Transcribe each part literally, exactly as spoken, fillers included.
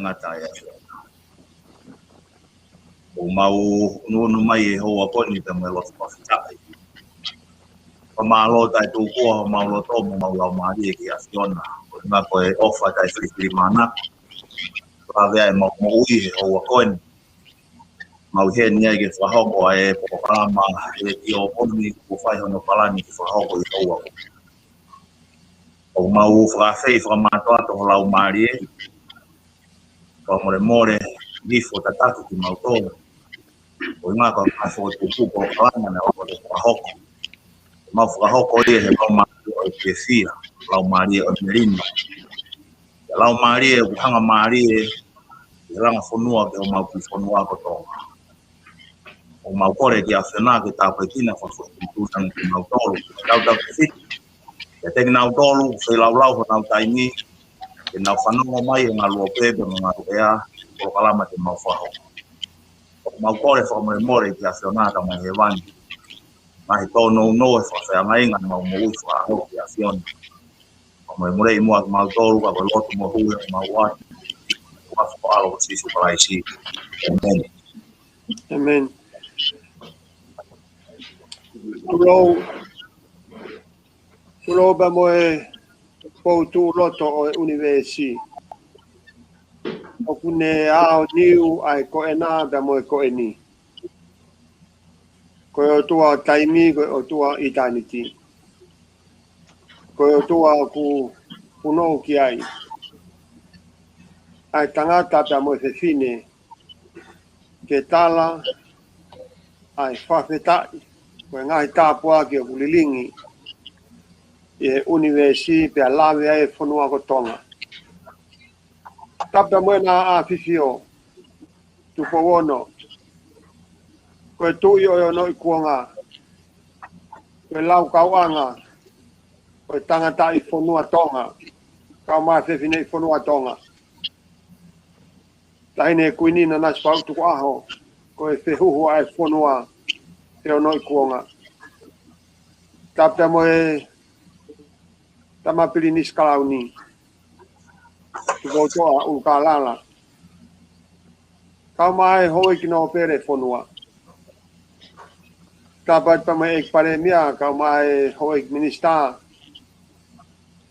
ngata e ʻAfiona. ʻOku mau ʻunuʻunu mai he houa ko eni pea mo e loto fakafetaʻi. Fakamālō taʻetūkua homau loto mo homau laumālie ki he ʻAfiona. Ko e ʻuhinga ko e ʻofa taʻefilifilimānako. Lave ai ʻemau moʻui he houa ko eni. Mau ʻi heni ai ke fakahoko ʻa e polokalama he ʻaho ni kuo fai hono palani ke fakahoko ʻi he houa ko eni. ʻOku mau fakaafeʻi fakamātoato ho laumālie. Fakamolemole, hifo tataki kimautolu. Ko e ʻuhinga ko e ngaahi fokotuʻutuʻu polokalama naʻe ʻosi fakahoko. Mau fakahoko ia he laumālie ʻo e fiefia, laumālie ʻo e melino. Ko e laumālie ʻoku hangamālie, ʻi he langa fonua ki homau kiʻi fonua ko Tonga. ʻOku mau kole ki he ʻAfiona ke tāpuekina fakafoʻituitui ange kimautolu. Tautautefito kiate kinautolu, feilaulau honau taimi, ke nau fanongo mai he ngaluope pea mo e ngaluʻea, polokalama te mau fakahoko. ʻOku mau kole fakamolemole ki he ʻAfiona Tamai Hēvani. Ngaahi tōnounou he fakafeangai ʻemau moʻui fakaʻaho ki he ʻAfiona. Fakamolemoleʻi muʻa kimautolu, ka ko e lotu mo e hū ʻoku mau ʻoatu. Huafa ho ʻAlo ko Sīsū Kalaisi. ʻĒmeni. ʻĒmeni. Tulou, tulou pea mo e pou tuʻu loto ʻo e ʻunivēsi. ʻOku ne aoniu ʻa e ko ena pea mo e ko eni. Ko e ʻOtua taimi, ko e ʻOtua ʻitāniti. Ko e ʻOtua ʻoku punou ki ai ʻa e tangata pea mo e fefine ke tala ʻa e fakafetaʻi mo e ngaahi tāpuaki ʻoku lilingi ʻi he ʻunivēsi pea lave ai e fonua ko Tonga. Tapu pea mo e ʻAfifio Tupou Ono, ko e Tuʻi ʻo e Ono ʻi Kuonga, ko e laukauʻanga ʻo e tangataʻi fonua Tonga, kae ʻumaʻā e fefine ʻi fonua Tonga. Taʻahine Kuini Nanasipauʻu Tukuʻaho, ko e fehuhu ʻa e fonua he Ono ʻi Kuonga. Tapu pea mo e Tama Pilinisi Kalauni, Tupoutoʻa ʻUlukalala, kae ʻumaʻā e houʻeiki nōpele fonua. Tapu atu pea mo e ʻEiki Palēmia, kae ʻumaʻā e houʻeiki minisitā.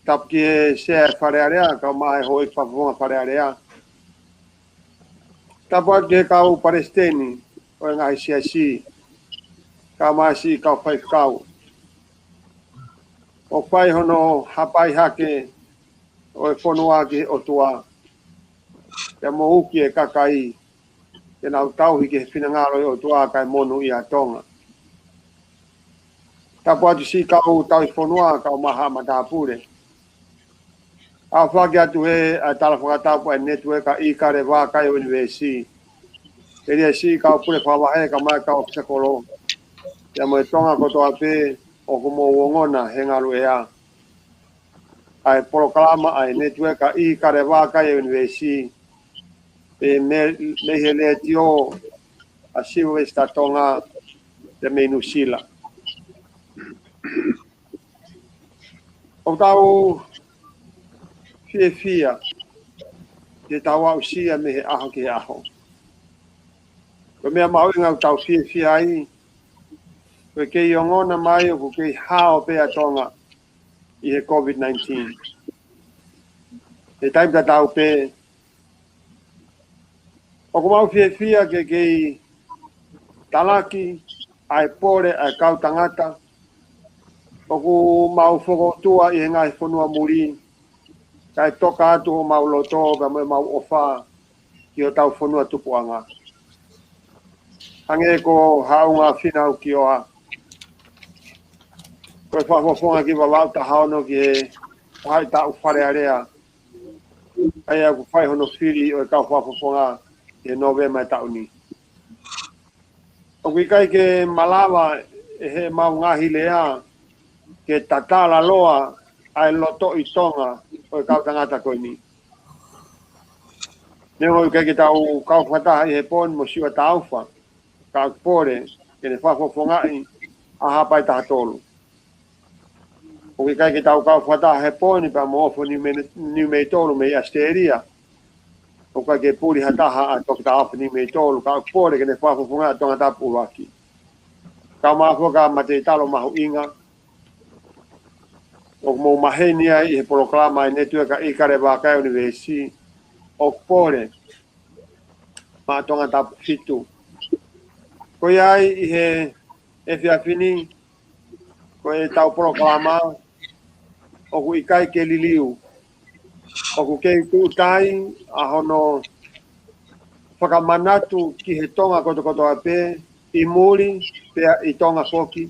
Tapu ki he Sea Fale Alea, kae ʻumaʻā e houʻeiki fakafofonga Fale Alea. Tapu atu ki he kau palesiteni ʻo e ngaahi siasi, kae ʻumaʻā siʻi kau faifekau. ʻOku fai hono hapai hake ʻo e fonua ki he ʻOtua, pea mo uki e kakai ke nau tauhi ki he finangalo ʻo e ʻOtua kae monūʻia ʻa Tonga. Tapu atu siʻi kau tauhi fonua, kae ʻumaʻā haʻa matāpule. ʻOku ou fakaʻapaʻapa atu he ʻa e tala fakatapu ʻa e Netiueka ʻIkale Vākai ʻUnivēsi, telia siʻi kau pule fakavahe kae ʻumaʻā e kau ʻōfisa kolo, pea mo e Tonga kotoa pē ʻoku mou ongona he ngaluʻea ʻa e polokalama ʻa e Netiueka ʻIkale Vākai ʻUnivēsi, pea mei, mei he letiō ʻa Silivesitā Tonga, pea mei Nuʻusila. ʻOku tau fiefia ke tau aʻusia mei he ʻaho ki he ʻaho. Ko e meʻa mahuʻinga ʻoku tau fiefia ai, ko e kei ongona mai ʻoku kei hao pē ʻa Tonga ʻi he COVID nineteen. He taimi tatau pē, ʻoku mau fiefia ke kei talaki ʻa e pole ʻa e kau tangata ʻoku mau fokoutua ʻi he ngaahi fonua muli, kae toka atu homau loto pea mo ʻemau ʻofa ki hotau fonua tupuʻanga. Hangē ko Haʻunga Fīnau Kioa, ko e fakafofonga ki Vavaʻu taha ono ki he faʻahitaʻu Fale Alea, ʻa ia ʻoku fai hono fili ʻo e kau fakafofonga ʻi he Nōvema ʻo e taʻu ni. ʻOku ʻikai ke malava ʻe heʻemau ngaahi lea ke tatala loa ʻa e lotoʻi Tonga ʻo e kau tangata ko eni. Neongo ʻoku ʻikai ke tau kau fakataha ʻi he pō ni mo Siua Taufa, ka ʻoku pole ke ne fakafofongaʻi ʻa Haʻapai taha tolu. ʻOku ʻikai ke tau kau fakataha he pō ni pea mo Ofo Niu Mei-, Niumeitolu mei ʻAositelēlia, ʻOku ʻikai ke puli ha taha ʻa Toketā Ofi Niumeitolu, ka ʻoku pole ke ne fakafofongaʻi ʻa Tongatapu ʻUluaki. Kae ʻumaʻā foki ʻa Mateitalo Mahuʻinga, ʻoku mou maheni ai ʻi he polokalama ʻa e Netiueka ʻIkale Vakai ʻUnivēsi, ʻoku pole maʻa Tongatapu Fitu. Ko ia ai ʻi he efiafi ni, ko ʻetau polokalama, ʻoku ʻikai ke liliu. ʻOku kei tuʻutai ʻa hono fakamanatu ki he Tonga kotokotoa pē, ʻi muli pea ʻi Tonga foki,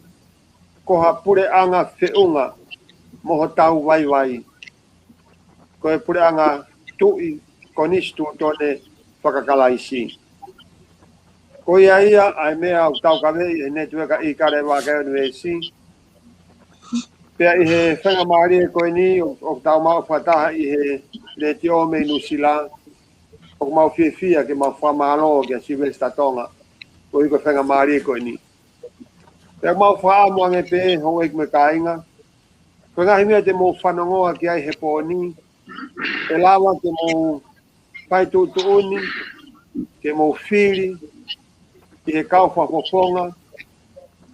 ko ha puleʻanga feʻunga mo hotau vaivai. Ko e puleʻanga tuʻi konisitūtone fakakalaisi. Ko ia ia ʻa e meʻa ʻoku tau kavei ʻi he Netiueka ʻIkale Vakai ʻUnivēsi. Pea ʻi he faingamālie ko eni ʻoku tau maʻu fakataha ʻi he letiō mei Nuʻusila, ʻoku mau fiefia ke mau fakamālō kia Sylvester Tonga koeʻuhi ko e faingamālie ko eni. Pea mau fakaʻamu ange pē, houʻeiki mo e kāinga, ko e ngaahi meʻa te mou fanongoa ki ai he pō ni, ʻe lava ke mou fai tuʻutuʻuni, ke mou fili ʻi he kau fakafofonga,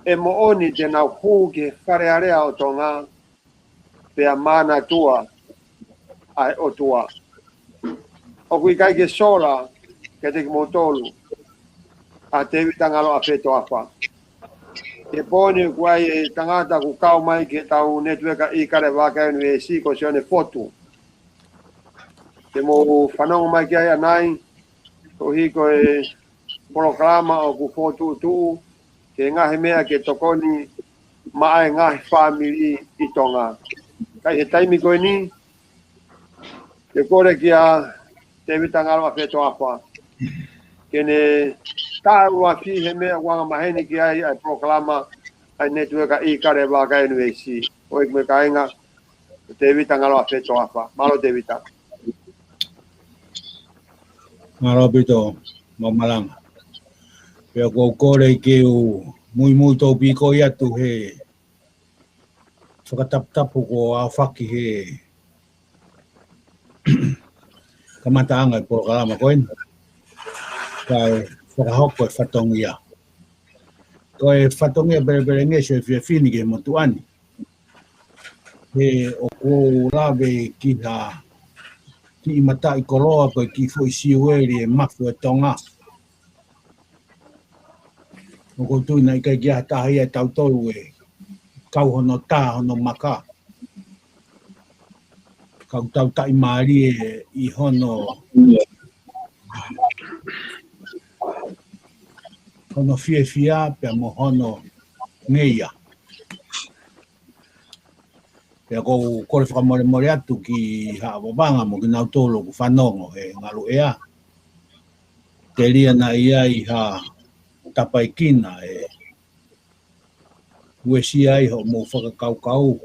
ʻe moʻoni te nau hū ki he Fale Alea ʻo Tonga, pea manatua ʻa e ʻOtua. ʻOku ʻikai ke sola kiate kimoutolu ʻa Tēvita Ngalo ʻAfetoafa. He pō ni ʻoku ʻi ai e tangata ʻoku kau mai ki heʻetau Netiueka ʻIkale Vakai ʻUnivēsi, ko Sione Fotu. Te mou fanongo mai ki ai ʻanai, koeʻuhi ko e polokalama ʻoku fokotuʻutuʻu ki he ngaahi meʻa ke tokoni maʻa e ngaahi fāmili ʻi Tonga. Ka ʻi he taimi ko eni, te u kole kia Tēvita Ngalo ʻAfetoafa ke ne tā ʻuluaki he meʻa ʻoku angamaheni ki ai ʻa e polokalama ʻa e Netiueka ʻIkale Vakai ʻUnivēsi. Houʻeiki mo e kāinga, Tēvita Ngalo ʻAfetoafa. Mālō Tēvita. Mālō ʻaupito, mau malanga. Pea ʻoku ou kole ke u muimui topiko atu he fakataputapu kuo aofaki he kamataʻanga e polokalama ko eni. Kae fakahoko e fatongia. Ko e fatongia pelepelengesi ʻo e efiafi ni ki he motuʻa ni, he ʻoku ou lave ki ha kiʻi mataʻikoloa ko e kiʻi foʻi siueli e mafu e Tonga. ʻOku ou tui naʻe ʻikai ke ʻi ai ha taha ia ʻiate kitautolu ʻe kau hono tā hono maka. Ka ʻoku tau taʻimālie ʻi hono, hono fiefia pea mo hono ngeia. Pea ʻoku ou kole fakamolemole atu ki Haʻa Vavanga mo kinautolu ʻoku fanongo he ngalu ʻea. Telia naʻe ʻi ai ha tapaikina ʻe uesia ai hoʻomou fakakaukau.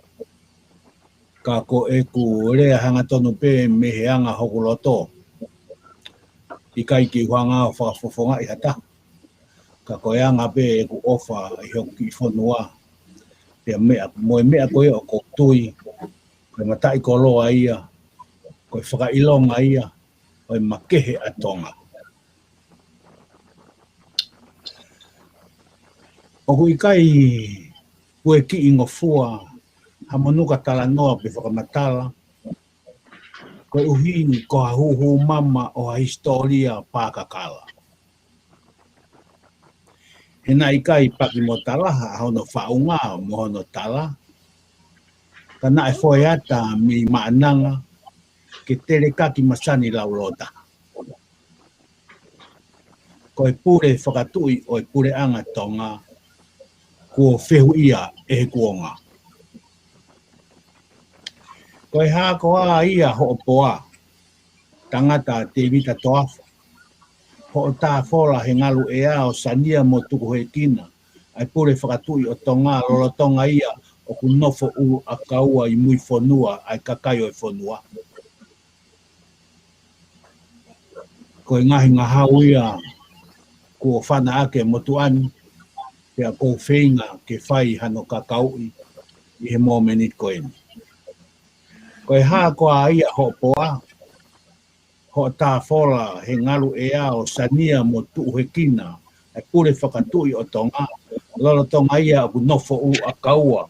Ka ko ʻeku lea hangatonu pē mei he anga hoku loto. ʻIkai ke u hanga ʻo fakafofongaʻi ha taha. Ka ko e anga pē ʻeku ʻofa ʻi hoku kiʻi fonua. Pea meʻa, mo e meʻa ko ia ʻoku ou tui, ko e mataʻikoloa ia, ko e fakaʻilonga ia ʻo e makehe ʻa Tonga. ʻOku ʻikai puekiʻi ngofua ha monuka talanoa pe fakamatala, koeʻuhi ko ha hūhū mama ʻo ha hisitōlia pakakala. He naʻe ʻikai paki mo talaha ʻa hono faʻunga mo hono tala, ka naʻe foeata mei Maʻananga ke telekaki masani laulōtaha. Ko e pule fakatuʻi ʻo e puleʻanga Tonga, kuo fehuʻia ʻe he kuonga. Ko e hā koā ia hoʻo poa, tangata Tēvita Toafa, hoʻo tāfola he ngalu ʻea ʻo sania mo tukuhekina ʻa e pule fakatuʻi ʻo Tonga lolotonga ia ʻoku nofo ʻuluʻakaua ʻi mui fonua ʻa e kakai ʻo e fonua. Ko e ngaahi ngahau ia kuo fana ʻaki e motuʻa ni, pea ʻoku ou feinga ke fai hano kakauʻi ʻi he mōmeniti ko eni. Ko e hā koā ia hoʻo poa, hoʻatā fola he ngalu ʻea ʻo sania mo tuʻuhekina ʻa e pule fakatuʻi ʻo Tonga, lolotonga ia ʻoku nofo ʻuluʻakaua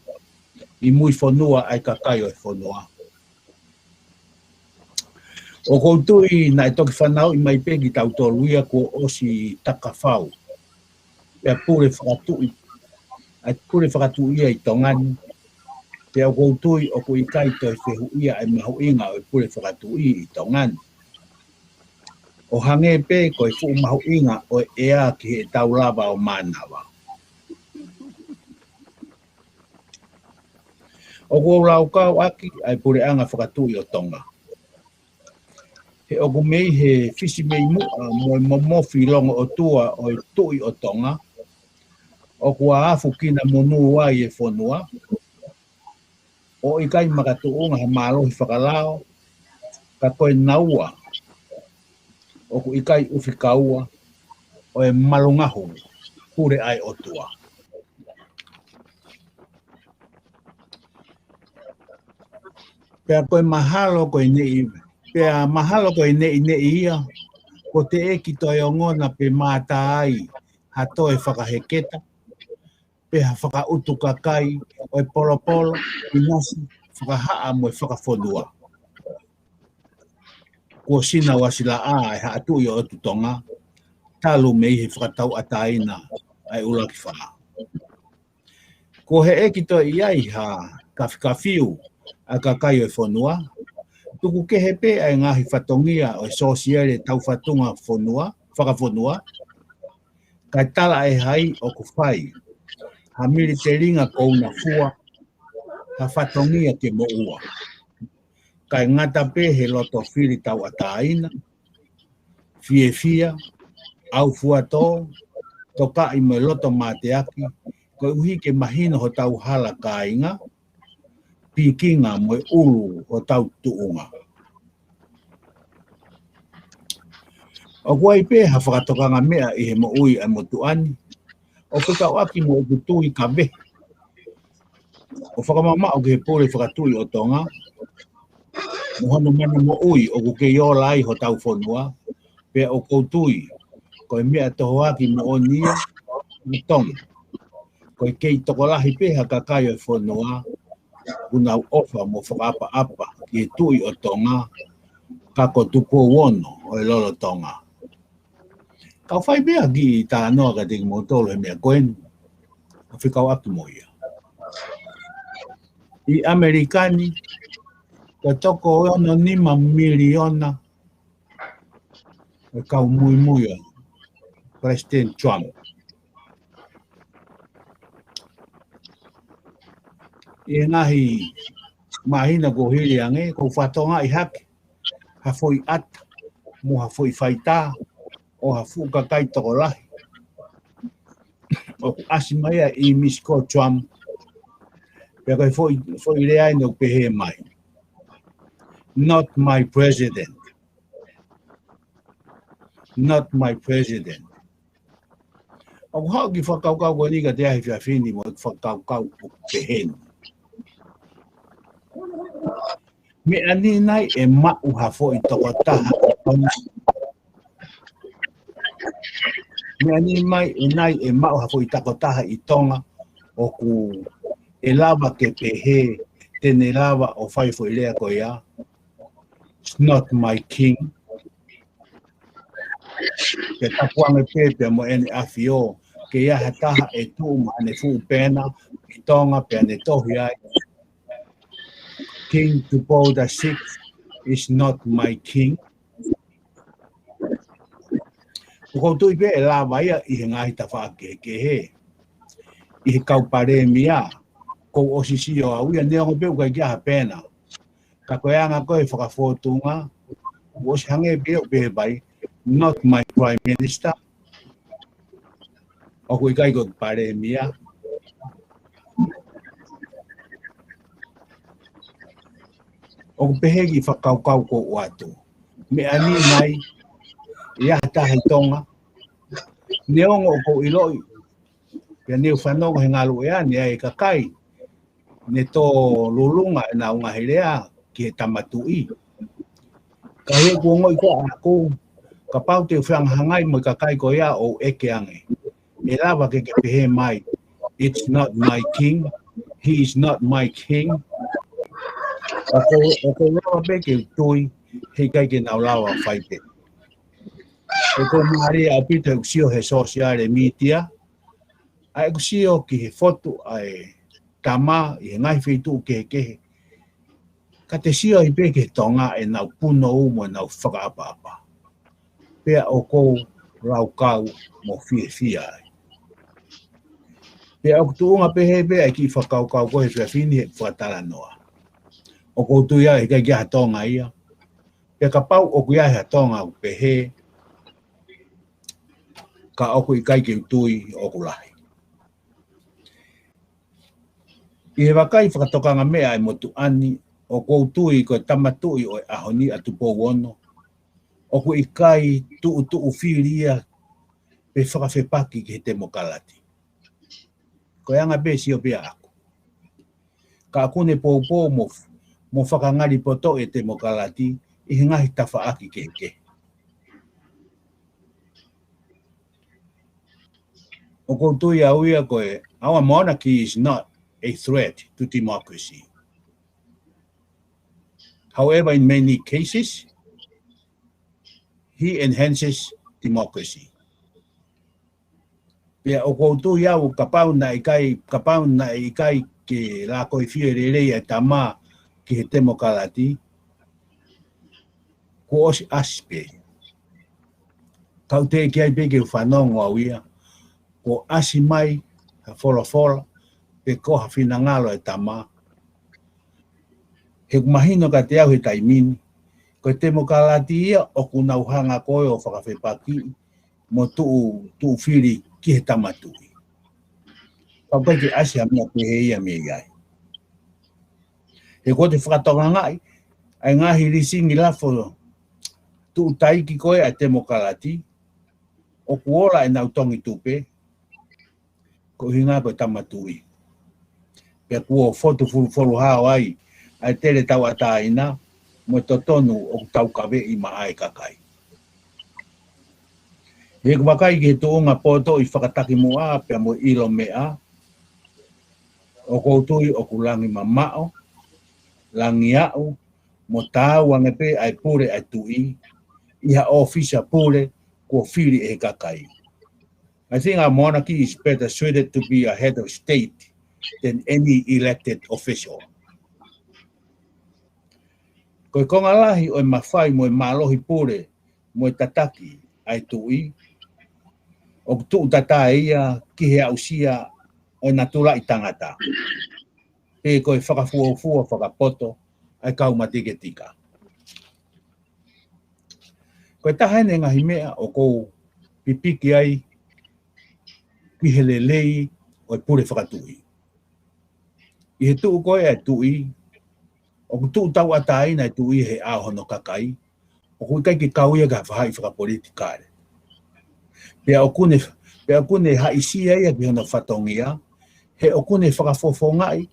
ʻi mui fonua ʻa e kakai ʻo e fonua. ʻOku ou tui naʻe toki fanauʻi mai pē kitautolu ia kuo ʻosi takafau ʻa e pule fakatuʻi, ʻa e pule fakatuʻi ia ʻi Tonga ni. Pea ʻoku ou tui ʻoku ʻikai toe fehuʻia ʻa e mahuʻinga ʻo e pule fakatuʻi ʻi Tonga ni. ʻO hangē pē ko e fuʻu mahuʻinga ʻo e ʻea ki heʻetau lava ʻo mānava. ʻOku ou laukau ʻaki ʻa e puleʻanga fakatuʻi ʻo Tonga. He ʻoku mei he fisi mei muʻa mo e momofi longo ʻotua ʻo e tuʻi ʻo Tonga, ʻoku afu kinamonū ai e fonua, ʻo ʻikai makatuʻunga ha mālohi fakalao, ka ko e naua, ʻoku ʻikai ʻufi kaua, ʻo e malungahu pule ʻa e ʻotua. Pea ko e mahalo ko e neʻi, pea mahalo ko e neʻineʻi ia, ko e teʻeki toe ongona pe mātā ai ha toe fakaheketa, pe ha fakaʻutu kakai ʻo e polopolo, ʻinasi, fakahaʻa mo e fakafonua. Kuo ʻosi nau ʻasi laʻā ʻa e Haʻa Tuʻi ʻo ʻOtu Tonga, talu mei he fakatauʻatāina ʻa e ʻUluaki Fā. Kuo heʻeki toe ʻi ai ha kafikafiu ʻa e kakai ʻo e fonua, tuku kehe pē ʻa e ngaahi fatongia ʻo e sōsiale taufatunga fonua, fakafonua, kae tala ʻe hai ʻoku fai ha militelinga kounafua ha fatongia ke moʻua. Kae ngata pē he loto fili tauʻatāina, fiefia, ʻaufuatō, tokaʻi mo e loto mateaki, koeʻuhi ke mahino hotau hala kāinga, pikinga mo e ʻulu hotau tuʻunga. ʻOku ʻi ai pē ha fakatokanga meʻa ʻi he moʻui ʻa e motuʻa ni, ʻo fekauʻaki mo ʻeku tui ka vehe ʻo fakamamaʻo ki he pule fakatuʻi ʻo Tonga, mo hono mana moʻui ʻoku kei ola ai hotau fonua, pea ʻoku ou tui ko e meʻa tohoaki moʻoni ia ʻa Tonga. Ko e kei tokolahi pē ha kakai ʻo e fonua ʻoku nau ʻofa mo fakaʻapaʻapa ki he tuʻi ʻo Tonga, ka ko Tupou Ono ʻo e lolotonga. Kau fai pē ha kiʻi talanoa kiate kimoutolu he meʻa ko eni, ʻo fekauʻaki mo ia. ʻI ʻAmelika ni, ko e toko ono nima miliona ʻa e kau muimui ʻa Palesiteni Trump. ʻI he ngaahi māhina kuo hili ange, ʻoku ou fakatokangaʻi hake ha foʻi ʻata mo ha foʻi faitā ʻo ha fuʻu kakai tokolahi ʻoku ʻasi mai ai ʻi Misiko Trump. Pea ko e foʻi, foʻi lea ʻeni ʻoku pehē mai, "Not my president. Not my president." ʻOku haʻu ki he fakakaukau ko eni kiate au he efiafi ni mo e fakakaukau ʻoku pehē ni. Meʻa ni nai ʻe maʻu ha foʻi tokotaha ʻi Tonga? Meʻa ni mai ʻe nai ʻe maʻu ha foʻi tokotaha ʻi Tonga ʻoku ʻe lava ke pehē te ne lava ʻo fai foʻi lea ko ia, "It's not my king"? Ke tapu ange pē pea mo ʻEne ʻAfio, ke ʻi ai ha taha ʻe tuʻu mo ʻene fuʻu pena ʻi Tonga pea ne tohi ai, "King Tupou the Sixth is not my king." ʻOku ou tui pē ʻe lava ia ʻi he ngaahi tafaʻaki kehekehe. ʻI he kau palēmia, kuo u ʻosi sio au ia, neongo pē ʻoku ʻikai ke ʻi ai ha pena. Ka ko e anga ko ē fakafōtunga, kuo u ʻosi hangē pē ʻoku pehē mai, "Not my prime minister." ʻOku ʻikai ko e palēmia. ʻOku pehē ki he fakakaukau ʻoku ou ʻoatu, meʻa ni mai ʻe ʻi ai ha taha ʻi Tonga? Neongo ʻoku ou ʻiloʻi, pea ne u fanongo he ngalu ʻea ni ʻa e kakai ne tō lulunga ʻenau ngaahi lea ki he Tama Tuʻi. Ka he kuo ongoʻi ko ʻaku, kapau te u fehangahangai mo e kakai ko ia ʻo ʻeke ange, ʻe lava ke ke pehē mai, "It's not my king, he is not my king." ʻOku, ʻoku lava pē ke u tui, he ʻikai ke nau lava fai pē. ʻOku mālie ʻaupito he ʻoku sio he sōsiale mītia, ʻa ʻeku sio ki he fotu ʻa e tama ʻi he ngaahi feituʻu kehekehe. Ka te sio ai pē ki he Tonga ʻenau punou mo ʻenau fakaʻapaʻapa. Pea ʻoku ou laukau mo fiefia ai. Pea ʻoku tuʻunga pehē pē ʻa e kiʻi fakakaukau ko ē he efiafi ni he fakatalanoa. ʻOku ou tui au ʻe ʻikai ke ʻi ai ha Tonga ia. Pea kapau ʻoku ʻi ai ha Tonga ʻoku pehē, ka ʻoku ʻikai ke u tui ʻoku lahi. ʻI he vakai fakatokangameʻa ʻa e motuʻa ni, ʻoku ou tui ko e Tama Tuʻi ʻo e ʻaho ni ʻa Tupou Ono, ʻoku ʻikai tuʻutuʻu fili ia pe fakafepaki ki he temokalati. Ko e anga pē sio pē ʻaku. Ka ʻoku ne poupou mo, mo fakangali poto e temokalati ʻi he ngaahi tafaʻaki kehekehe. ʻOku ou tui au ia ko e, our monarchy is not a threat to democracy. However, in many cases, he enhances democracy. Pea ʻoku ou tui au kapau naʻe ʻikai, kapau naʻe ʻikai ke lakoifie lelei e tama ki he temokalati, kuo ʻosi ʻasi pē. Ka ʻoku teʻeki ai pē ke u fanongo au ia, kuo ʻasi mai ha folofola, pe ko ha finangalo e tama. He ʻoku mahino kiate au he taimi ni, ko e temokalati ia ʻoku nau hanga ko ē ʻo fakafepakiʻi mo tuʻu, tuʻu fili ki he Tama Tuʻi. Ka ʻoku ʻikai ke ʻasi ha meʻa pehē ia mei ai. He ko e fakatokangaʻi, ʻa e ngaahi lisingi lafo tuʻu taiki ko ē ʻa e temokalati, ʻoku ola ʻenau tongi tupe, ko e ʻuhinga ko e Tama Tuʻi. Pea kuo fotu fulufulu hao ai ʻa e tele tauʻatāina mo e totonu ʻoku taukaveʻi maʻa e kakai. He ʻoku vakai ki he tuʻunga potoʻi fakatakimuʻa pea mo e ʻilo meʻa, ʻoku ou tui ʻoku langi mamaʻo, langi aʻu, mo taau ange pē ʻa e pule ʻa e tuʻi ʻi ha ʻōfisa pule kuo fili ʻe he kakai. I think our monarchy is better suited to be a head of state than any elected official. Ko e konga lahi ʻo e mafai mo e mālohi pule mo e tataki ʻa e tuʻi, ʻoku tuʻu tatā ia ki he aʻusia ʻo e natula ʻi tangata, pe ko e fakafuofua fakapoto ʻa e kau mateketika. Ko e taha eni e ngaahi meʻa ʻoku ou pipiki ai ki he lelei ʻo e pule fakatuʻi. ʻI he tuʻu ko ē ʻa e tuʻi, ʻoku tuʻu tauʻatāina e tuʻi he ʻao hono kakai, ʻoku ʻikai ke kau ia ki ha faʻahi fakapolitikale. Pea ʻoku ne, pea ʻoku ne haʻisia ia ki hono fatongia, he ʻoku ne fakafofongaʻi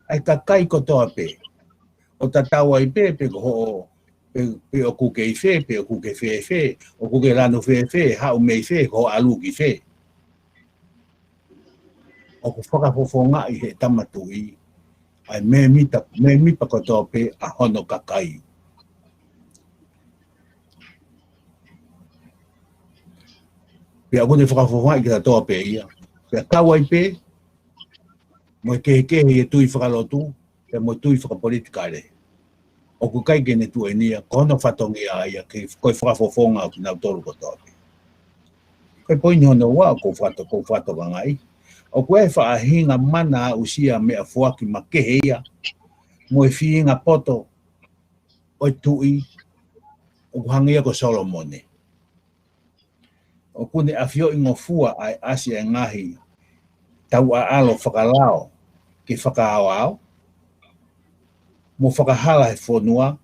ʻa e kakai kotoa pē. ʻO tatau ai pē, pe ko hoʻo, pe, pe ʻoku ke ʻi fē, pe ʻoku ke fēfē, ʻoku ke lanu fēfē, haʻu mei fē, ko hoʻo ʻalu ki fē. ʻOku fakafofongaʻi he Tama Tuʻi ʻa e mēmipa, mēmipa kotoa pē ʻa hono kakai. Pea ʻoku ne fakafofongaʻi kitautolu pē ia. Pea kau ai pē mo e kehekehe ʻi he tui fakalotu, pea mo e tui fakapolitikale. ʻOku ʻikai ke ne tuʻu eni ia, ko hono fatongia ia, ke, ko e fakafofonga ʻo kinautolu kotoa pē. Ko e poini hono ua, ʻoku ou fakato-, ʻoku ou fakatokangaʻi, ʻoku ʻi ai e faʻahinga mana aʻusia meʻafoaki makehe ia mo e feinga poto ʻo e tuʻi, ʻoku hangē ia ko Solomone. ʻOku ne ʻafioʻi ngofua ʻa e ʻasi ʻa e ngaahi tauʻaʻalo fakalao ke fakaaoao mo fakahala he fonua,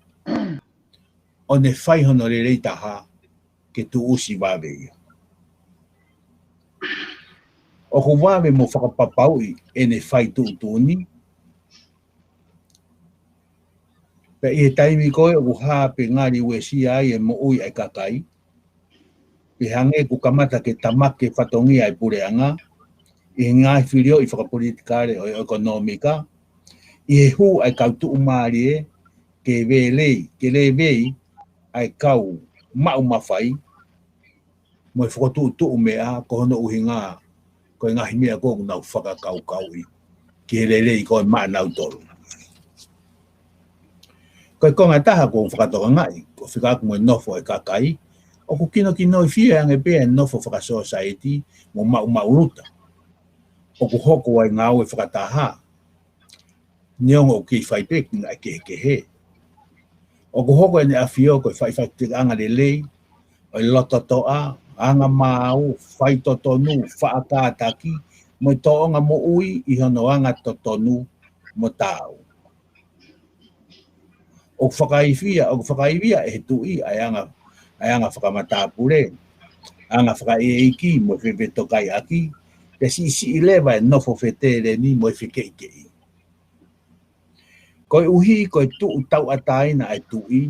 ʻo ne fai hono lelei taha ke tuʻusi vave ia. ʻOku vave mo fakapapauʻi ʻene fai tuʻutuʻuni, Pea ʻi he taimi ko ē ʻoku hā pe ngali uesia ai e moʻui ʻa e kakai, pe hangē kuo kamata ke tamake fatongia e puleʻanga ʻi he ngaahi filioʻi fakapolitikale ʻo e ʻekonōmika, ʻi he hū ʻa e kau tuʻumālie ke velei, ke levei ʻa e kau maʻu mafai mo e fokotuʻutuʻu meʻa, ko hono ʻuhinga ko e ngaahi meʻa ko ē ʻoku nau fakakaukauʻi ki he lelei ko ē maʻanautolu. Ko e konga ʻe taha ʻoku ou fakatokangaʻi, ko e fekauʻaki mo e nofo e kakai, ʻoku kinokinoifie ange pē e nofo fakasōsaieti mo maʻumaʻuluta. ʻOku hoko ai ngāue fakataha, neongo ʻoku kei fai pē ngaahi kehekehe. ʻOku hoko ʻEne ʻAfio ko e faʻifaʻitekaʻanga lelei ʻo e lototoʻa, anga maau, faitotonu, faʻa kātaki, mo e tōʻonga moʻui ʻi hono anga totonu mo taau. ʻOku fakaivia, ʻoku fakaivia ʻe he tuʻi ʻa e anga, ʻa e anga fakamatāpule, anga fakaʻeiʻeiki mo e fefetokaiʻaki, pea siʻisiʻi leva e nofo feteleni mo e fekeʻikeʻi. Koeʻuhi ko e tuʻu tauʻatāina ʻa e tuʻi,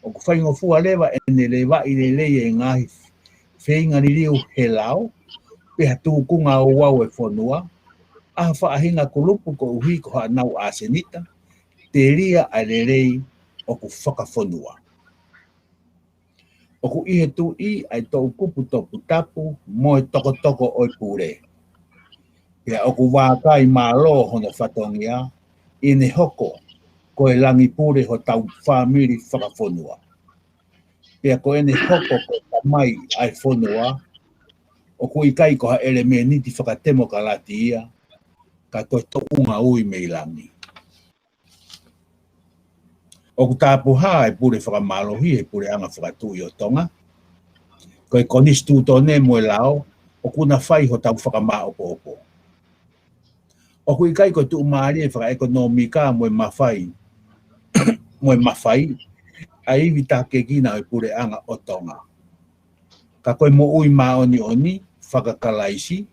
ʻoku faingofua leva ʻene levaʻi lelei e ngaahi feinga liliu he lao, pe ha tūkunga ouau e fonua, ʻa ha faʻahinga kulupu koeʻuhi ko haʻanau ʻasenita, telia ʻa e lelei ʻoku fakafonua. ʻOku ʻi he tuʻi ʻa e toʻukupu toputapu mo e tokotoko ʻo e pule. Pea ʻoku vakai mālō hono fatongia ʻi heʻene hoko ko e langi pule hotau fāmili fakafonua. Pea ko ʻene hoko ko e tamai ʻa e fonua, ʻoku ʻikai ko ha ʻelemēniti fakatemokalati ia, ka ko e tuʻunga ui mei langi. ʻOku tāpuhā e pule fakamālohi he puleʻanga fakatuʻi ʻo Tonga. Ko e konisitūtone mo e lao, ʻoku na fai hotau fakamāʻopoʻopo. ʻOku ʻikai ko e tuʻumālie fakaʻekonōmika mo e mafai, mo e mafai ʻa e ivi tākiekina ʻo e puleʻanga ʻo Tonga. Ka ko e moʻui māʻoniʻoni, fakakalaisi,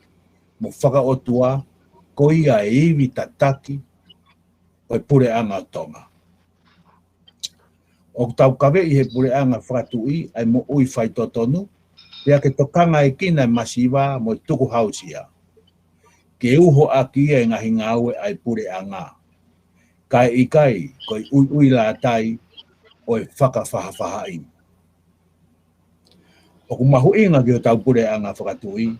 mo fakaʻotua, ko ia e ivi tataki ʻo e puleʻanga ʻo Tonga. ʻOku tau kaveʻi he puleʻanga fakatuʻi ʻa e moʻui faitotonu, pea ke tokangaekina e masiva mo e tukuhausia. Ke uho ʻaki ia e ngaahi ngāue ʻa e puleʻanga. Kae ʻikai ko e ʻuiʻuilātai ʻo e fakafaʻafaʻahi. ʻOku mahuʻinga ki hotau puleʻanga fakatuʻi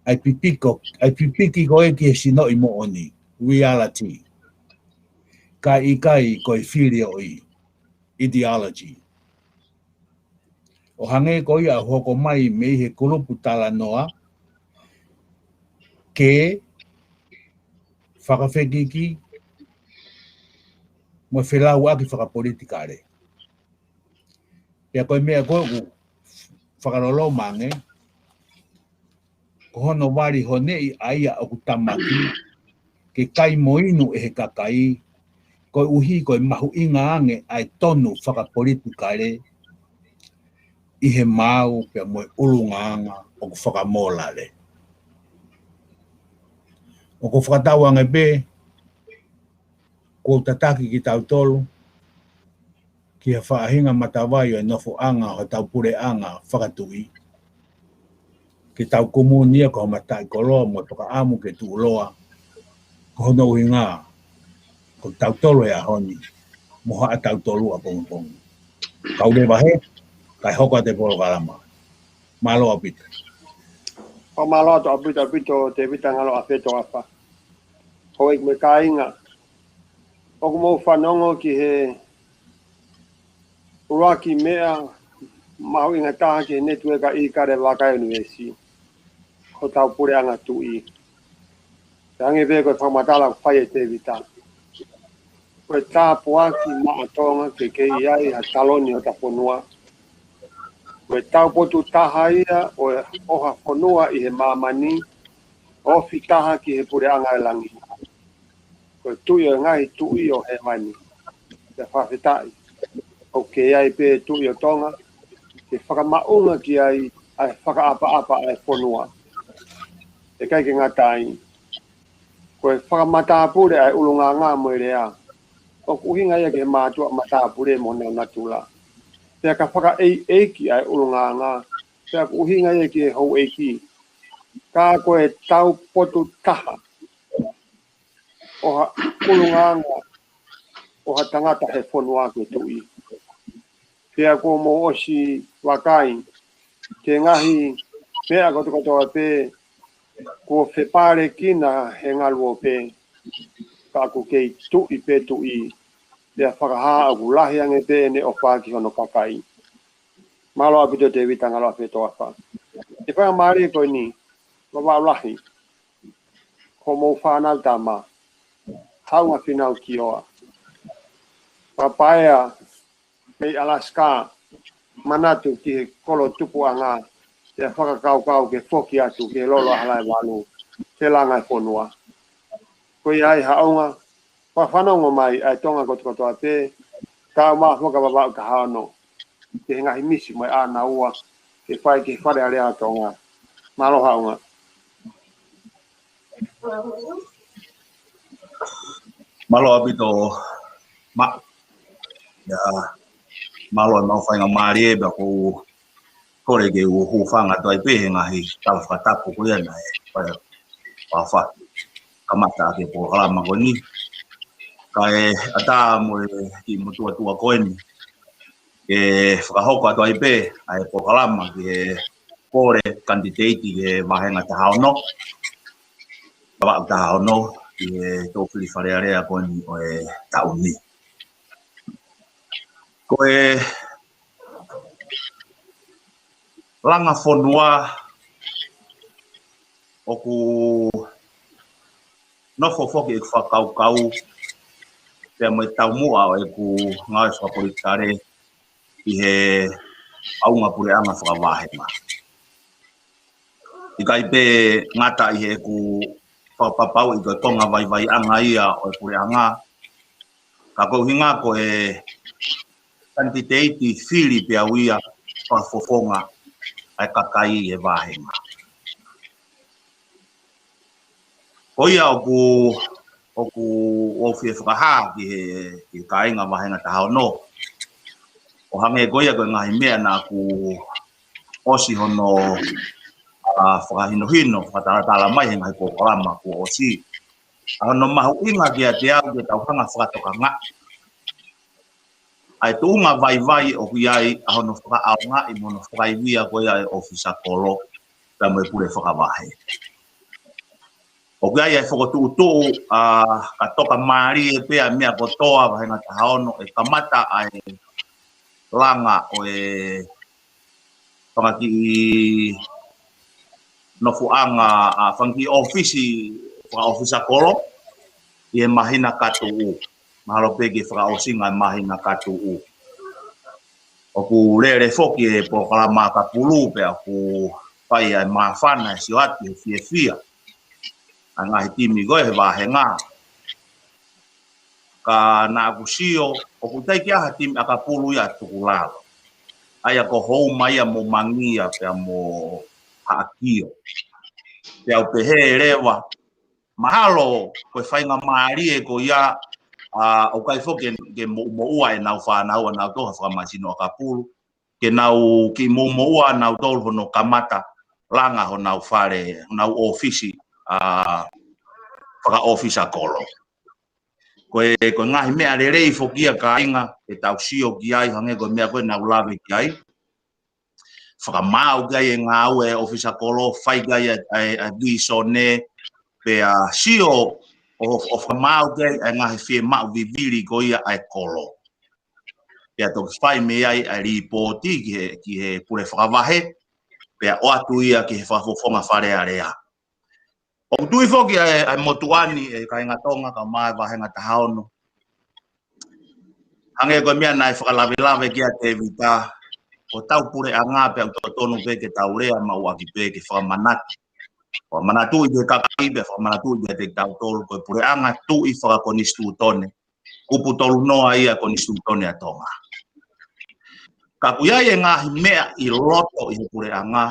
ʻa e pipiko, ʻa e pipiki ko ē ki he sinoʻi moʻoni, reality. Kae ʻikai ko e filioʻi, ideology. ʻO hangē ko ia ʻoku hoko mai mei he kulupu talanoa, ke fakafekiki mo e felauʻaki fakapolitikale. Pea ko e meʻa ko ē ʻoku fakaloloma ange, ko hono vali honeʻi ʻa ia ʻoku tamaki ke kai mo inu ʻe he kakai, koeʻuhi ko e mahuʻinga ange ʻa e tonu fakapolitikale ʻi he maau pea mo e ʻulungaanga ʻoku fakamōlale. ʻOku fakatauange pē, kuo tataki kitautolu ki ha faʻahinga matavai ʻo e nofoʻanga ʻo hotau puleʻanga fakatuʻi. Ke tau kumuni ia ko ha mataʻikoloa mo e fakaʻamu ke tuʻuloa, ko hono ʻuhinga ko tautolu he ʻaho ni, mo haʻatautolu ʻapongipongi. Kau leva hē, kae hoko atu e polokalama. Mālō ʻaupito. ʻO mālō atu ʻaupito, ʻaupito, Tēvita Ngalo ʻAfeto Afa. Houʻeiki mo e kāinga, ʻoku mou fanongo ki he ʻuluaki meʻa mahuʻinga taha ki he netiueka ʻIkale Vaka University, ko hotau puleʻanga tuʻi. Pea hangē pē ko e fakamatala ʻoku fai ʻe Tēvita, ko e tāpuaki maʻa Tonga ke kei ʻi ai ha taloni ʻo hota fonua. Ko e taupotu taha ia ʻo e, ʻo ha fonua ʻi he māmani, ofi taha ki he puleʻanga ʻo e langi. Ko e Tuʻi ʻo e ngaahi tuʻi ʻo hēvani. Pea fakafetaʻi, ʻoku kei ʻi ai pē Tuʻi ʻo Tonga ke fakamaʻunga ki ai ʻa e fakaʻapaʻapa ʻa e fonua. ʻIkai ke ngata ai, ko e fakamatāpule ʻa e ʻulungaanga mo e lea. ʻoku ʻuhinga ia ki he mātuʻa matāpule mo honau natula. Pea ka fakaʻeiʻeiki ʻa e ʻulungaanga, pea ʻoku ʻuhinga ia ki he houʻeiki. Ka ko e taupotu taha ʻo ha ʻulungaanga ʻo ha tangata he fonua ko e tuʻi. Pea kuo mou ʻosi vakai ki he ngaahi meʻa kotokotoa pē kuo fepalekina he ngaluope, ka ʻoku kei tuʻi pē tuʻi, pea fakahā ʻoku lahi ange pē ʻene ʻofa ki hono kakai. Mālō ʻaupito Tēvita Ngaloafetoafa. ʻE faingamālie ko eni, Vavaʻu Lahi, ko hoʻomou fānau tama, Haʻunga Fīnau Kioa, Papaea mei Alaska, manatu ki he kolo tupuʻanga, pea fakakaukau ke foki atu ki he lolo ʻa Halaevalu, ke langa e fonua. Ko ia ai Haʻunga, fakafanongo mai ʻa e Tonga kotokotoa pē, kae ʻumaʻā foki ʻa Vavaʻu Tahaono, ki he ngaahi misi mo e ʻānaua ke fai ki he Fale Alea ʻo Tonga. Mālō Haʻunga. Mālō ʻaupito, Ma. Ia, mālō e maʻu faingamālie pea ʻoku ou kole ke u hūfanga atu ai pē he ngaahi tala fakatapu ko ia naʻe fai ʻe Fafa kamata ʻaki e polokalama ko eni. Kae ʻatā mo e kiʻi motuʻa tuʻa ko eni ke fakahoko atu ai pē ʻa e polokalama ki he kole kanititeiti ki he vāhenga taha ono. Vavaʻu taha ono ki he toʻu fili Fale Alea ko eni ʻo e taʻu ni. Ko e langa fonua ʻoku nofo foki ʻeku fakakaukau pea mo e taumuʻa ʻo ʻeku ngāue fakapolitikale ʻi he ʻaonga puleʻanga fakavāhenga. ʻIkai pē ngata ʻi heʻeku fakapapauʻi ko e konga vaivaiʻanga ia ʻo e puleʻanga, ka ko e ʻuhinga ko e kanititeiti fili pē au ia fakafofonga ʻa e kakai ʻi he vāhenga. Ko ia ʻoku, ʻoku ou fie fakahā ki he, ki he kāinga vāhenga taha ono. ʻO hangē ko ia ko e ngaahi meʻa naʻa ku ʻosi hono, ʻa, fakahinohino, fakatalatala mai he ngaahi polokalama kuo ʻosi. ʻA hono mahuʻinga kiate au ke tau hanga fakatokangaʻi ʻa e tuʻunga vaivai ʻoku ʻi ai ʻa hono fakaʻaongaʻi mo hono fakaivia ko ia ʻa e ʻōfisa kolo pea mo e pule fakavahe. ʻOku ʻi ai ʻa e fokotuʻutuʻu, ʻa, ka toka mālie pē ʻa e meʻa kotoa vāhenga taha ono ʻe kamata ʻa e langa ʻo e fanga kiʻi nofoʻanga, ʻa, fanga kiʻi ʻōfisi, fakaʻōfisa kolo ʻi he māhina ka tuʻu. Mahalo pē ke fakaʻosinga e māhina ka tuʻu. ʻOku lele foki e polokalama ʻakapulu pea ʻoku fai ʻa e māfana ʻe sio atu he fiefia ʻa e ngaahi timi ko ē he vāhenga. Ka naʻa ku sio, ʻoku ʻikai ke ʻi ai ha timi ʻakapulu ia ʻa Tukulalo. ʻA ia ko Houma ia mo Mangia pea mo Haʻakio. Pea u pehē leva, mahalo ko e faingamālie ko ia, ʻa, ʻoku ʻikai foki ke, ke moʻumoʻua ʻenau fānau ʻanautolu ha fakamasino ʻakapulu, ke nau kiʻi moʻumoʻua ʻanautolu hono kamata langa honau fale, honau ʻōfisi, ʻa, fakaʻōfisa kolo. Ko e, ko e ngaahi meʻa lelei foki ia kāinga ʻe tau sio ki ai, hangē ko e meʻa ko ē naʻa ku lave ki ai. Fakamaau ki ai e ngāue ʻa e ʻōfisa kolo, fai ki ai ʻa e, ʻa e, ʻa e visone, pea sio ʻo, ʻo fakamaau ki ai ʻa e ngaahi fiemaʻu vivili ko ia ʻa e kolo. Pea toki fai mei ai ʻa e lipooti ki he, ki he pule fakavahe, pea ʻoatu ia ki he fakafofonga Fale Alea. ʻOku tui foki ʻa e, ʻa e motuʻa ni ʻe kāinga Tonga kae ʻumaʻā e vāhenga taha ono. Hangē ko e meʻa naʻe fakalavelave ki ai ʻa Tēvita, ko hotau puleʻanga pea ʻoku totonu pē ke tau lea maʻu ʻaki pē ke fakamanatu. Fakamanatuʻi ki he kakai pea fakamanatuʻi kiate kitautolu ko e puleʻanga tuʻi fakakonisitūtone. Kupu tolu noa ia konisitūtone ʻa Tonga. Ka ʻoku ʻi ai e ngaahi meʻa ʻi loto ʻi he puleʻanga,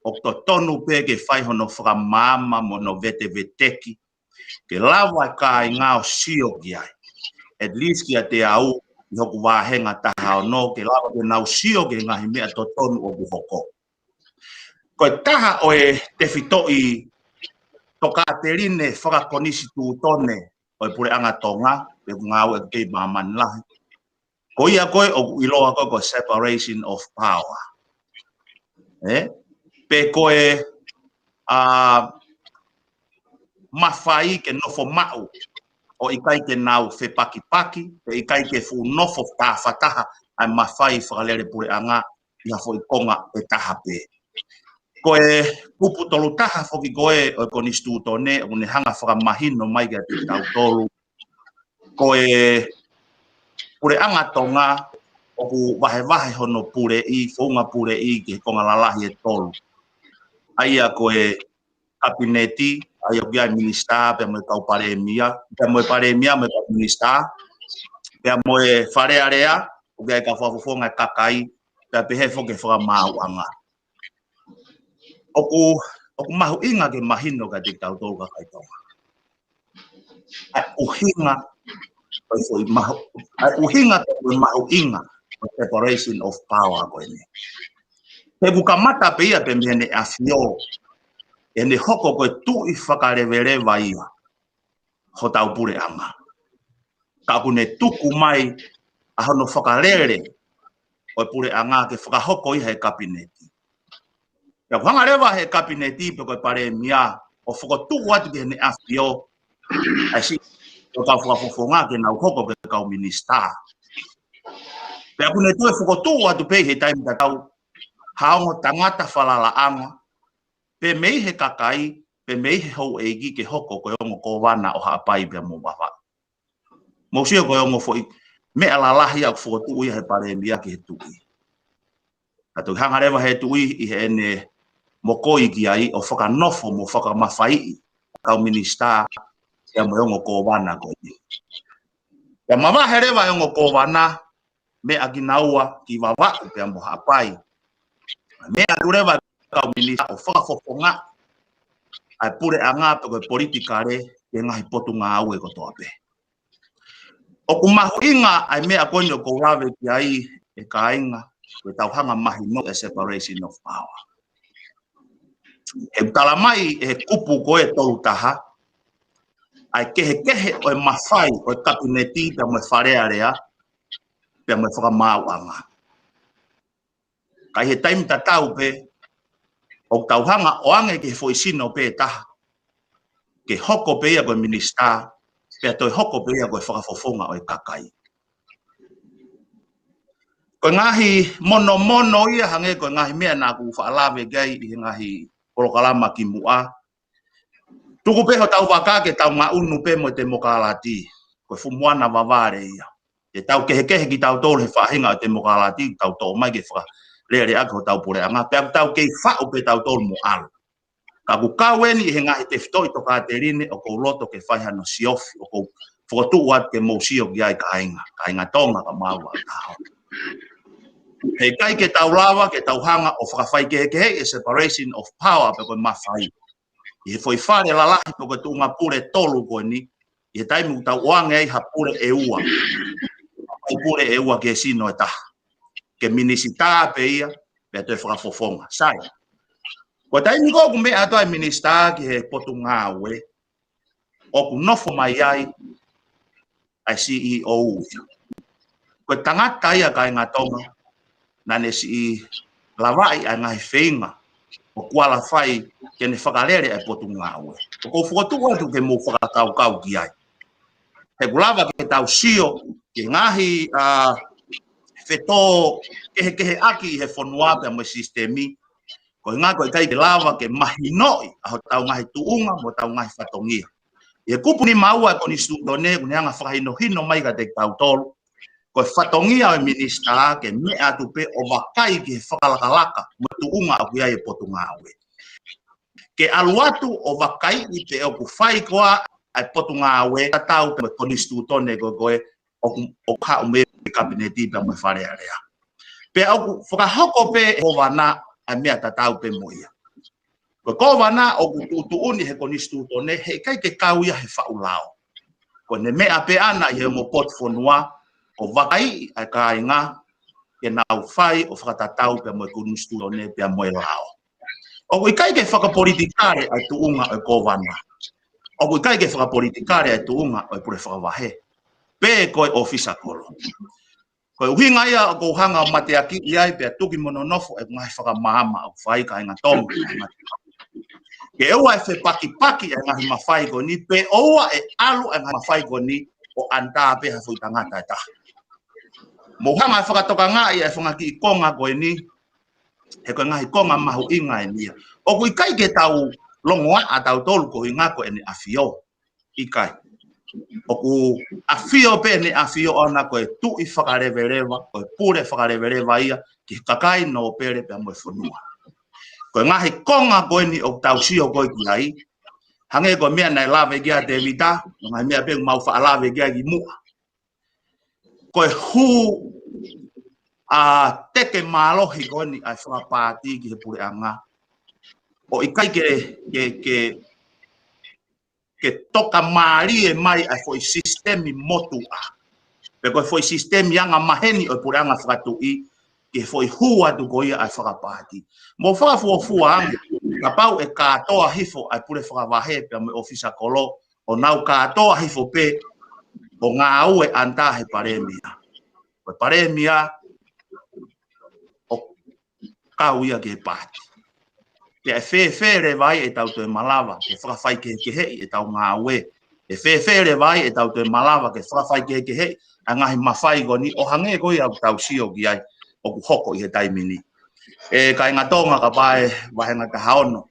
ʻoku totonu pē ke fai hono fakamaama mo hono veteveteki, ke lava e kāinga ʻo sio ki ai. at least kiate au, ʻi hoku vāhenga taha ono, ke lava ke nau sio ki he ngaahi meʻa totonu ʻoku hoko. Ko e taha ʻo e tefitoʻi tokāteline fakakonisitūtone ʻo e puleʻanga Tonga, pe ʻoku ngāueʻaki ʻi māmani lahi. Ko ia ko ē ʻoku ʻiloa ko e, ko e separation of power. ʻE? Pe ko e, ʻa, mafai ke nofo maʻu ʻo ʻikai ke nau fepakipaki, pe ʻikai ke fuʻu nofo tāfataha ʻa e mafai fakalele puleʻanga ʻi ha foʻi konga ʻe taha pē. Ko e kupu tolu taha foki ko ē ʻo e konisitūtone, ʻoku ne hanga fakamahino mai kiate kitautolu ko e puleʻanga Tonga ʻoku vahevahe hono puleʻi, founga puleʻi ki he konga lalahi ʻe tolu. ʻA ia ko e kapineti, ʻa ia ʻoku ʻi ai e minisitā, pea mo e kau palēmia, pea mo e palēmia mo e kau minisitā, pea mo e Fale Alea, ʻoku ʻi ai e kau fakafofonga ʻo e kakai, pea pehē foki ki he fakamaauʻanga. ʻOku, ʻoku mahuʻinga ke mahino kiate kitautolu kakai Tonga ʻa e ʻuhinga, ʻa e foʻi mahu-, ʻa e ʻuhinga ʻo e mahuʻinga ʻo e separation of power ko eni. He ʻoku kamata pē ia pē mei heʻene ʻAfio, ʻene hoko ko e tuʻi fakaleveleva ia hotau puleʻanga. Ka ʻoku ne tuku mai ʻa hono fakalele ʻo e puleʻanga ke fakahoko ia he kapineti. Pea ʻoku hanga leva he kapineti pe ko e palēmia ʻo fokotuʻu atu ki heʻene ʻAfio ʻa e siʻi kau fakafofonga ke nau hoko ko e kau minisitā. Pea ʻoku ne toe fokotuʻu atu pē he taimi tatau ha ongo tangata falalaʻanga, pe mei he kakai, pe mei he houʻeiki ke hoko ko e ongo kōvana ʻo Haʻapai pea mo Vavaʻu. Mou sio ko e ongo foʻi meʻa lalahi ʻoku fokotuʻu ia he palēmia ki he tuʻi. Ka toki hanga leva he tuʻi ʻi heʻene mokoi ki ai ʻo fakanofo mo fakamafaiʻi ʻa e kau minisitā pea mo e ongo kōvana ko eni. Pea mavahe leva e ongo kōvana, meʻa kinaua ki Vavaʻu pea mo Haʻapai. Meʻa atu leva e kau minisitā ʻo fakafofongaʻi ʻa e puleʻanga pe ko e politikale ki he ngaahi potungāue kotoa pē. ʻOku mahuʻinga ʻa e meʻa ko eni ʻoku ou lave ki ai ʻe kāinga, ko ʻetau hanga mahino e separation of power. He ʻoku tala mai ʻe he kupu ko ē tolu taha ʻa e kehekehe ʻo e mafai ʻo e kapineti pea mo e Fale Alea, pea mo e fakamaauʻanga. Ka ʻi he taimi tatau pē, ʻoku tau hanga ʻo ʻoange ki he foʻi sino pē taha, ke hoko pē ia ko e minisitā, pea toe hoko pē ia ko e fakafofonga ʻo e kakai. Ko e ngaahi monomono ia hangē ko e ngaahi meʻa naʻa ku faʻa lave ki ai ʻi he ngaahi polokalama kimuʻa. Tuku pē hotau vaka ke tau ngaʻunu pē mo e temokalati. Ko e fuʻu moana vavale ia. Ke tau kehekehe kitautolu he faʻahinga ʻo e temokalati, tau toʻo mai ke fakalele ʻaki hotau puleʻanga. Pea tau kei faʻu pē tautolu mo ʻalu. Ka ʻoku kau eni ʻi he ngaahi tefitoʻi tokāteline ʻoku ou loto ke fai hano siofi, ʻoku ou fokotuʻu atu ke mou sio ki ai kāinga, kāinga Tonga ka mau a taho. He ʻikai ke tau lava, ke tau hanga ʻo fakafaikehekehe e separation of power pe ko e mafai. ʻI he foʻi fale lalahi pe ko e tuʻunga pule tolu ko eni, ʻi he taimi ʻoku tau ʻoange ai ha pule ʻe ua. Hai pule ʻe ua ki he sino ʻe taha. Ke minisitā pē ia, pea toe fakafofonga. Sai. Ko e taimi ko ē ʻoku meʻa atu ai e minisitā ki he potungāue, ʻoku nofo mai ai ʻa e C E O ia. Ko e tangata ia kāinga Tonga, naʻa ne siʻi lavaʻi ʻa e ngaahi feinga ʻo kualify ke ne fakalele ʻa e potungāue. ʻOku ou fokotuʻu atu ke mou fakakaukau ki ai. He ʻoku lava ke tau sio ki he ngaahi, ʻa, fetōkehekeheʻaki ʻi he fonua pea mo e sisitemi, ko e ʻuhinga ko e ʻikai ke lava ke mahinoʻi ʻa hotau ngaahi tuʻunga mo hotau ngaahi fatongia. ʻI he kupu nima ua e konisitūtone, ʻoku ne hanga fakahinohino mai kiate kitautolu, ko e fatongia ʻo e minisitā ke meʻa atu pē ʻo vakai ki he fakalakalaka mo e tuʻunga ʻoku ʻi ai e potungāue. Ke ʻalu atu ʻo vakaiʻi pe ʻoku fai koā ʻa e potungāue tatau pē mo e konisitūtone ko ē, ko ē ʻoku, ʻoku haʻu mei he kapineti pea mo e Fale Alea. Pea ʻoku fakahoko pē ʻe he kōvana ʻa e meʻa tatau pē mo ia. Ko e kōvana ʻoku tuʻutuʻuni he konisitūtone, he ʻikai ke kau ia he faʻu lao. Ko Ko ʻene meʻa pē ʻana ʻi he ongo potu fonua, ʻo vakaiʻi ʻa e kāinga ke nau fai ʻo fakatatau pea mo e konisitūtone pea mo e lao. ʻOku ʻikai ke fakapolitikale ʻa e tuʻunga ʻo e kōvana. ʻOku ʻikai ke fakapolitikale ʻa e tuʻunga ʻo e pule fakavahe, pe ko e ʻōfisa kolo. Ko e ʻuhinga ia ʻoku ou hanga ʻo mateakiʻi ai pea tuki mo nonofo ʻeku ngaahi fakamaama ʻoku fai, kāinga Tonga. Ke ʻoua ʻe fepakipaki ʻa e ngaahi mafai ko eni, pe ʻoua ʻe ʻalu ʻa e ngaahi mafai ko eni ʻo ʻanitā pē ha foʻi tangata ʻe taha. Mou hanga ʻo fakatokangaʻi ʻa e fanga kiʻi konga ko eni, he ko e ngaahi konga mahuʻinga eni ia. ʻOku ʻikai ke tau longoaʻa tautolu koeʻuhinga ko ʻEne ʻAfio. ʻIkai. ʻOku ʻafio pē ʻEne ʻAfio ʻana ko e Tuʻi Fakaleveleva, ko e Pule Fakaleveleva ia ki he kakai nōpele pea mo e fonua. Ko e ngaahi konga ko eni ʻoku tau sio ko ē ki ai, hangē ko e meʻa naʻe lave ki ai ʻa Tēvita, ko e ngaahi meʻa pē ʻoku mau faʻa lave ki ai kimuʻa. Ko e hū ʻa e teke mālohi ko eni ʻa e fakapaati ki he puleʻanga, ʻo ʻikai ke, ke, ke, ke toka mālie mai ʻa e foʻi sisitemi motuʻa, pe ko e foʻi sisitemi anga maheni ʻo e puleʻanga fakatuʻi, ki he foʻi hū atu ko ia ʻa e fakapaati. Mou fakafuofua ange, kapau ʻe kātoa hifo ʻa e pule fakavahe pea mo e ʻōfisa kolo, ʻo nau kātoa hifo pē ʻo ngāue ʻanitā he palēmia. Ko e palēmia ʻoku kau ia ki he paati. Pea ʻe fēfē leva ai ʻetau toe malava ke fakafaikehekeheʻi ʻetau ngāue? ʻE fēfē leva ai ʻetau toe malava ke fakafaikehekeheʻi ʻa e ngaahi mafai ko eni, ʻo hangē ko ia ʻoku tau sio ki ai ʻoku hoko ʻi he taimi ni? ʻE kāinga Tonga, kapau ʻe vāhenga taha ono,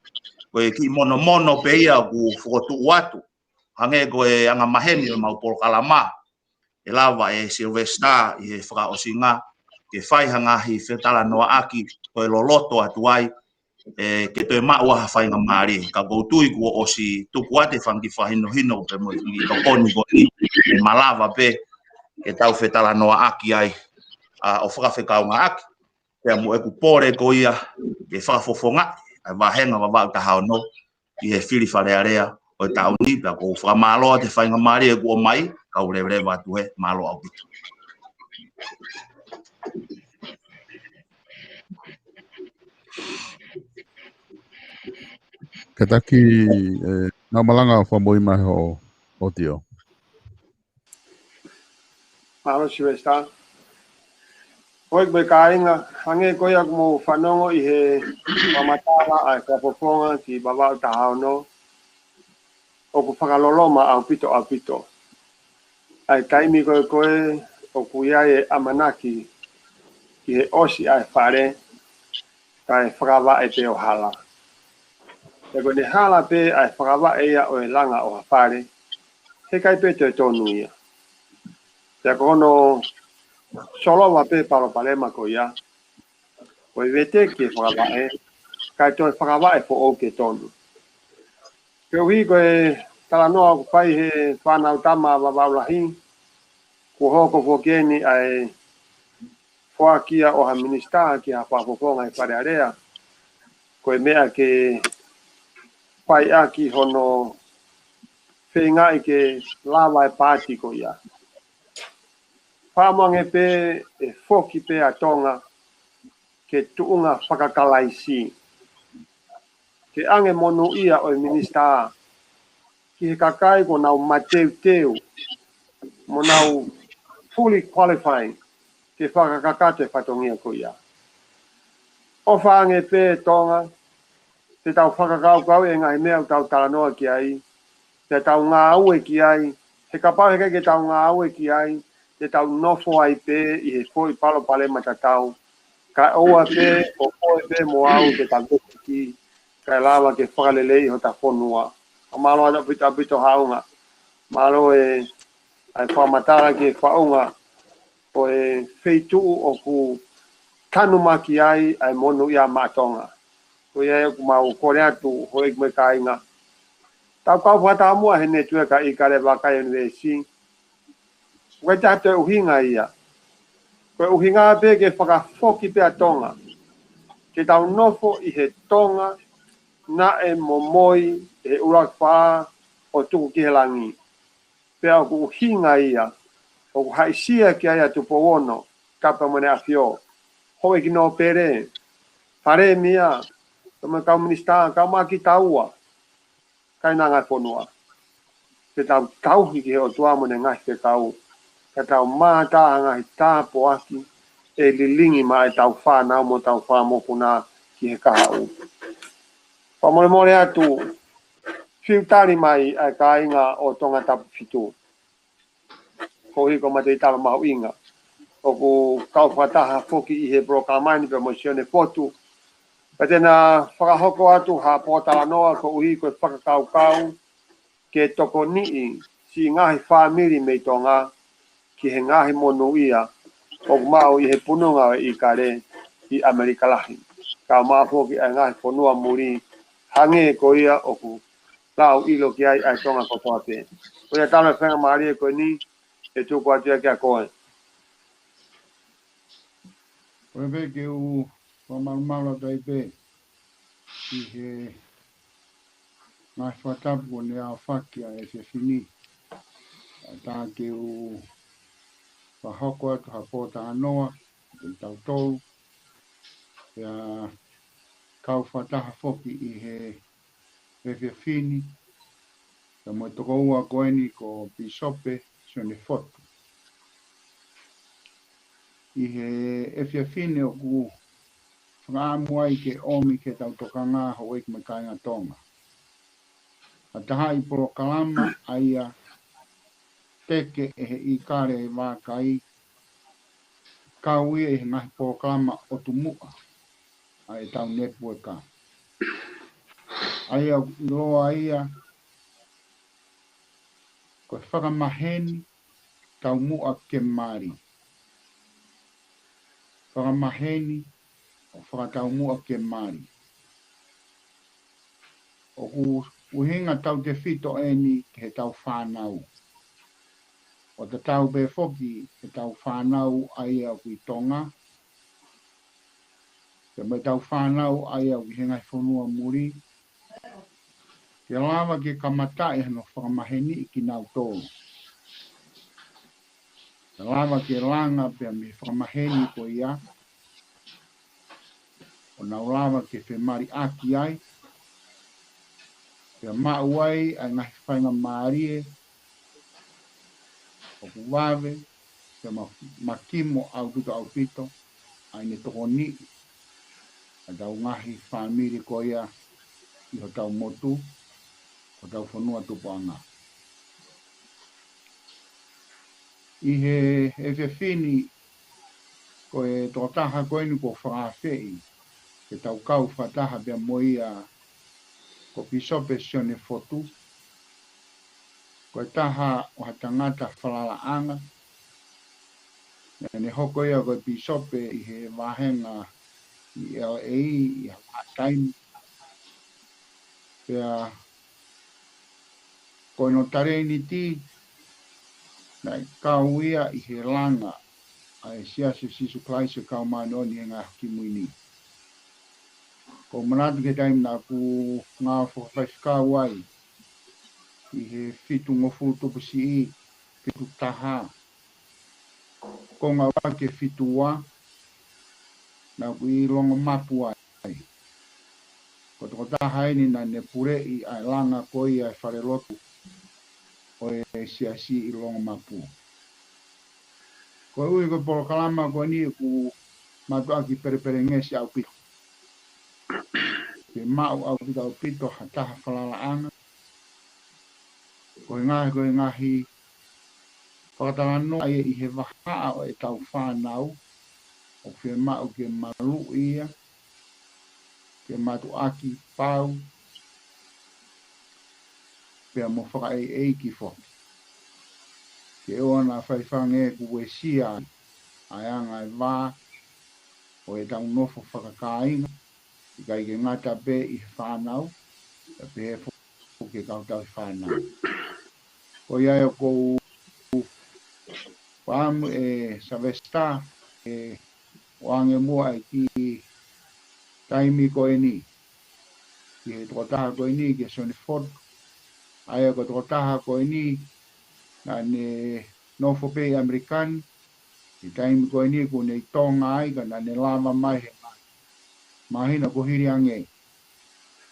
ko e kiʻi monomono pē ia ʻoku fokotuʻu atu, hangē ko e anga maheni ʻo ʻemau polokalama, ʻe lava ʻe Sylvester ʻi he fakaʻosinga ke fai ha ngaahi fetalanoaʻaki ko e loloto atu ai, ʻe, ke toe maʻu ha faingamālie. Ka ʻoku ou tui kuo ʻosi tuku atu e fanga kiʻi fakahinohino pea mo e kiʻi tokoni ko eni, ʻe malava pē ke tau fetalanoaʻaki ai, ʻa, ʻo fakafekauʻaki pea mo ʻeku pole ko ia ke fakafofongaʻi ʻa e vāhenga Vavaʻu taha ono ʻi he fili Fale Alea ʻo e taʻu ni. Pea ʻoku ou fakamālō atu he faingamālie kuo ʻomai, kau leveleva atu he mālō ʻaupito. Kātaki, ʻe, Ngaamalanga, ʻo fakamui mai hoʻo ʻōtio. Mālō Sylvester. Ko e, ko e kāinga, hangē ko ia ʻoku mou fanongo ʻi he fakamatala ʻa e fakafofonga ki Vavaʻu taha ono, ʻoku fakaloloma ʻaupito, ʻaupito ʻa e taimi ko ē ko ē ʻoku ʻi ai e ʻamanaki ki he ʻosi ʻa e fale, kae fakavaʻe pē ʻo hala. Pea ko ʻene hala pē ʻa e fakavaʻe ia ʻo e langa ʻo ha fale, heʻikai pē toe tonu ia. Pea ko hono solova pē palopalema ko ia, ko e veteki e fakavaʻe, kae toe fakavaʻe foʻou ke tonu. Koeʻuhi ko e talanoa ʻoku fai he fānau tama Vavaʻu lahi, kuo hoko foki eni ʻa e foaki ia ʻo ha minisitā ki ha fakafofonga ʻi Fale Alea, ko e meʻa ke fai ʻaki hono feingaʻi ke lava e paati ko ia. Fakaʻamu ange pē ʻe foki pē ʻa Tonga ki he tuʻunga fakakalaisi, ke ʻange monūʻia ʻo e minisitā ki he kakai kuo nau mateuteu, mo nau fully qualified ke fakakakato e fatongia ko ia. ʻOfa ange pē Tonga, te tau fakakaukauʻi e ngaahi meʻa ʻoku tau talanoa ki ai, te tau ngāue ki ai, he kapau heʻikai ke tau ngāue ki ai, te tau nofo ai pē ʻi he foʻi palopalema tatau, kae ʻoua pē ʻo koe pē mo au ke ta veteki, kae lava ke fakaleleiʻi hota fonua. Fakamālō atu ʻaupito, ʻaupito Haʻunga. Mālō e, ʻa e fakamatala ki he faʻunga ʻo e feituʻu ʻoku tanumaki ai ʻa e monūʻia maʻa Tonga. Ko ia ʻoku mau kole atu, houʻeiki mo e kāinga, tau kau fakataumuʻa he netiueka ʻi Kalevaka University. ʻOku ʻikai toe ʻuhinga ia. Ko e ʻuhinga pē ke fakafoki pē ʻa Tonga, ke tau nofo ʻi he Tonga naʻe momoi ʻe he ʻUluaki Fā ʻo tuku ki he langi. Pea ʻoku ʻuhinga ia ʻoku haʻisia ki ai ʻa Tupou Ono, Kapau mo ʻEne ʻAfio, Houʻeiki Nōpele, Palēmia, pea mo e kau minisitā, kau maʻa kitaua, kāinga e fonua. Ke tau tauhi ki he ʻOtua mo ʻene ngaahi fekau, ka tau mātā ha ngaahi tāpuaki ʻe lilingi maʻa ʻetau fānau mo ʻetau fanga mokopuna ki he kahaʻu. Fakamolemole atu, fiu tali mai ʻa e kāinga ʻo Tongatapu fitu. Koeʻuhi ko e mateitalo mahuʻinga ʻoku kau fakataha foki ʻi he polokalama ni pea mo Sione Fotu. Pea te na fakahoko atu ha pōtalanoa koeʻuhi ko e fakakaukau ke tokoniʻi siʻi ngaahi fāmili mei Tonga ki he ngaahi monūʻia ʻoku maʻu ʻi he pununga ʻo e ʻIkale ʻi ʻAmelika Lahi, kae ʻumaʻā foki ʻa e ngaahi fonua muli, hangē ko ia ʻoku lau ʻilo ki ai ʻa e Tonga kotoa pē. Ko ia talo e faingamālie ko eni, ʻe tuku atu ia kia koe. Ko e pē ke u fakamalumalu atu ai pē ʻi he ngaahi fakatapu kuo ne aofaki ʻa e efiafi ni. ʻAtā ke u fakahoko atu ha pōtalanoa kiate kitautolu. Pea kau fakataha foki ʻi he efiafi ni, pea mo e tokoua ko eni ko Pīsope Sione Fotu. ʻI he efiafi ni ʻoku fakaʻamu ai ke ʻomi ke tau tokanga houʻeiki mo e kāinga Tonga. ʻA e taha ʻi polokalama ʻa ia teke ʻe he ʻIkale ʻi Vākai, kau ia ʻi he ngaahi polokalama ʻotu muʻa ʻa ʻetau netiueka. ʻA ia ʻoku ʻiloa ia ko e fakamaheni taumuʻa ke mali. Fakamaheni ʻo fakataumuʻa ke mali. ʻOku ʻuhinga tautefito eni ki heʻetau fānau. ʻO tatau pē foki ʻetau fānau ʻa ia ʻoku ʻi Tonga, pea mo ʻetau fānau ʻa ia ʻoku ʻi he ngaahi fonua muli, ke lava ke kamataʻi hano fakamaheniʻi kinautolu. Ke lava ke langa pea mei he fakamaheni ko ia, ʻo nau lava ke femaliʻaki ai, pea maʻu ai ʻa e ngaahi faingamālie ʻoku vave, pea ma-, makimo ʻaupito ʻaupito ʻa ʻene tokoniʻi ʻa ʻetau ngaahi fāmili ko ia ʻi hotau motu, hotau fonua tupuʻanga. ʻI he efiafi ni, ko e tokotaha ko eni kuo fakaafeʻi ke tau kau fakataha pea mo ia ko Pīsope Sione Fotu. Ko e taha ʻo ha tangata falalaʻanga. Naʻa ne hoko ia ko e pīsope ʻi he vāhenga ʻi L A ʻi ha vahaʻa taimi. Pea ko hono talēniti, naʻe kau ia ʻi he langa ʻa e Siasi ʻo Sīsū Kalaisi ʻo e Kau Māʻoniʻoni ʻi he Ngaahi ʻAho Kimui ni. ʻOku ou manatu ki he taimi naʻa ku ngāue fakafaifekau ai ʻi he fitungofulu tupu siʻi, fitu taha, konga ua ki he fitu ua, naʻa ku ʻi Longomapu ai. Ko e tokotaha eni naʻa ne puleʻi ʻa e langa ko ia e falelotu ʻo e Siasi ʻi Longomapu. Koeʻuhi ko e polokalama ko eni ʻoku mātuʻaki pelepelengesi ʻaupito. Ke maʻu ʻaupito ʻaupito ha taha falalaʻanga. Ko e ngaahi, ko e ngaahi fakatalanoa ia ʻi he vahaʻa ʻo ʻetau fānau, ʻoku fiemaʻu ke maluʻi ia, ke mātuʻaki pau, pea mo fakaʻeiʻeiki foki. Ke ʻoua naʻa faifai ange ke uesia ai ʻa e anga e vā ʻo ʻetau nofo fakakāinga, ʻikai ke ngata pē ʻi he fānau, ka pehē foki ki he kau tauhi fānau. Ko ia ʻoku ou fakaʻamu ʻe Savesita, ʻe ʻoange muʻa e kiʻi taimi ko eni ki he tokotaha ko eni, kia Sione Fotu. ʻA ia ko e tokotaha ko eni, Naʻa ne nofo pē ʻi ʻAmelika ni, ʻi he taimi ko eni kuo ne ʻi Tonga ai, ka naʻa ne lava mai he ngaahi māhina kuo hili ange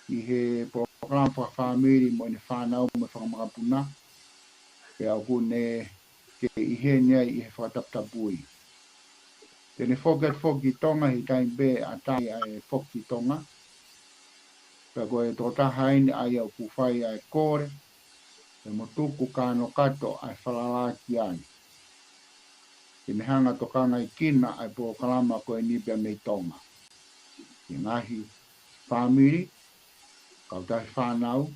ʻi he polokalama fakafāmili mo ʻene fānau mo e fanga makapuna, pea ʻoku ne kei ʻi heni ai ʻi he fakataputapui. Te ne foki atu foki ki Tonga he taimi pē ʻe ʻatā ai ʻa e foki ki Tonga. Pea ko e tokotaha eni ʻa ia ʻoku fai ʻa e kole, pea mo tuku kānokato ʻa e falala ki ai. Ke ne hanga ʻo tokangaʻi kinaua ʻa e polokalama ko eni pea mei Tonga. Ki he ngaahi fāmili, kautaha fānau,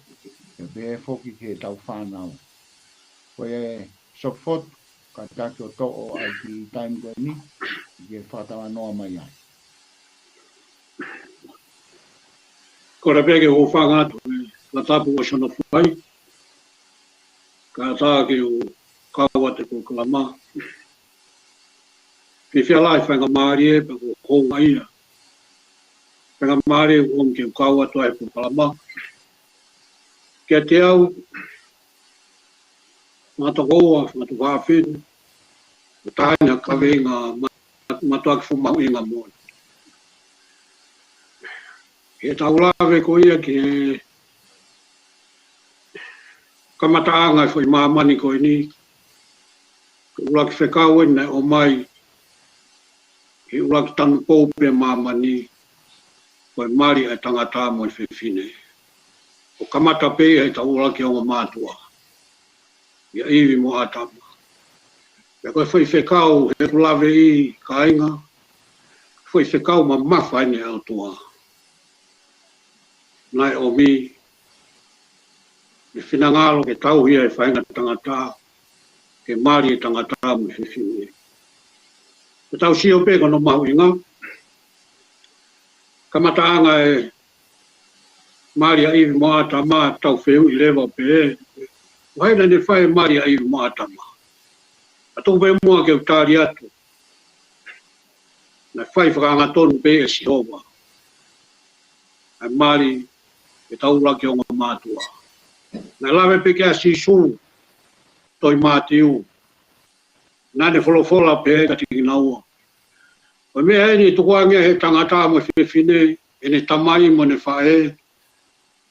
pea pehē foki ki heʻetau fānau. Ko ia Sopotu, kātaki ʻo toʻo ʻa e kiʻi taimi ko eni, ke fakatalanoa mai ai. Kole pē ke u hūfanga atu he fakatapu ʻo Sono Fai, kātaki ke u kau atu he polokalama. Fiefia lahi faingamālie pea ko e houngaʻia. Faingamālie ʻoku ou maʻu ke u kau atu ai he polokalama. Kiate au, fanga tokoua, fanga tuofāfine, ʻoku taha eni ha kaveinga ma-, mātuʻaki fuʻu mahuʻinga moʻoni. Heʻetau lave ko ia ki he kamataʻanga e foʻi māmani ko eni, ko e ʻuluaki fekau eni naʻe ʻomai ʻi he ʻuluaki tanupou pē ʻo māmani, ko e mali ʻa e tangata mo e fefine. ʻO kamata pē ia heʻetau ʻuluaki ongo mātuʻa, ʻia ʻIvi mo ʻĀtama. Pea ko e foʻi fekau, he ʻoku laveʻi, kāinga, foʻi fekau mamafa eni ʻa e ʻOtua. Naʻe ʻomi ʻene finangalo ke tauhi ʻa e faʻahinga tangata, ke mali e tangata mo e fefine. Ke tau sio pē ki hono mahuʻinga, kamataʻanga e mali ʻa ʻIvi mo ʻĀtama, tau fehuʻi leva pē, ʻuhinga naʻe fai e mali ʻa ʻIvi mo ʻĀtama. Ka tuku pē muʻa ke u tali atu, naʻe fai fakaangatonu pē ʻe Sihova ʻa e mali ʻetau ʻuluaki ongo mātuʻa. Naʻe lave pē ki ai ʻa Sīsū, tohi Mātiu, naʻa ne folofola pē kiate kinaua, ko e meʻa eni ʻe tukuange ai ʻe he tangata mo e fefine ʻene tamai mo ʻene faʻē,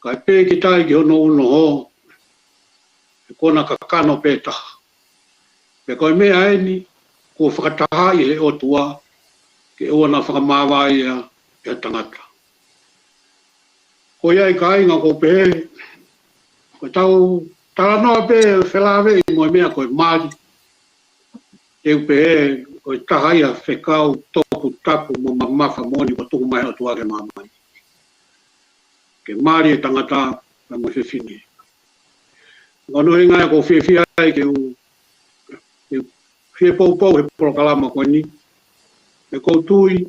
kae pīkitai ki hono unoho, he kuo na kakano pē taha. Pea ko e meʻa eni kuo fakatahaʻi ʻe he ʻOtua, ke ʻoua naʻa fakamāvae ia ʻe ha tangata. Ko ia ai kāinga, ʻoku ou pehē, ko ʻetau talanoa pē felāveʻi mo e meʻa ko e mali, te u pehē ko e taha ia e fekau toputapu mo mamafa moʻoni kuo tuku mai ʻe he ʻOtua ki he māmani. Ke mali e tangata pea mo e fefine. Ko hono ʻuhinga ia ʻoku ou fiefia ai ke u, ke u fie poupou he polokalama ko eni. He ʻoku ou tui,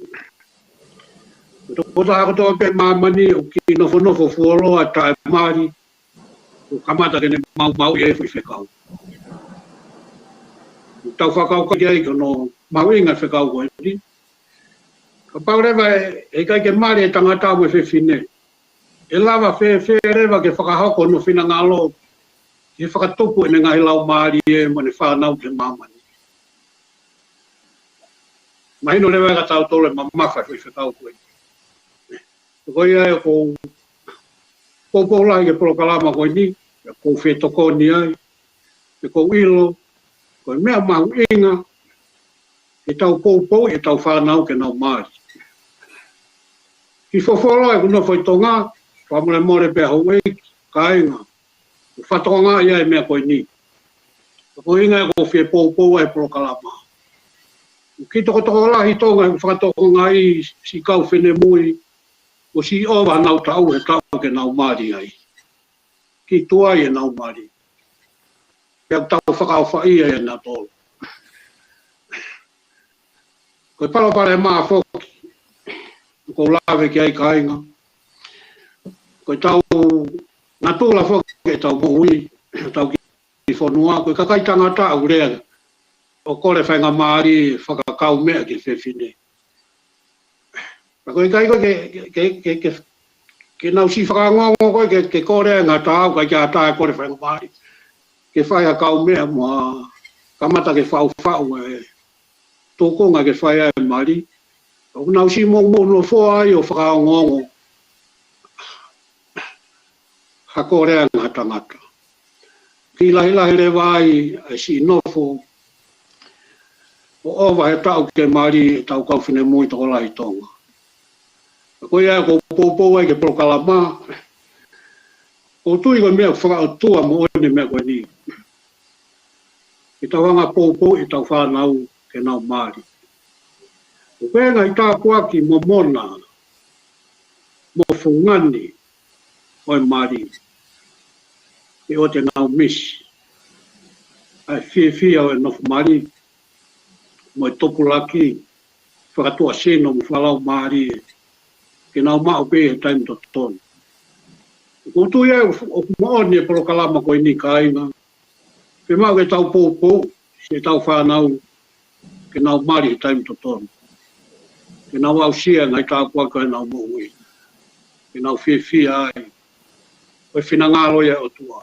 ko e tokotaha kotoa pē ʻi māmani ʻoku kiʻi nofonofo fuoloa taʻemali, kuo kamata ke ne maumauʻi e foʻi fekau. Tau fakakaukau ki ai ki hono mahuʻinga e fekau ko eni. Kapau leva ʻe, ʻe ʻikai ke mali e tangata mo e fefine, ʻe lava fēfē leva ke fakahoko hono finangalo, ke fakatupu ʻene ngaahi laumālie mo ʻene fānau ki he māmani? Mahino leva ʻe kitautolu e mamafa e foʻi fekau ko eni. Ko ia ai ʻoku ou poupou lahi ki he polokalama ko eni, ʻoku ou fetokoni ai, ʻoku ou ʻilo, ko e meʻa mahuʻinga ke tau poupouʻi ʻetau fānau ke nau mali. Kiʻi folofola ʻeku nofo ʻi Tonga, fakamolemole pē houʻeiki, kāinga, ʻoku fakatokangaʻi ai e meʻa ko eni. Ko e ʻuhinga ia ʻoku ou fie poupou ai he polokalama. ʻOku kiʻi tokotokolahi ʻi Tonga he fakatokangaʻi siʻi kau finemui, ʻosi ʻova honau taʻu he taʻu ke nau mali ai. Kiʻi tuai ʻenau mali. Pea tau fakaʻofaʻia ʻe nautolu. Ko e palopalema foki ʻoku ou lave ki ai, kāinga, ko ʻetau natula foki ʻetau moʻui, ʻetau kiʻi fonua, ko e kakai tangata ʻoku lea ʻo kole faingamālie fakakaumeʻa ki he fefine. Ka ko e ʻikai ko ē ke, ke, ke, ke, ke nau siʻi fakaongoongo ko ē ke, ke kole e ngaahi taʻu, ʻikai ke ʻatā e kole faingamālie. ke fai ha kaumeʻa mo ha kamata ke faʻufaʻu e tōkonga ke fai ai e mali. ʻOku nau siʻi moumou nofoa ai ʻo fakaongoongo ha kole ʻa e ngaahi tangata. Kiʻi lahilahi leva ai ʻa e siʻi nofo ʻo ʻova he taʻu ke mali ʻetau kau finemui tokolahi Tonga. Ko ia ʻoku ou poupou ai ki he polokalama, ʻoku ou tui ko e meʻa fakaʻotua moʻoni e meʻa ko eni. Ke tau hanga ʻo poupouʻi ʻetau fānau ke nau mali. ʻOku ʻi ai e ngaahi tāpuaki momona mo fungani ʻo e mali. ʻE ʻoua te nau misi ʻa e fiefia ʻo e nofo mali, mo e tupulaki fakatuʻasino mo fakalaumālie ke nau maʻu pē he taimi totonu. ʻOku ou tui ai ʻoku moʻoni e polokalama ko eni, kāinga. Fiemaʻu ke tau poupou siʻetau fānau ke nau mali he taimi totonu, ke nau aʻusia e ngaahi tāpuaki ʻo ʻenau moʻui, ke nau fiefia ai, ko e finangalo ia ʻo e ʻOtua.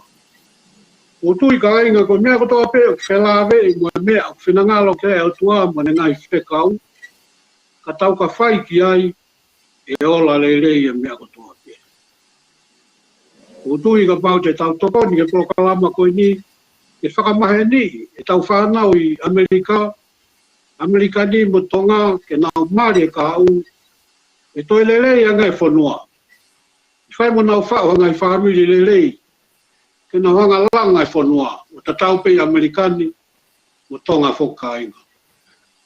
ʻOku ou tui, kāinga, ko e meʻa kotoa pē ʻoku felāveʻi mo e meʻa ʻoku finangalo ki ai e ʻOtua mo ʻene ngaahi fekau, ka tau ka fai ki ai, ʻe ola lelei e meʻa kotoa pē. ʻOku ou tui kapau te tau tokoni ki he polokalama ko eni ke fakamaheni ʻetau fānau ʻi ʻAmelika, ʻAmelika ni mo Tonga, ke nau mali e kahaʻu, ʻe toe lelei ange e fonua. ʻE fai mo nau faʻu ha ngaahi fāmili lelei, ke nau hanga ʻo langa e fonua, ʻo tatau pē ʻi ʻAmelika ni mo Tonga foki, kāinga.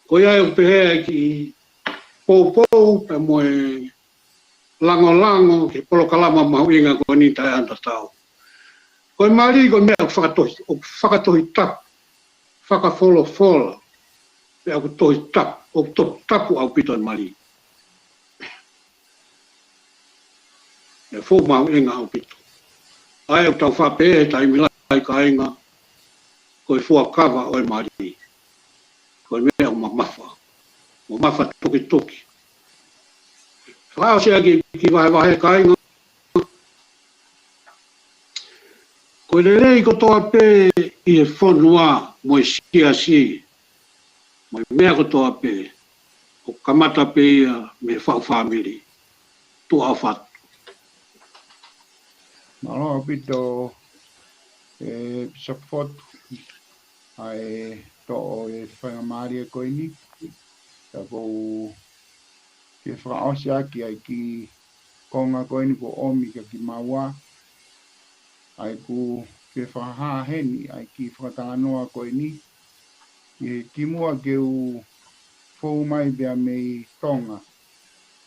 Ko ia ʻoku pehē ai e kiʻi poupou pea mo e langolango ki he polokalama mahuʻinga ko eni taʻeʻanatatau. Ko e mali ko e meʻa ʻoku fakatohi, ʻoku fakatohitapu, fakafolofola, pea ʻoku tohitapu, ʻoku toputapu ʻaupito e mali. ʻE fuʻu mahuʻinga ʻaupito. ʻA ia ʻoku tau faʻa pehē he taimi lahi, kāinga, ko e fuakava ʻo e mali, ko e meʻa ʻoku mamafa, mamafa tukituki. Fakaʻosi ʻaki e kiʻi vahevahe, kāinga. Ko e lelei kotoa pē ʻi he fonua mo e siasi mo e meʻa kotoa pē, ʻoku kamata pē ia mei he faʻu fāmili. Tuʻa ʻofa atu. Mālō ʻaupito, ʻe Bishop Fotu, ʻa e toʻo e faingamālie ko eni. Ka ʻoku ou fie fakaʻosi ʻaki ʻa e kiʻi konga ko eni kuo ʻomi kia kimaua, ʻa ia ʻoku fie fakahā heni ʻa e kiʻi fakatalanoa ko eni, ʻi he kimuʻa ke u fou mai pea mei Tonga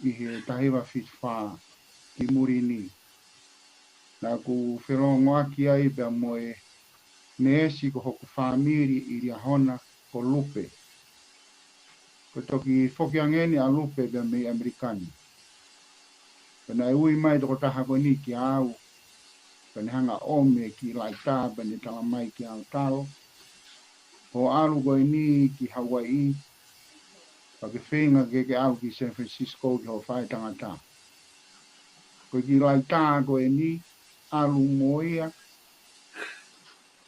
ʻi he taha hiva fitu fā ki muli ni. Naʻa ku felōngoaki ai pea mo e neesi ko hoku fāmili ʻi Liahona ko Lupe. Ko e toki foki ange eni ʻa Lupe pea mei ʻAmelika ni. Pea naʻe ui mai e tokotaha ko eni kia au, pea ne hanga ʻo ʻomi e kiʻi laʻitā, pea ne tala mai kia au, Talo, hoʻo ʻalu ko eni ki Hauaiʻi, pea ke feinga ke ke ʻalu ki San Francisco ki hoʻo faʻētangata. Ko e kiʻi laʻitā ko eni, ʻalu mo ia,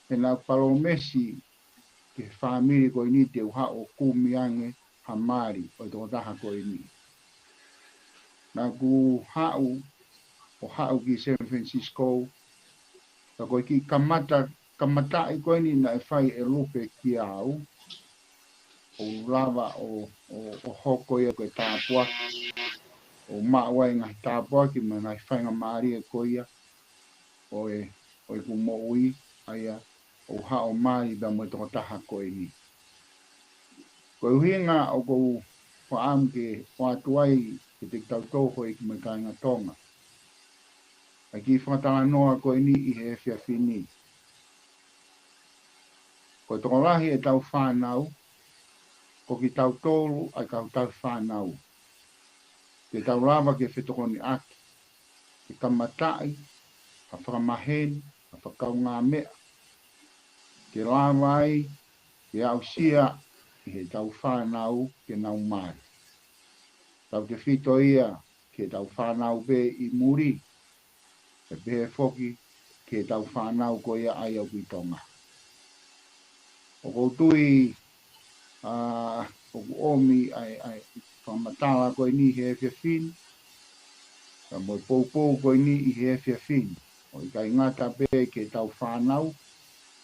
he naʻa ku palōmesi ki he fāmili ko eni te u haʻu ʻo kumi ange ha mali ʻo e tokotaha ko eni. Naʻa ku haʻu, ʻo haʻu ki San Francisco, ka ko e kiʻi kamata, kamataʻi ko eni naʻe fai ʻe Lupe kia au, ʻo lava ʻo, ʻo, ʻo hoko ia ko e tāpuaki, ʻo maʻu ai e ngaahi tāpuaki mo e ngaahi faingamālie ko ia ʻo e, ʻo ʻeku moʻui, ʻa ia ʻoku ou haʻu ʻo mali pea mo e tokotaha ko eni. Ko e ʻuhinga ʻoku ou fakaʻamu ke ʻoatu ai kiate kitautolu houʻeiki mo e kāinga Tonga ʻa e kiʻi fakatalanoa ko eni ʻi he efiafi ni. Ko e tokolahi ʻetau fānau, ko kitautolu ʻa e kau tauhi fānau. Ke tau lava ke fetokoniʻaki, ke kamataʻi ha fakamaheni, ha fakakaungāmeʻa, ke lava ai ke aʻusia ʻe heʻetau fānau ke nau mali. Tautefito ia ki heʻetau fānau pē ʻi muli, pea pehē foki ki heʻetau fānau ko ia ʻa ia ʻoku ʻi Tonga. ʻOku ou tui ʻoku ʻomi ʻa e fakamatala ko eni he efiafi ni, ka mo e poupou ko eni ʻi he efiafi ni. ʻOku ʻikai ngata pē ki heʻetau fānau,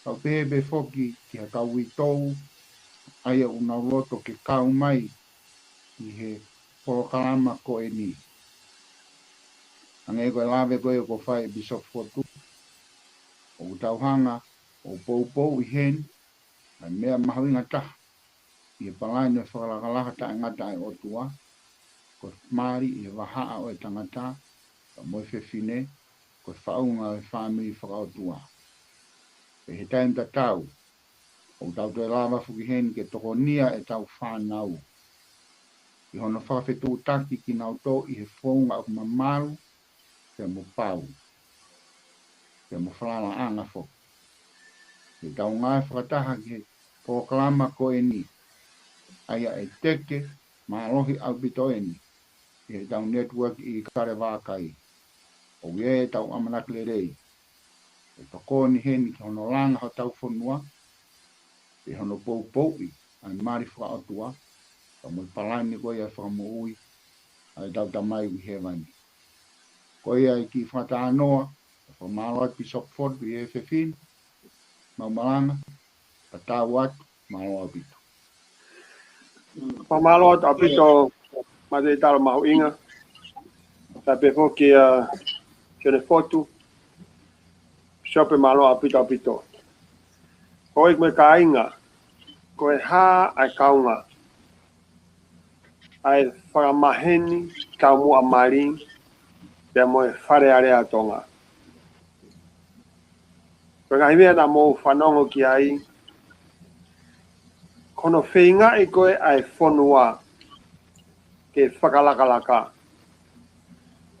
ka ʻoku pehē pē foki ki he kau uitou, ʻa ia ʻoku nau loto ke kau mai ʻi he polokalama ko eni. Hangē ko e lave ko ē kuo fai ʻe Bishop Fotu, ʻoku tau hanga ʻo poupouʻi heni ʻa e meʻa mahuʻinga taha ʻi he palani ʻo e fakalakalaka taʻengata ʻa e ʻOtua, ko e mali ʻi he vahaʻa ʻo e tangata, ka mo e fefine, ko e faʻunga ʻo e fāmili fakaʻotua. Pea ʻi he taimi tatau, ʻoku tau toe lava foki heni ke tokonia ʻetau fānau ʻi hono fakafetuʻutaki kinautolu ʻi he founga ʻoku mamalu, pea mo pau, pea mo falalaʻanga foki. ʻEtau ngāue fakataha ki he polokalama ko eni, ʻa ia ʻe teke mālohi ʻaupito eni ʻi heʻetau network ʻi Kalevākai. ʻOku ʻi ai ʻetau ʻamanaki lelei ʻe tokoni heni ki hono langa hotau fonua, ʻi hono poupouʻi ʻa e mali fakaʻotua, ka mo e palani ko ia ʻa e Fakamoʻui ʻa ʻetau Tamai ʻi Hēvani. Ko ia e kiʻi fakatalanoa, fakamālō atu Bishop Fotu ʻi he efiafi ni, mau malanga, tatau atu, mālō ʻaupito. Fakamālō atu ʻaupito, Mate Talo mahuʻinga. Tapu pē foki ʻa Sione Fotu, Bishop, mālō ʻaupito ʻaupito. Houʻeiki mo e kāinga, ko e hā ʻa e kaunga ʻa e fakamaheni taumuʻa mali pea mo e Fale Alea ʻa Tonga? Ko e ngaahi meʻa naʻa mou fanongo ki ai, ko hono feingaʻi ko ē ʻa e fonua ke fakalakalaka,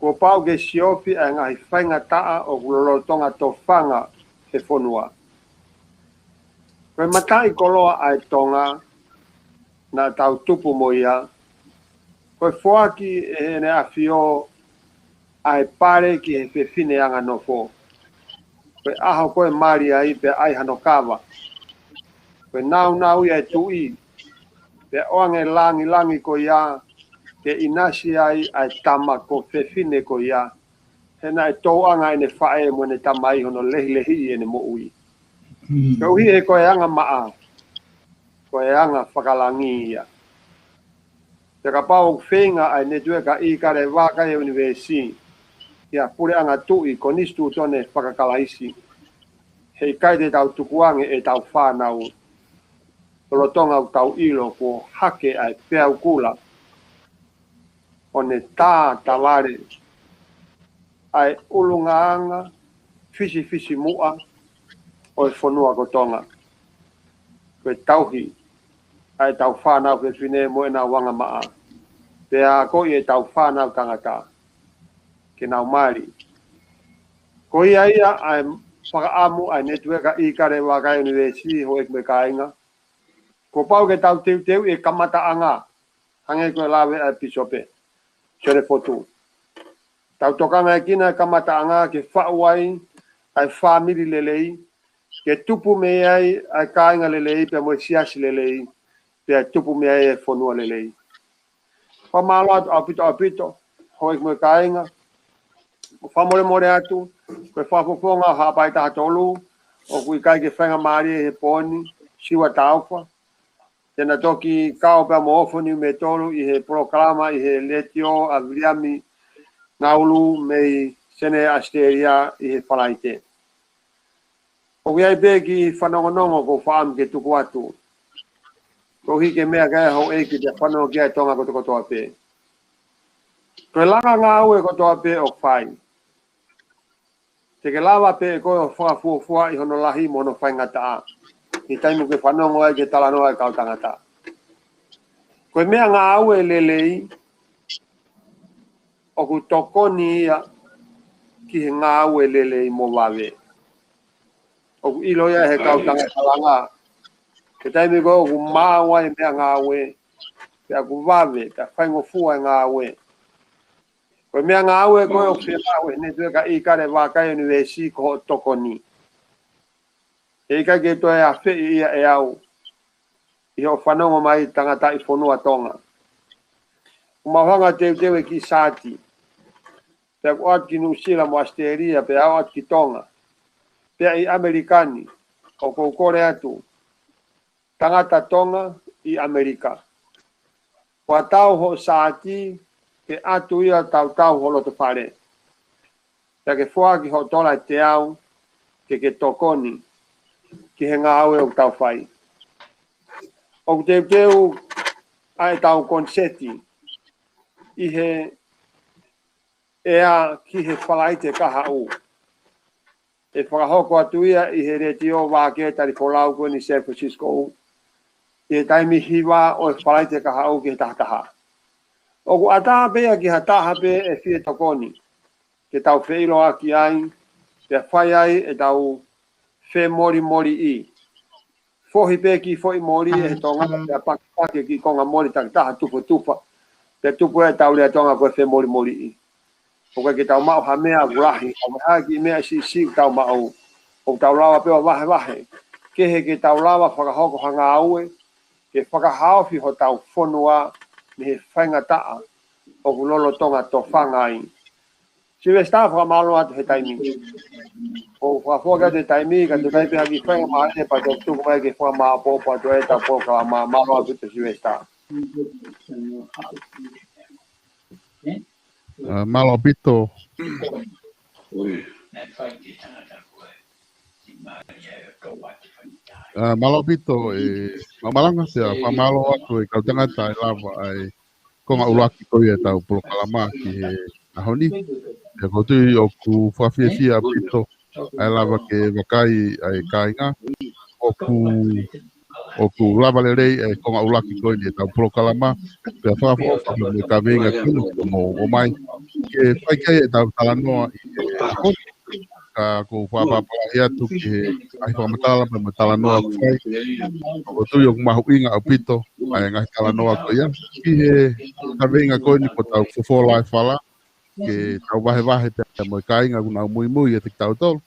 kuo pau ke siofi ʻa e ngaahi faingataʻa ʻoku lolotonga tofanga he fonua. Ko e mataʻikoloa ʻa e Tonga naʻa tau tupu mo ia, ko e foaki ʻe Heʻene ʻAfio ʻa e pale ki he fefine anganofo. Ko e ʻaho ko ē mali ai pea ʻai hano kava, ko e nāunau ia ʻa e tuʻi, pea ʻoange langilangi ko ia ke ʻinasi ai ʻa e tama ko fefine ko ia, he naʻe touʻanga ʻene faʻē mo ʻene tamai hono lehilehiʻi ʻene moʻui. Koeʻuhi he ko e anga maʻa, ko e anga fakalangi ia. Pea kapau ʻoku feinga ʻa e Network ʻi Kalevākai ʻUnivēsi ki ha puleʻanga tuʻi konisitūtone fakakalaisi, heʻikai te tau tukuange ʻetau fānau lolotonga ʻoku tau ʻilo kuo hake ʻa e peau kula ʻo ne tātavale ʻa e ʻulungaanga fisifisimuʻa ʻo e fonua ko Tonga. Ko e tauhi ʻa ʻetau fānau fefine mo ʻenau anga maʻa, pea ko ʻetau fānau tangata ke nau mali. Ko ia ia ʻa e fakaʻamu ʻa e Network ʻi Kalevākai ʻUnivēsi, houʻeiki mo e kāinga. Kuo pau ke tau teuteuʻi e kamataʻanga, hangē ko e lave ʻa e Pīsope Sione Fotu. Tau tokangaʻi kinautolu e kamataʻanga ke faʻu ai ʻa e fāmili lelei, ke tupu mei ai ʻa e kāinga lelei pea mo e siasi lelei, pea tupu mei ai e fonua lelei. Fakamālō atu ʻaupito ʻaupito, houʻeiki mo e kāinga. ʻOku fakamolemole atu, ko e fakafofonga ʻo Haʻapai taha tolu ʻoku ʻikai ke faingamālie he pō ni, Siua Taufa. Te na toki kau pea mo Ofo Niumetolu ʻi he polokalama ʻi he letiō ʻa Viliami Ngaulu mei Senē ʻAositelēlia ʻi he Falaite. ʻOku ʻi ai pē kiʻi fanongonongo ʻoku ou fakaʻamu ke tuku atu, koeʻuhi ke meʻa ki ai houʻeiki pea fanongo ki ai Tonga kotokotoa pē. Ko e langa ngāue kotoa pē ʻoku fai, te ke lava pē ʻe koe ʻo fakafuofuaʻi hono lahi mo hono faingataʻa ʻi he taimi ʻoku ke fanongo ai ki he talanoa ʻa e kau tangata. Ko e meʻangāue lelei ʻoku tokoni ia ki he ngāue lelei mo vave. ʻOku ʻilo ia ʻe he kau tangata langa, ko e taimi ko ē ʻoku maau ai e meʻangāue, pea ʻoku vave, pea faingofua e ngāue. Ko e meʻangāue ko ē ʻoku fiemaʻu ʻe he Network ʻi Kalevākai ʻUnivēsi ko hoʻo tokoni. Heʻikai ke toe afeʻi ia ʻe au, ʻi hoʻo fanongo mai tangataʻi fonua Tonga. ʻOku mau hanga ʻo teuteu e kiʻi saati. Pea ʻoku ʻoatu ki Nuʻusila mo ʻAositelēlia, pea ʻoatu ki Tonga. Pea ʻi ʻAmelika ni, ʻoku ou kole atu, tangata Tonga ʻi ʻAmelika. Kuo tau hoʻo saati ke ʻatu ia tautau ho loto fale. Pea ke foaki hoʻo tola ʻe teau ke ke tokoni ki he ngāue ʻoku tau fai. ʻOku teuteu ʻa ʻetau koniseti ʻi he ʻea ki he Falaite kahaʻu. ʻE fakahoko atu ia ʻi he letiō vākē talifolau ko eni San Francisco ʻi he taimi hiva ʻo e Falaite kahaʻu ki he tahataha. ʻOku ʻatā pē ia ki ha taha pē ʻe fie tokoni ke tau feʻiloaki ai, pea fai ai ʻetau femolimoliʻi. Fohi pē kiʻi foʻi moli ʻe he Tonga, pea pakipaki e kiʻi konga moli takitaha tufotufa, pea tupu ʻetau lea Tonga ko e femolimoliʻi. ʻOku ʻikai ke tau maʻu ha meʻa ʻoku lahi, ʻoku ʻi ai e kiʻi meʻa siʻisiʻi ʻoku tau maʻu, ʻoku tau lava pē ʻo vahevahe. Kehe ke tau lava fakahoko ha ngāue ke fakahaofi hotau fonua mei he faingataʻa ʻoku lolotonga tofanga ai. Silivesitā, fakamālō atu he taimi. ʻOku ou fakafoki atu he taimi, ka ʻoku ʻi ai pē ha kiʻi faingamālie pea te u tuku mai ke fakamāʻopoʻopo atu ʻetau polokalama. Mālō ʻaupito Silivesitā. ʻA, mālō ʻaupito. ʻA, mālō ʻaupito, ʻe, Mamalanga, pea fakamālō atu e kau tangata ʻe lava ʻa e konga ʻuluaki ko ia ʻetau polokalama ki he ʻaho ni. Pea ʻoku ou tui ʻoku fakafiefia ʻaupito ʻa e lava ke vakai ʻa e kāinga ʻoku, ʻoku lava lelei ʻa e konga ʻuluaki ko eni ʻetau polokalama. Pea fakaʻofoʻofa mo e kaveinga ko eni ʻoku mou ʻomai ke fai ki ai ʻetau talanoa ʻi he ʻaho ni. Ka ʻoku ou fakaʻapaʻapa lahi atu ki he ngaahi fakamatala pea mo e talanoa ʻoku fai. ʻOku ou tui ʻoku mahuʻinga ʻaupito ʻa e ngaahi talanoa ko ia ki he kaveinga ko eni kuo tau fofola e fala, ke tau vahevahe pea mo e kāinga ʻoku nau muimui ʻiate kitautolu.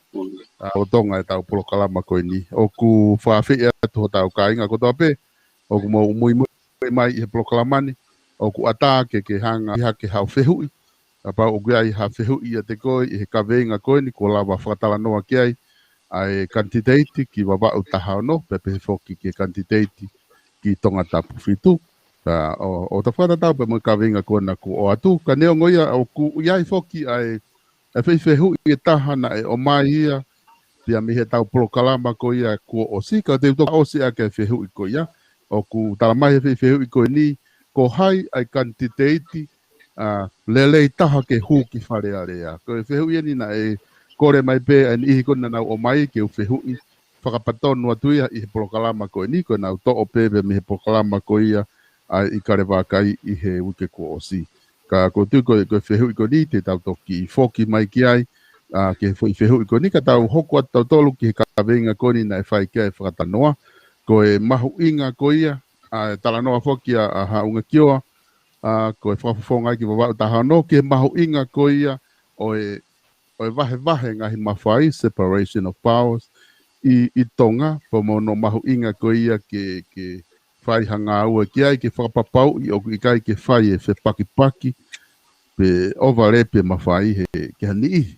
ʻA, ʻo Tonga ʻetau polokalama ko eni. ʻOku fakaafeʻi atu hotau kāinga kotoa pē ʻoku mou muimui mai ʻi he polokalama ni, ʻoku ʻatā ke ke hanga ʻi hake haʻo fehuʻi. Kapau ʻoku ʻi ai ha fehuʻi ʻiate koe ʻi he kaveinga ko eni kuo lava fakatalanoa ki ai ʻa e kanititeiti ki Vavaʻu taha ono, pea pehē foki ki he kanititeiti ki Tongatapu fitu. Ka ʻo, ʻo ta fakatatau pea mo e kaveinga ko ena kuo ʻoatu, ka neongo ia ʻoku ʻi ai foki ʻa e, ʻa e foʻi fehuʻi ʻe taha naʻe ʻomai ia, pea mei heʻetau polokalama ko ia kuo ʻosi, ka te u toki ʻosi ʻaki e fehuʻi ko ia. ʻOku tala mai he foʻi fehuʻi ko eni, ko hai ʻa e kanititeiti, ʻa, lelei taha ke hū ki Fale Alea. Ko e fehuʻi eni naʻe kole mai pē ʻa e niʻihi ko ena naʻa nau ʻomai ke u fehuʻi fakapatonu atu ia ʻi he polokalama ko eni, ko ʻenau toʻo pē pea mei he polokalama ko ia ʻa e ʻIkale Vākai ʻi he uike kuo ʻosi. Ka ʻoku ou tui ko e, ko e fehuʻi ko eni te tau toki foki mai ki ai, ʻa, ki he foʻi fehuʻi ko eni ka tau hoko atu tautolu ki he kaveinga ko eni naʻe fai ki ai e fakatalanoa. Ko e mahuʻinga ko ia ʻa e talanoa foki ʻa, ʻa Haʻunga Kioa, ʻa, ko e fakafofonga ia ki Vavaʻu taha ono, ki he mahuʻinga ko ia ʻo e, ʻo e vahevahe ngaahi mafai, separation of powers, ʻi, ʻi Tonga, pea mo hono mahuʻinga ko ia ke, ke fai ha ngāue ki ai, ke fakapapauʻi ʻoku ʻikai ke fai e fepakipaki, pe ʻovalē pe mafai he, ki ha niʻihi.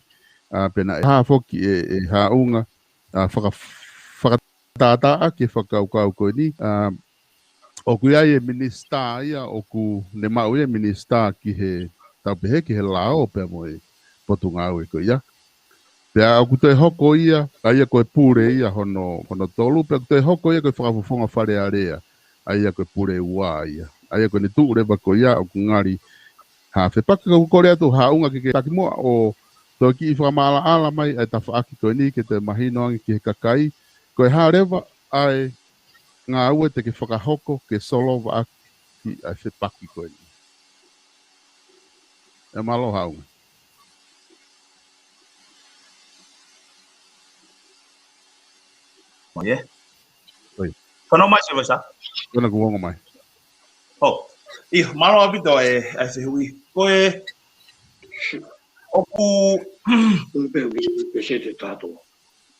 ʻA, pea naʻe hā foki ʻe, ʻe Haʻunga, ʻa, faka-, fakatātā ʻaki e fakakaukau ko eni, ʻa, ʻoku ʻi ai e minisitā ia, ʻoku ne maʻu ia e minisitā ki he, tau pehē ki he lao pea mo e potungāue ko ia. Pea ʻoku toe hoko ia, ʻa ia ko e pule ia hono, hono tolu, pea ʻoku toe hoko ia ko e fakafofonga Fale Alea, ʻa ia ko e pule ua ia. ʻA ia ko ʻene tuʻu leva ko ia ʻoku ngali ha fepaki, ka ʻoku kole atu Haʻunga ke ke taki muʻa ʻo toe kiʻi fakamaʻalaʻala mai ʻa e tafaʻaki ko eni ke toe mahino ange ki he kakai. Ko e hā leva ʻa e ngāue te ke fakahoko ke solova ʻaki ʻa e fepaki ko eni. ʻE mālō Haʻunga. ʻOi ē? ʻOi. Fanongo mai Silivesitā? Kona kuo ongo mai. ʻO, ʻio, mālō ʻaupito e, e fehuʻi. Ko e, ʻoku, Pe, pe, pe, se te tato.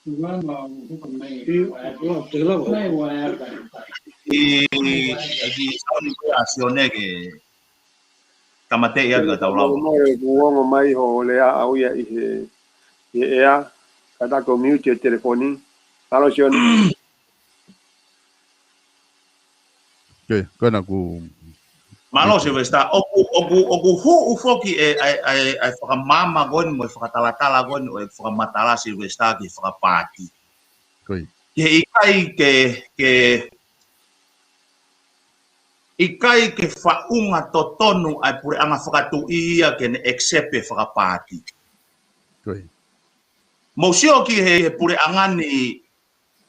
Ua, ua, ua, ua, te lava. Mai, ua, ua, ua. ʻi, ʻi, ʻi, Sione ko ia, Sione ke tāmateʻi atu ka tau lava. Mole, mole, kuo ongo mai hoʻo lea ʻaʻau ia ʻi he, ʻi he ʻea, ka ta ko mute e telefoni. Mālō Sione. Ke, ko ena ku Mālō Sylvester, ʻoku, ʻoku, ʻoku huʻu foki e, e, e, e fakamaama ko eni mo e fakatalatala ko eni ʻo e fakamatala Sylvester ki he fakapaati. Ko ia. Ke ʻikai ke, ke, ʻikai ke faʻunga totonu ʻa e puleʻanga fakatuʻi ia ke ne accept e fakapaati. Ko ia. Mou sio ki he, he puleʻanga ni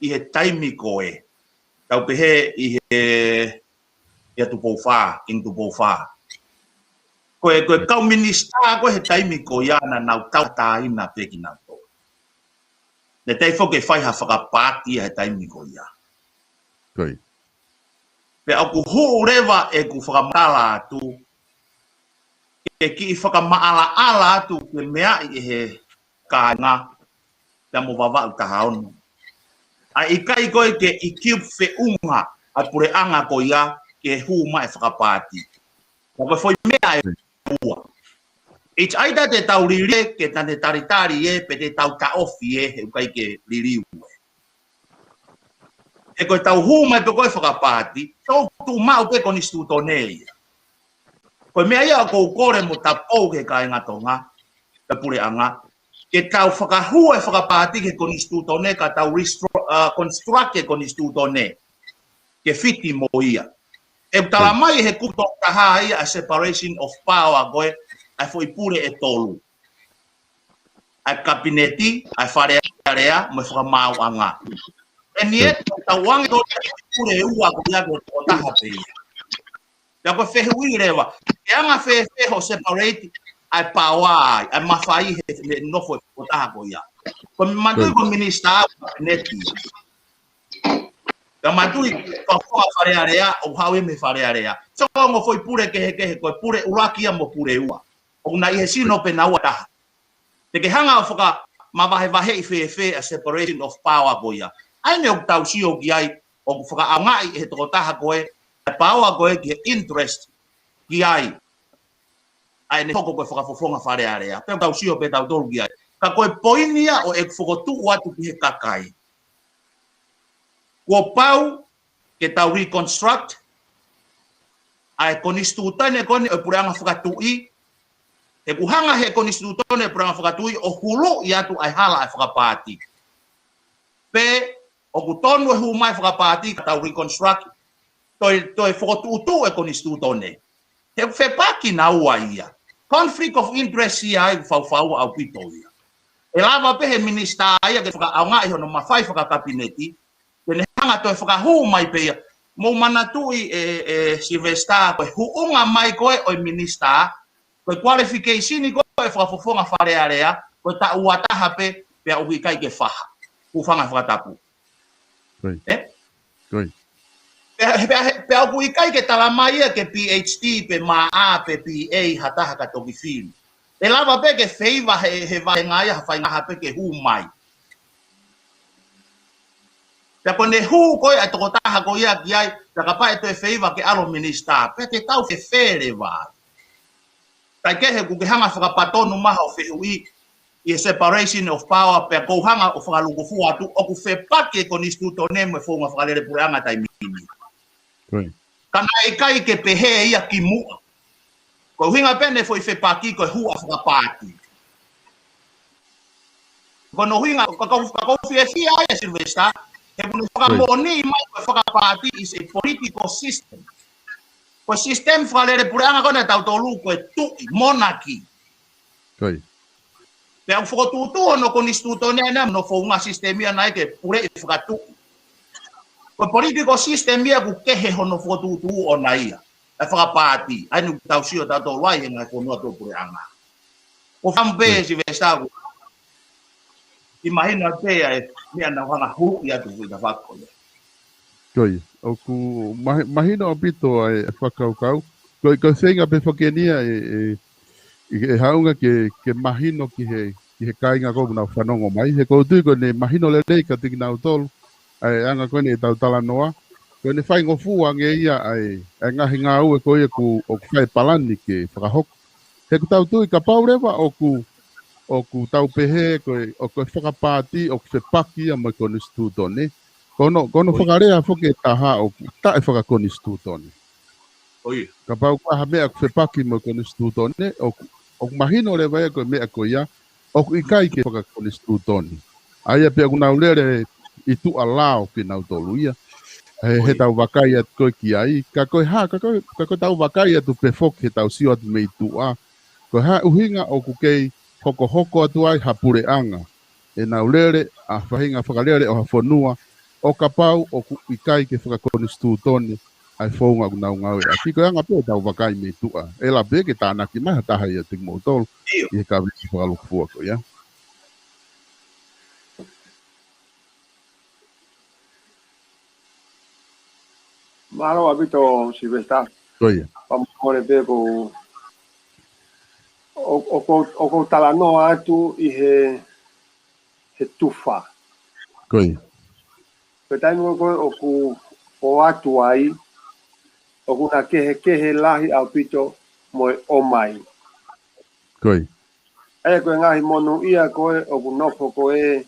ʻi he taimi ko ē. Tau pehē ʻi he, ʻi he Tupou Fā, King Tupou Fā. Ko e, ko e kau minisitā ko ē he taimi ko ia naʻa nau tauʻatāina pē kinautolu. Ne teʻeki foki ke fai ha fakapaati ia he taimi ko ia. Ko ia. Pea ʻoku huʻu leva ʻeku fakamatala atu, ke kiʻi fakamaʻalaʻala atu ke meaʻi ʻe he kāinga, pea mo Vavaʻu taha ono. ʻA e ʻikai ko ē ke ʻi kiu feʻunga ʻa e puleʻanga ko ia ke hū mai e fakapaati. Ka ko e foʻi meʻa ʻe ua. It's either te tau liliu ē, ke ta ne talitali ē, pe te tau taʻofi ē, he ʻoku ʻikai ke liliu ē. He ko e tau hū mai pē ko ē fakapaati, tau tuʻu maʻu pē konisitūtone ia. Ko e meʻa ia ʻoku ou kole mo tapou ki he kāinga Tonga, ka puleʻanga, ke tau fakahū e fakapaati ki he konisitūtone, ka tau restru-, uh, construct e konisitūtone ke fiti mo ia. ʻE tala mai he kupu tolu taha ia ʻa e separation of power ko ē, ʻa e foʻi pule ʻe tolu. ʻA e kapineti, ʻa e Fale Alea, mo e fakamaauʻanga. ʻE ni ē, tau ange tolu e pule ʻe ua ko ia ko e tokotaha pē ia. Pea ko e fehuʻi leva, ʻe anga fēfē hoʻo separate ʻa e power ai, ʻa e mafai he, he nofo e tokotaha ko ia. Ko e manatuʻi ko e minisitā ʻa e kapineti. Ka manatuʻi, ko e fakafofonga Fale Alea, ʻoku haʻu ia mei Fale Alea. So, ko e ongo foʻi pule kehekehe, ko e pule ʻuluaki ia mo pule ua. ʻOku na ʻi he sino pē naua taha. Te ke hanga ʻo fakamavahevaheʻi fēfē ʻa e separation of power ko ia. ʻA eni ʻoku tau sio ki ai, ʻoku fakaʻaongaʻi ʻe he tokotaha ko ē, ʻa e power ko ē ki he interest ki ai. ʻA eni hoko ko e fakafofonga Fale Alea. Pea tau sio pē tautolu ki ai. Ka ko e poini ia ʻo ʻeku fokotuʻu atu ki he kakai. Kuo pau ke tau reconstruct ʻa e konisitūtone ko eni ʻo e puleʻanga fakatuʻi, he ʻoku hanga he konisitūtone ʻo e puleʻanga fakatuʻi ʻo huluʻi atu ʻa e hala ʻa e fakapaati. Pe ʻoku tonu e hū mai fakapaati ka tau reconstruct, toe, toe fokotuʻutuʻu e konisitūtone. He ʻoku fepaki naua ia. Conflict of interest ia ʻoku faufau ʻaupito ia. ʻE lava pē he minisitā ia ke fakaʻaongaʻi hono mafai fakakapineti, ke ne hanga toe fakahū mai pē ia. Mou manatuʻi ʻe, ʻe Sylvester, ko e hūʻanga mai ko ē ʻo e minisitā, ko e qualification ko ē ʻo e fakafofonga Fale Alea, ko e taʻu ua taha pē, pea ʻoku ʻikai ke faha. Hūfanga he fakatapu. Ko ia. Ē? Ko ia. Pea, pea, pea ʻoku ʻikai ke tala mai ia ke PhD pe M A pe B A ha taha ka toki fili. ʻE lava pē ke feiva he, he vahenga ia ha faʻahinga pē ke hū mai. Pea ko ʻene hū ko ē ʻa e tokotaha ko ia ki ai, pea kapau ʻe toe feiva ke ʻalu minisitā, pea te tau fefele vai. Kaikehe ʻoku ke hanga fakapatonu mai hoʻo fehuʻi ʻi he separation of power pea kou hanga ʻo fakalukufua atu ʻoku fepaki e konisitūtone mo e founga fakalele puleʻanga taimi ni. Ko ia. Ka naʻe ʻikai ke pehē ia kimuʻa. Ko e ʻuhinga pē ʻene foʻi fepaki ko e hū ʻa e fakapaati. Ko hono ʻuhinga, ka kou, ka kou fiefia ai ʻe Sylvester, he ʻoku ne fakamoʻoniʻi mai ko e fakapaati is a political system. Ko e system fakalele puleʻanga ko ena ʻa tautolu ko e tuʻi, monarchy. Ko ia. Pea ʻoku fokotuʻutuʻu hono konisitūtone ʻa ena mo hono founga system ia naʻe ke puleʻi fakatuʻi. Ko e political system ia ʻoku kehe hono fokotuʻutuʻu ʻona ia. ʻA e fakapaati, ʻa eni ʻoku tau sio tautolu ai he ngaahi fonua tuʻupuleʻanga. ʻOku ou fakaʻamu pē Sylvester ʻoku ʻi mahino pē ʻa e meʻa naʻa ku hanga hū ia atu ki he tafaʻaki ko ia. Ko ia, ʻoku mahi-, mahino ʻaupito ʻa e fakakaukau. Ko e, ko e feinga pē fakeni ia ʻe, ʻe, ʻe, ʻe haʻunga ke, ke mahino ki he, ki he kāinga ʻoku nau fanongo mai. He kou tui ko ʻene mahino lelei kiate kinautolu ʻa e anga ko eni ʻetau talanoa. ko ʻene faingofua ange ia ʻa e, ʻa e ngaahi ngāue ko ia ʻoku, ʻoku fai palani ke fakahoko. He ʻoku tau tui kapau leva ʻoku, ʻoku tau pehē ko e, ʻoku fakapaati, ʻoku fepaki ia mo e konisitūtone. Ko hono, ko hono fakalea foki ʻe taha ʻoku taʻefakakonisitūtone. Kapau ko ha meʻa ʻoku fepaki mo e konisitūtone, ʻoku, ʻoku mahino leva ia ko e meʻa ko ia, ʻoku ʻikai ke fakakonisitūtone. ʻA ia pea ʻoku nau lele ʻi tuʻa lao kinautolu ia. He, he tau vakai atu ko ē ki ai, ka ko e hā, ka ko e, ka ko e tau vakai atu pē foki he tau sio atu mei tuʻa. Ko e hā ʻuhinga ʻoku kei hokohoko atu ai ha puleʻanga ʻenau lele, ʻa faʻahinga fakalele ʻo ha fonua, ʻo kapau ʻoku ʻikai ke fakakonisitūtone ʻa e founga ʻoku nau ngāueʻaki. Ko e anga pē ʻetau vakai mei tuʻa. ʻE lava pē ke tānaki mai ha taha ia ʻiate kimoutolu ʻi he kaveinga fakalūkufua ko ia. Mālō ʻaupito Sylvester. Ko ia. Pea mole pē ko ʻo, ʻoku ou, ʻoku ou talanoa atu ʻi he, he tufa. Ko ia. Ko e taimi ko ē ʻoku ʻoatu ai, ʻoku na kehekehe lahi ʻaupito mo e ʻomai. Ko ia. ʻA ia ko e ngaahi monūʻia ko ē ʻoku nofo ko ē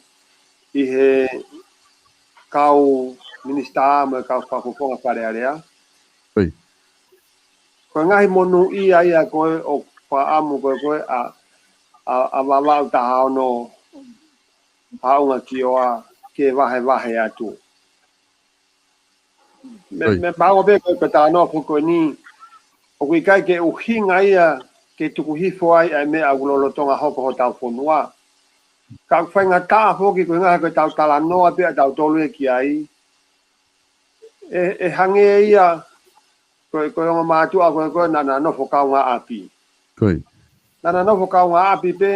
ʻi he kau minisitā mo e kau fakafofonga Fale Alea. Ko e ngaahi monūʻia ia ko ē ʻoku fakaʻamu ko ē ko ē ʻa, ʻa, ʻa Vavaʻu taha ono Haʻunga Kioa ke vahevahe atu. Me, me pau pē ko e, ko e talanoa foki ko eni, ʻoku ʻikai ke ʻuhinga ia ke tuku hifo ai ʻa e meʻa ʻoku lolotonga hoko hotau fonua. Ka ʻoku faingataʻa foki ko e ngaahi ko e tau talanoa pē ʻa tautolu ē ki ai. ʻE, ʻe hangē ia, ko e, ko e ongo mātuʻa ko ē ko ē naʻa na nofo kaungāʻapi. Ko ia. Naʻa na nofo kaungāʻapi pē,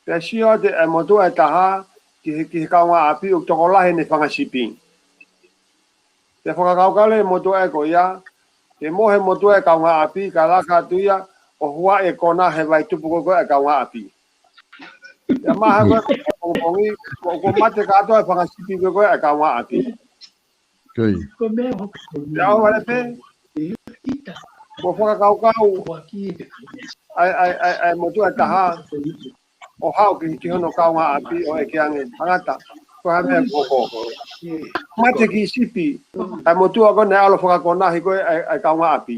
pea sio atu ʻa e motuʻa ʻe taha ki he, ki he kaungāʻapi ʻoku tokolahi ʻene fanga sipi. Pea fakakaukau leva e motuʻa ko ia, ke mohe motuʻa e kaungāʻapi, kae laka atu ia ʻo huaʻi e kona he vai tupu ko ē ko ē ʻa e kaungāʻapi. Pea maha ko ē pongipongi, kuo, kuo mate kātoa e fanga sipi ko ē ko ē ʻa e kaungāʻapi. Ko ia. Pea ʻohovale pē, kuo fakakaukau ʻa e, ʻa e, ʻa e, ʻa e motuʻa ʻe taha ʻo haʻu ki, ki hono kaungāʻapi ʻo ʻeke ange, tangata, ko e hā e meʻa kuo hoko? Mate e kiʻi sipi, ʻa e motuʻa ko ē naʻe ʻalu ʻo fakakonahi ko ē ʻa e, ʻa e kaungāʻapi.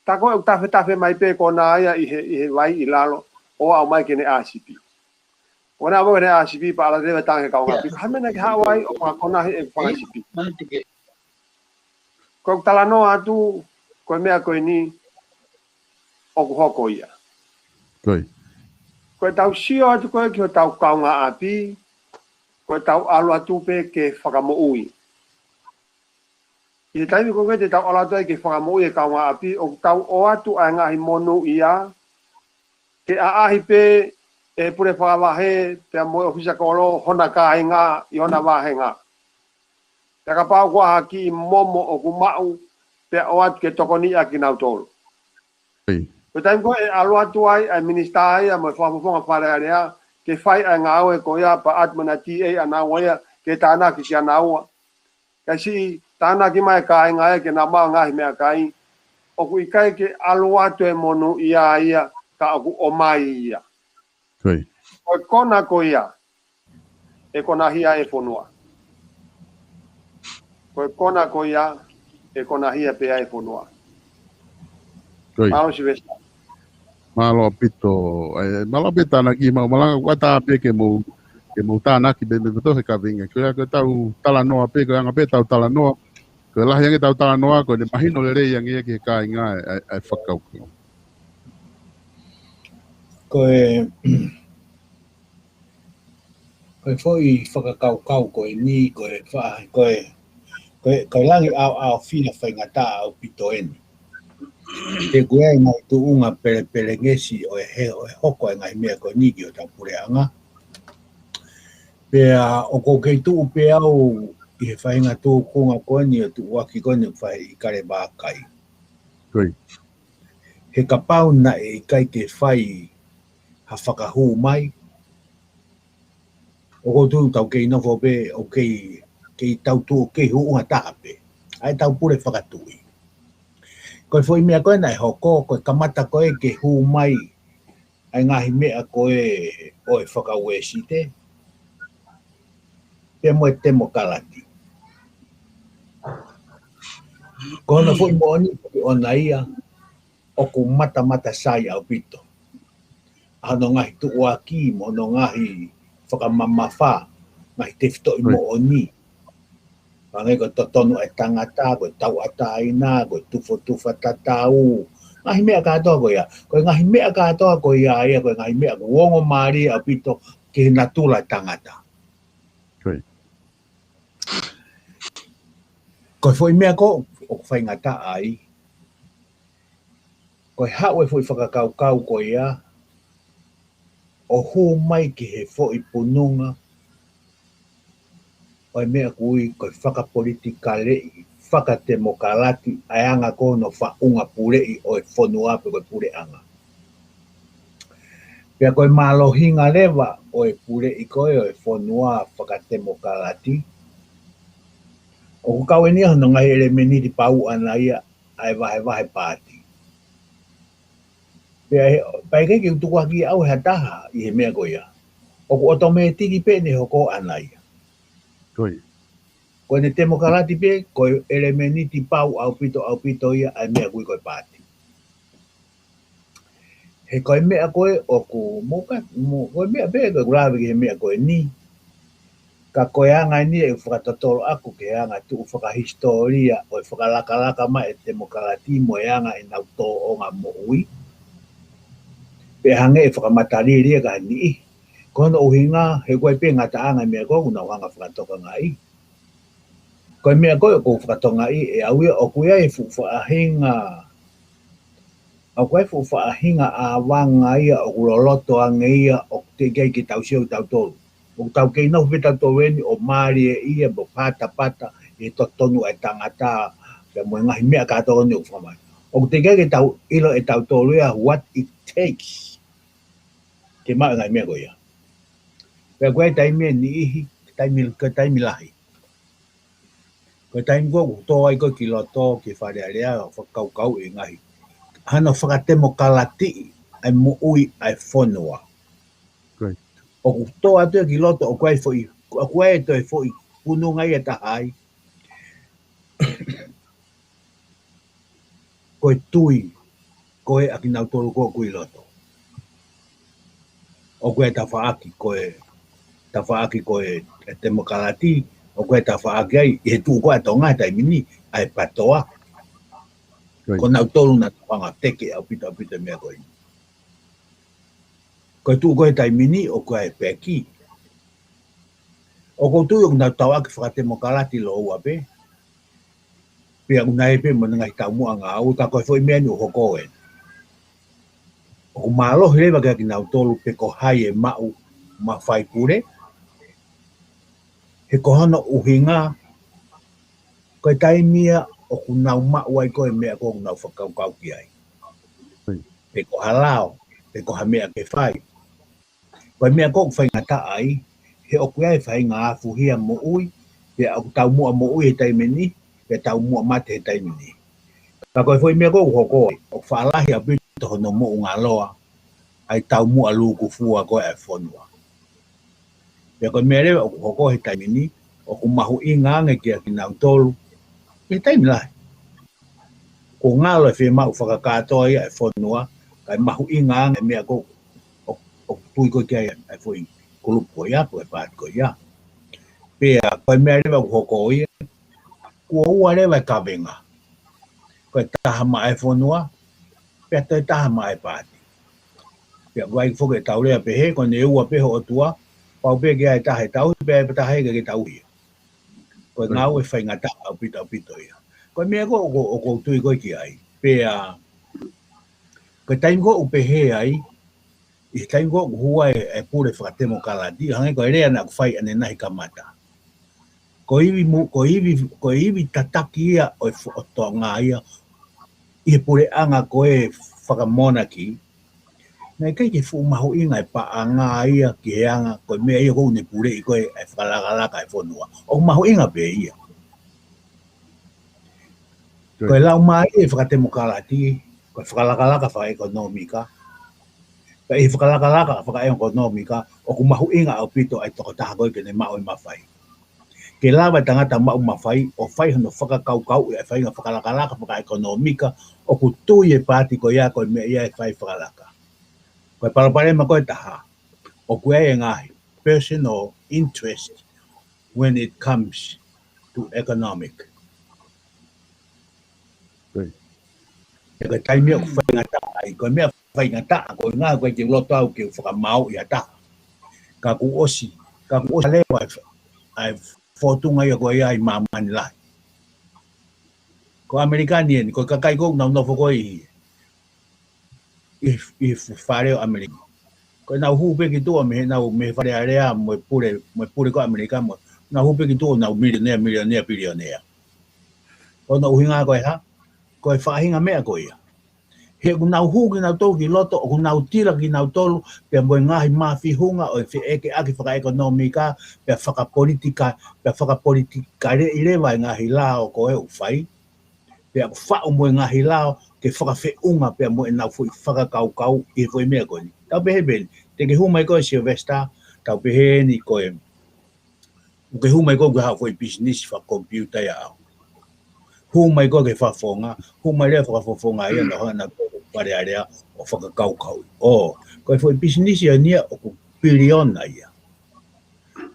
Tā ko ē ʻoku tafetafe mai pē kona ia ʻi he, ʻi he vai ʻi lalo, ʻo aʻu mai ki heʻene ʻā sipi. ʻO na mo heʻene ʻā sipi pea ʻalu leva ʻo tala ange ki he kaungāʻapi, ko e hā e meʻa naʻa ke haʻu ai ʻo fakakonahi e fanga sipi? Ko ʻeku talanoa atu, ko e meʻa ko eni ʻoku hoko ia. Ko ia. Ko ʻetau sio atu ko ē ki hotau kaungāʻapi, ko ʻetau ʻalu atu pē ke fakamoʻui. ʻI he taimi ko ē te tau ʻalu atu ai ke fakamoʻui e kaungāʻapi, ʻoku tau ʻoatu ʻa e ngaahi monūʻia ke ʻaʻahi pē ʻe he pule fakavahe pea mo e ʻōfisa kolo hona kāinga ʻi hona vāhenga. Pea kapau ko ha kiʻi momo ʻoku maʻu, pea ʻoatu ke tokoniʻi ʻa kinautolu. Ko e taimi ko ē ʻe ʻalu atu ai ʻa e minisitā ia mo e fakafofonga Fale Alea ke fai ʻa e ngāue ko ia pea ʻoatu mo ʻena TA ʻanaua ia ke tānaki kia naua. Kae siʻi tānaki mai e kāinga ia ke nau maʻu e ngaahi meʻakai. ʻOku ʻikai ke ʻalu atu e monūʻia ia ka ʻoku ʻomai ia. Ko e kona ko ia ʻe konahia e fonua. Ko e kona ko ia ʻe konahia pē ʻa e fonua. Mālō Sylvester. Mālō ʻaupito. ʻAi, mālō pē tānaki, mau malanga kuata pē ke mou, ke mou tānaki pē mei he kaveinga. Ko ia ko ʻetau talanoa pē, ko e anga pē ʻetau talanoa. Ko e lahi ange ʻetau talanoa, ko ʻene mahino lelei ange ia ki he kāinga ʻa e, ʻa e fakakaukau. Ko e, ko e foʻi fakakaukau ko eni, ko e fa-, ko e, ko e, ko e langi ʻaoʻaofia faingataʻa ʻaupito eni. He ko e ngaahi tuʻunga pelepelengesi ʻo e he, ʻo e hoko e ngaahi meʻa ko eni ki hotau puleʻanga. Pea ʻoku ou kei tuʻu pē au ʻi he faʻahinga tūkunga ko eni ʻo e tuʻuaki ko eni ʻoku fai ʻi Kalevakai. He kapau naʻe ʻikai ke fai ha fakahū mai, ʻoku ou tui ʻoku tau kei nofo pē ʻo kei, kei tau tuʻu ʻo kei hūʻunga taha pē. ʻa ʻetau pule fakatuʻi. Ko e foʻi meʻa ko ē naʻe hoko, ko e kamata ko ē ke hū mai ʻa e ngaahi meʻa ko ē ʻo e fakauēsite, pea mo e temokalati. Ko hono foʻi moʻoni ʻoku ʻona ia, ʻoku matamata sai ʻaupito ʻa hono ngaahi tuʻuaki, mo hono ngaahi fakamamafa, ngaahi tefitoʻi moʻoni. Hangē ko e totonu ʻa e tangata, ko e tauʻatāina, ko e tufotufa tatau. Ngaahi meʻa kātoa ko ia. Ko e ngaahi meʻa kātoa ko ia ia, ko e ngaahi meʻa ʻoku ongo mālie ʻaupito ki he natula ʻo e tangata. Ko e foʻi meʻa ko ē ʻoku faingataʻa ai, ko e haʻu e foʻi fakakaukau ko ia, ʻo hū mai ki he foʻi pununga ʻo e meʻa ʻoku ui ko e fakapolitikaleʻi, fakatemokalati, ʻa e anga ko ē hono faʻunga puleʻi ʻo e fonua pe ko e puleʻanga. Pea ko e mālohinga leva ʻo e puleʻi ko ē ʻo e fonua fakatemokalati, ʻoku kau eni ia hono ngaahi ʻelemēniti pauʻu ʻana ia ʻa e vahevahe paati. Pea he, pea ʻikai ke u tukuakiʻi ʻe au ha taha ʻi he meʻa ko ia. ʻOku ʻotomētiki pē ʻene hoko ʻana ia. Ko ʻene temokalati pē, ko e ʻelemēniti pauʻu ʻaupito, ʻaupito ia ʻa e meʻa ʻoku ui ko e paati. He ko e meʻa ko ē ʻoku, mo ka, mo, ko e meʻa pē ko ē ʻoku lave ki he meʻa ko eni. Ka ko e anga eni ʻeku fakatotolo ʻaku ki he anga tuʻu fakahisitōlia ʻo e fakalakalaka mai ʻa e temokalati mo e anga ʻenau tōʻonga moʻui. Pea hangē ʻe fakamatalili ia ki ha niʻihi. Ko hono ʻuhinga, he ko e pē ngataʻanga e meʻa ko ē ʻoku nau hanga ʻo fakatokangaʻi. Ko e meʻa ko ē ʻoku ou fakatokangaʻi ʻe au ia ʻoku ʻi ai e fuʻu faʻahinga, ʻoku ʻi ai e fuʻu faʻahinga ʻāvanga ia ʻoku loloto ange ia ʻoku teʻeki ai ke tau sio kitautolu. ʻOku tau kei nofo pē tautolu eni ʻo mālieʻia mo patapata ʻi he totonu ʻa e tangata, pea mo e ngaahi meʻa kātoa eni ʻoku fakamai. ʻOku teʻeki ai ke tau ʻilo ʻe tautolu ia what it takes ke maʻu e ngaahi meʻa ko ia. Pea ko e taimi ʻe niʻihi, taimi, ko e taimi lahi. Ko e taimi ko ē ʻoku tō ai ko ē ki loto, ki Fale Alea, ʻo fakakaukauʻi e ngaahi. Hano fakatemokalatiʻi ʻa e moʻui ʻa e fonua. ʻOku tō atu ia ki loto, ʻoku ʻi ai e foʻi, ʻoku ʻi ai e toe foʻi pununga ia ʻe taha ai. Ko e tui, ko ē ʻa kinautolu ko ē ʻoku ʻi loto. ʻOku ʻi ai e tafaʻaki, ko e tafaʻaki ko ē ʻa e temokalati, ʻoku ʻi ai e tafaʻaki ai, ʻi he tuʻu ko ē ʻa Tonga he taimi ni, ʻa e PATOA. Ko nautolu naʻa nau hanga ʻo teke ʻaupito, ʻaupito e meʻa ko eni. Ko e tuʻu ko ē he taimi ni, ʻoku ʻi ai e peki. ʻOku ou tui ʻoku nau tauʻaki fakatemokalati lōua pē. Pea ʻoku nau ʻi ai pē mo e ngaahi taumuʻa ngāue, ka ko e foʻi meʻa eni ʻoku hoko eni. ʻOku mālohi leva kia kinautolu pe ko hai ʻe maʻu mafai pule. He ko hono ʻuhinga, ko e taimi ia ʻoku nau maʻu ai ko ē e meʻa ko ē ʻoku nau fakakaukau ki ai. Pe ko ha lao, pe ko ha meʻa ke fai. Ko e meʻa ko ē ʻoku faingataʻa ai, he ʻoku ʻi ai e faʻahinga afuhia moʻui, pea ʻoku taumuʻa moʻui he taimi ni, pea taumuʻa mate he taimi ni. Ka ko e foʻi meʻa ko ē ʻoku hoko ai, ʻoku faʻa lahi ʻaupito hono moʻungaloa ʻa e taumuʻa lūkufua ko ē ʻa e fonua. Pea ko e meʻa leva ʻoku hoko he taimi ni, ʻoku mahuʻinga ange kia kinautolu, he taimi lahi. Kuo ngalo e fiemaʻu fakakātoa ia ʻa e fonua, kae mahuʻinga ange e meʻa ko ē ʻoku, ʻoku tui ko ē ki ai ʻa e foʻi kulupu ko ia, pe ko e paati ko ia. Pea ko e meʻa leva ʻoku hoko ia, kuo ua leva e kavenga. Ko e taha maʻa e fonua, pea toe taha maʻa e paati. Pea ʻoku ʻi ai foki ʻetau lea pehē, ko ʻene ua pē ho ʻotua, pau pē ke ʻi ai e taha ʻe tauhi, pea ʻi ai e taha ʻe ʻikai ke tauhi. Ko e ngāue faingataʻa ʻaupito, ʻaupito ia. Ko e meʻa ko ē ʻoku, ʻoku ou tui ko ē ki ai. Pea, ko e taimi ko ē ʻoku pehē ai, ʻi he taimi ko ē ʻoku hū ai e, e pule fakatemokalati, hangē ko e lea naʻa ku fai ʻanenai he kamata. Ko e ivi mo-, ko e ivi, ko e ivi tataki ia ʻo e fo-, ʻo Tonga ia, ʻi he puleʻanga ko ē fakamonaki, naʻe ʻikai ke fuʻu mahuʻinga e paʻanga ia ki he anga, ko e meʻa ia ʻoku ne puleʻi ko ē e fakalakalaka e fonua. ʻOku mahuʻinga pē ia. Ko e laumālie fakatemokalati, ko e fakalakalaka fakaʻekonōmika. Pea ʻi he fakalakalaka fakaʻekonōmika, ʻoku mahuʻinga ʻaupito ʻa e tokotaha ko ē ke ne maʻu e mafai. Ke lava e tangata maʻu mafai ʻo fai hono fakakaukauʻi ʻa e faʻahinga fakalakalaka fakaʻekonōmika, ʻoku tui e paati ko ia ko e meʻa ia ʻe fai fakalaka. Ko e palopalema ko e taha, ʻoku ʻi ai e ngaahi personal interest when it comes to economic. Ko e taimi ʻoku faingataʻa ai, ko e meʻa faingataʻa, ko e ngaahi, ko e ke loto au ke u fakamaau ia taha. Ka kuo ʻosi, ka kuo ʻosi leva ʻa e fōtunga ia ko ia ʻi māmani lahi. Ko ʻAmelika ni eni, ko e kakai ko ē ʻoku nau nofo ko ē ʻi, ʻi, ʻi he fale ʻo ʻAmelika. Ko ʻenau hū pē ki tuʻa mei heʻenau, mei he Fale Alea mo e pule, mo e pule ko ʻAmelika mo, nau hū pē ki tuʻa ʻo nau milionea, milionea, pilionea. Ko hono ʻuhinga ko e hā, ko e faʻahinga meʻa ko ia. He ʻoku nau hū kinautolu ki loto, ʻoku nau tila kinautolu, pea mo e ngaahi mafihunga ʻo e feʻekeʻaki fakaʻekonōmika, pea fakapolitika, pea fakapolitikaleʻi leva e ngaahi lao ko ē ʻoku fai. Pea ʻoku faʻu mo e ngaahi lao ke fakafeʻunga pea mo ʻenau foʻi fakakaukau ʻi he foʻi meʻa ko eni. Tau pehē pē eni, te ke hū mai ko ē Sylvester, tau pehē eni ko e, ʻoku ke hū mai ko ē ke haʻu foʻi pisinisi fakakomipiuta ia au. Hū mai ko ē ke fakafofonga, hū mai leva fakafofonga ia na hana ko Fale Alea ʻo fakakaukau. ʻO, ko e foʻi pisinisi eni ia ʻoku piliona ia.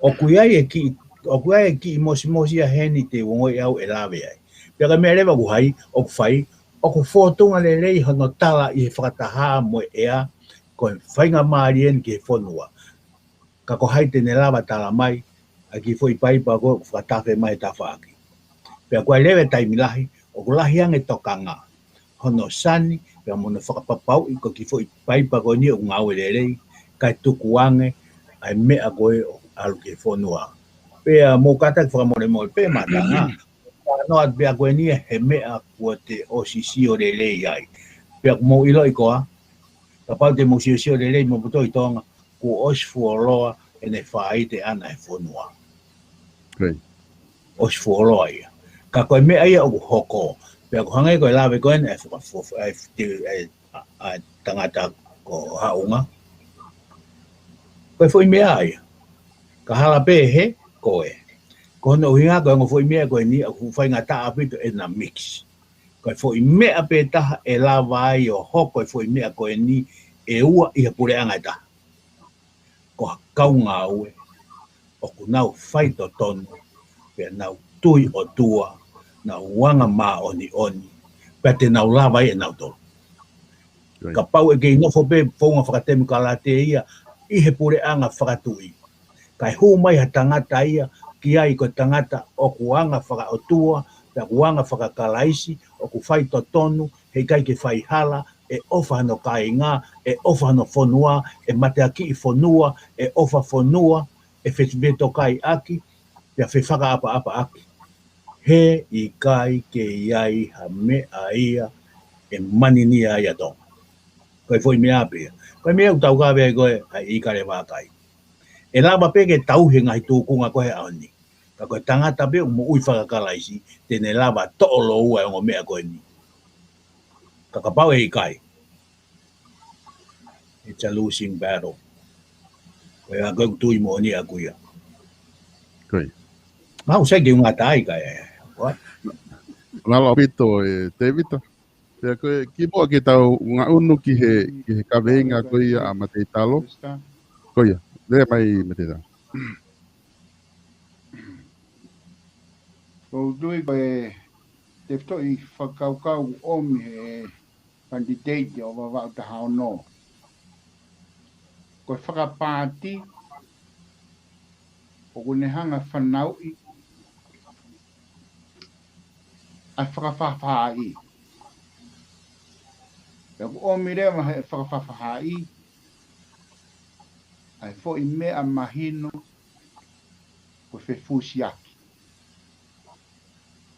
ʻOku ʻi ai e kiʻi, ʻoku ʻi ai e kiʻi mosimosi ia heni te u ongoʻi au ʻe lave ai. Pea ka meʻa leva ʻoku hai, ʻoku fai, ʻoku fōtunga lelei hono tala ʻi he fakataha mo e ʻea, ko e faingamālie eni ki he fonua. Ka ko hai te ne lava tala mai, ʻa e kiʻi foʻi paipa ko ē ʻoku fakatafe mai he tafaʻaki. Pea ko e leva e taimi lahi, ʻoku lahi ange tokanga hono sani, pea mo hono fakapapauʻi ko e kiʻi foʻi paipa ko eni ʻoku ngāue lelei, kae tuku ange ʻa e meʻa ko ē ʻoku ʻalu ki he fonua. Pea mou kātaki fakamolemole pē mātanga, ʻa noa pea ko eni he meʻa kuo te ʻosi sio lelei ai. Pea ʻoku mou ʻiloʻi koā, kapau te mou siosio lelei mo poto ʻi Tonga, kuo ʻosi fuoloa ʻene faite ʻana he fonua. Right. ʻOsi fuoloa ia. Ka ko e meʻa ia ʻoku hoko. Pea ʻoku hangē ko e lave ko eni ʻa e fakafo-, ʻa e, ʻa e, ʻa e tangata ko Haʻunga. Ko e foʻi meʻa ia. Ka hala pē he ko ē. Ko hono ʻuhinga ko e ongo foʻi meʻa ko eni ʻoku faingataʻa ʻaupito ʻena mix. Ko e foʻi meʻa pē taha ʻe lava ai ʻo hoko e foʻi meʻa ko eni ʻe ua ʻi he puleʻanga ʻe taha. Ko ha kau ngāue ʻoku nau faitotonu, pea nau tui ʻOtua, nau anga māʻoniʻoni, pea te nau lava ai ʻe nautolu. Right. Kapau ʻe kei nofo pē founga fakatemokalati ia ʻi he puleʻanga fakatuʻi, kae hū mai ha tangata ia ki ai ko e tangata ʻoku anga fakaʻotua, pea ʻoku anga fakakalaisi, ʻoku faitotonu, heʻikai ke faihala, ʻe ʻofa hono kāinga, ʻe ʻofa hono fonua, ʻe mateakiʻi fonua, ʻe ʻofa fonua, ʻe fefetokaiʻaki, pea fefakaʻapaʻapaʻaki. Heʻikai ke ʻi ai ha meʻa ia ʻe maninia ai ʻa Tonga. Ko e foʻi meʻa pē ia. Ko e meʻa ʻoku tau kave ai ko ē ʻa e ʻIkale Vākai. ʻE lava pē ke tauhi e ngaahi tūkunga ko ē he ʻaho ni. Ka ko e tangata pē ʻoku moʻui fakakalaisi, te ne lava toʻo loua e ongo meʻa ko eni. Ka kapau ʻe ʻikai, it's a losing battle. Ko ia ko ʻeku tui moʻoni ʻaʻaku ia. Ko ia. Mau sai ke u ngata ai ka e. What? Mālō ʻaupito ʻe Tēvita. Pea ko e kimuʻa ke tau ngaʻunu ki he, ki he kaveinga ko ia ʻa Mateitalo. Ko ia, lea mai Mateitalo. Ko u tui ko e tefitoʻi fakakaukau ʻomi he kanititeiti ʻo Vavaʻu taha ono. Ko e fakapaati ʻoku ne hanga fanauʻi ʻa e fakafaʻafaʻahi. Pea ʻoku ʻomi leva he fakafaʻafaʻahi ʻa e foʻi meʻa mahino ko e fefusiaki.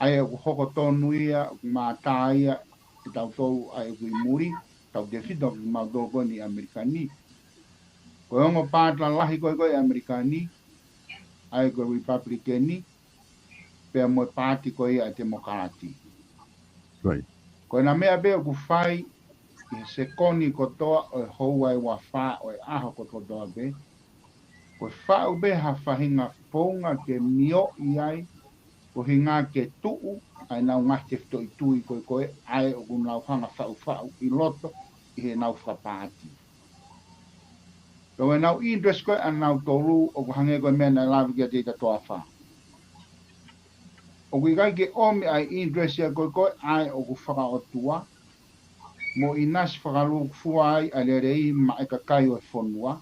ʻA ia ʻoku hoko tonu ia, ʻoku mātā ia, ʻe tautolu ʻa ia ʻoku ʻi muli, tau tefito ki mautolu ko eni ʻAmelika ni. Ko e ongo paati lahi ko ē ko ē ʻAmelika ni, ʻa ia ko e Lipaplikeni, pea mo e paati ko ia ʻa e Temokalati. Right. Ko e ngaahi meʻa pē ʻoku fai ʻi he sekoni kotoa ʻo e houa ʻe ua fā ʻo e ʻaho kotoa pē, ko e faʻu pē ha faʻahinga founga ke mioʻi ai, ko e ʻuhinga ke tuʻu ai ʻenau ngaahi tefitoʻi tui ko ē ko ē ʻa ē ʻoku nau hanga faʻufaʻu ʻi loto ʻi heʻenau fakapaati. Pea ʻenau interest ko ē ʻanautolu ʻoku hangē ko e meʻa naʻe lave ki ai ʻa Tēvita Toafa. ʻOku ʻikai ke ʻomi ʻa e interest ia ko ē ko ē ʻa ē ʻoku fakaʻotua, mo ʻinasi fakalūkufua ai ʻa e lelei maʻa e kakai ʻo e fonua.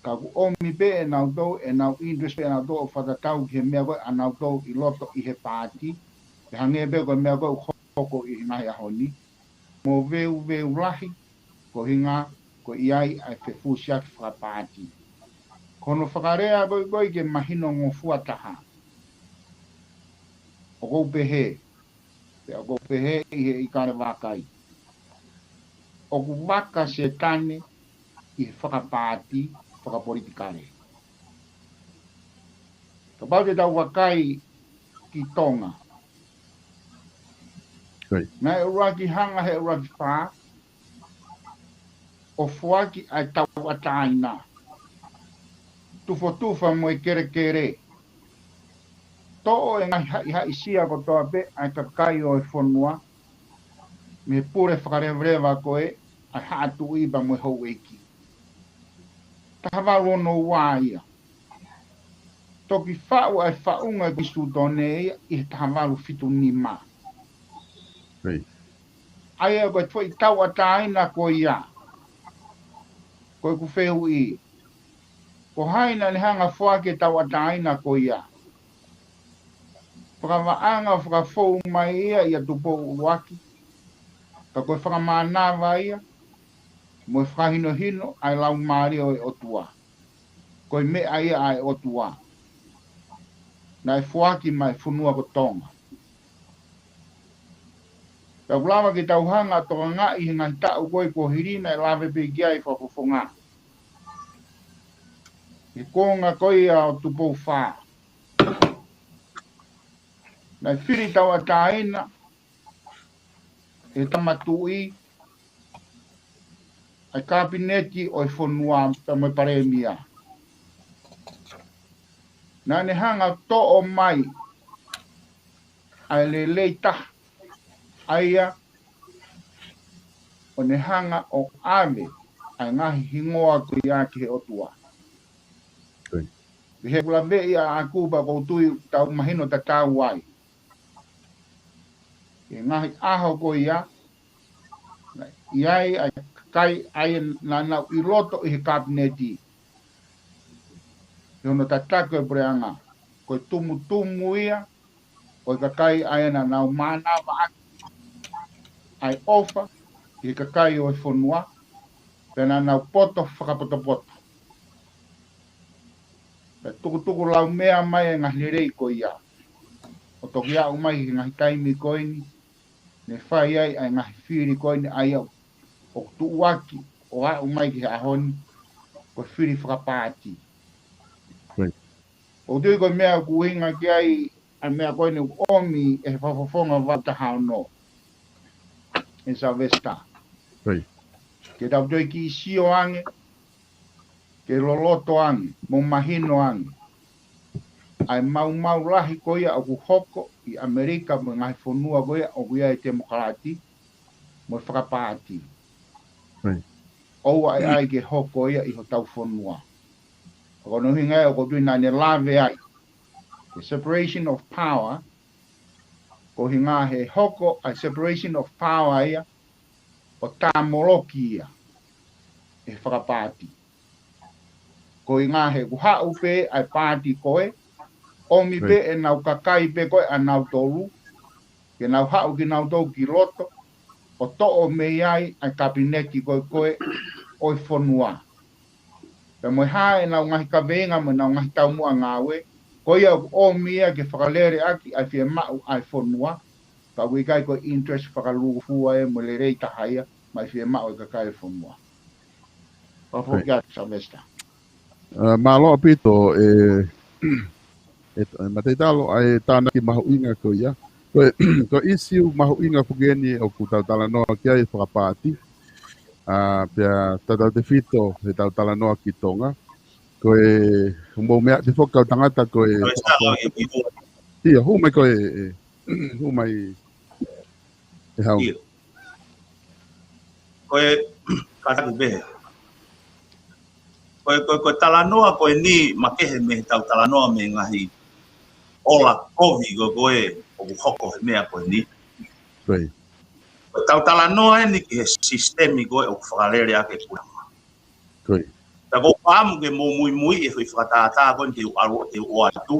Ka ʻoku ʻomi pē ʻe nautolu, ʻenau interest pē ʻe nautolu ʻo fakatatau ki he meʻa ko ē ʻanautolu ʻi loto ʻi he paati, ʻe hangē pē ko e meʻa ko ē ʻoku hoko ʻi he ngaahi ʻaho ni, mo veuveu lahi, ko e ʻuhinga ko e ʻi ai ʻa e fefusiaki fakapaati. Ko hono fakalea ko ē ko ē ke mahinongofua taha. ʻOku ou pehē, pea ʻoku ou pehē ʻi he ʻIkale Vakai, ʻoku vaka Sētane ʻi he fakapaati fakapolitikale. Kapau te tau vakai ki Tonga. Right. Naʻe ʻuluaki hanga he ʻuluaki fā ʻo foaki ʻa e tauʻatāina, tufotufa mo e kelekele, toʻo e ngaahi haʻihaʻisia kotoa pē ʻa e kakai ʻo e fonua, mei he pule fakalevaleva ko ē ʻa e haʻa tuʻi pea mo e houʻeiki. Taha valu ono ua ia. Toki faʻu ʻa e faʻunga e Konisitūtone ia ʻi he taha valu fitu nima. Right. ʻA ia ko e foʻi tauʻatāina ko ia, ko ʻeku fehuʻi, ko hai naʻa ne hanga foaki e tauʻatāina ko ia? Fakavaʻanga ʻo fakafou mai ia ʻia Tupou ʻUluaki, ka ko e fakamānava ia mo e fakahinohino ʻa e Laumālie ʻo e ʻOtua. Ko e meʻa ia ʻa e ʻOtua naʻe foaki maʻa e fonua ko Tonga. Pea ʻoku lava ke tau hanga ʻo tokangaʻi he ngaahi taʻu ko ē kuo hili naʻe lave pē ki ai e fakafofonga. He konga ko ia ʻo Tupou Fā, naʻe fili tauʻatāina ʻe he Tama Tuʻi ʻa e Kapineti ʻo e fonua pea mo e Palēmia. Naʻa ne hanga ʻo toʻo mai ʻa e lelei taha, ʻa ia ʻo ne hanga ʻo ʻave ʻa e ngaahi hingoa ko ia ki he ʻOtua. Right. Pea ʻoku laveʻi ʻaʻaku pea ʻoku ou tui ʻoku tau mahino tatau ai. He ngaahi ʻaho ko ia, naʻe ʻi ai ʻa e kakai ʻa ia naʻa nau ʻi loto ʻi he Kapineti, ʻi hono tataki ʻe he Puleʻanga, ko e tumutumu ia ʻo e kakai ʻa ia naʻa nau mānavaʻaki ʻa e ʻofa ki he kakai ʻo e fonua, pea naʻa nau poto fakapotopoto. Pea tukutuku laumea mai e ngaahi lelei ko ia, ʻo toki aʻu mai ki he ngaahi taimi ko eni, ne fai ai ʻa e ngaahi fili ko eni ʻa ia ʻoku tuʻuaki ʻo aʻu mai ki he ʻaho ni, ko e fili fakapaati. Right. ʻOku ou tui ko e meʻa ʻoku ʻuhinga ki ai ʻa e meʻa ko eni ʻoku ʻomi ʻe he fakafofonga valu taha ono, ʻe Sylvester. Right. Ke tau toe kiʻi sio ange, ke loloto ange, mo mahino ange ʻa e maumau lahi ko ia ʻoku hoko ʻi ʻAmelika mo e ngaahi fonua ko ia ʻoku ʻi ai e temokalati mo e fakapaati. Right. ʻOua ʻe ʻai ke hoko ia ʻi hotau fonua. Ko hono ʻuhinga ia ʻoku ou tui naʻa ne lave ai he separation of power, ko e ʻuhinga he hoko ʻa e separation of power ia ʻo tāmoloki ia ʻe he fakapaati. Ko e ʻuhinga he ʻoku haʻu pē ʻa e paati ko ē, ʻomi pē ʻenau kakai pē ko ē ʻanautolu, ke nau haʻu kinautolu ki loto, ʻo toʻo mei ai ʻa e Kapineti ko ē ko ē ʻo e fonua. Pea mo e hā ʻenau ngaahi kaveinga mo ʻenau ngaahi taumuʻa ngāue, ko ia ʻoku ʻomi ia ke fakalele ʻaki ʻa e fiemaʻu ʻa e fonua, ka ʻoku ʻikai ko e interest fakalūkufua ia mo e lelei taha ia maʻa e fiemaʻu ʻa e kakai ʻo e fonua. Fakafoki atu Sylvester. ʻA, mālō ʻaupito ʻe, ʻe, ʻe Mataitalo ʻa e tānaki mahuʻinga ko ia. Ko e, ko e ʻīsiu mahuʻinga foki eni ʻoku tau talanoa ki ai fakapaati. ʻA, pea tautautefito he tau talanoa ki Tonga. Ko e, mou meʻa atu foki kau tangata ko e. Ko e sā lau e kipu. ʻIo, hū mai ko e, e, hū mai e hau. ʻIo. Ko e, kātaki pē. Ko e, ko e, ko e talanoa ko eni makehe mei he tau talanoa mei he ngaahi ola kovi ko ē ʻoku hoko he meʻa ko eni. Ko e. Ko e tau talanoa eni ki he sisitemi ko ē ʻoku fakalele ʻaki e puleʻanga. Ko e. Ka ʻoku ou fakaʻamu ke mou muimui e foʻi fakatātā ko eni ke u ʻalu, ke u ʻoatu.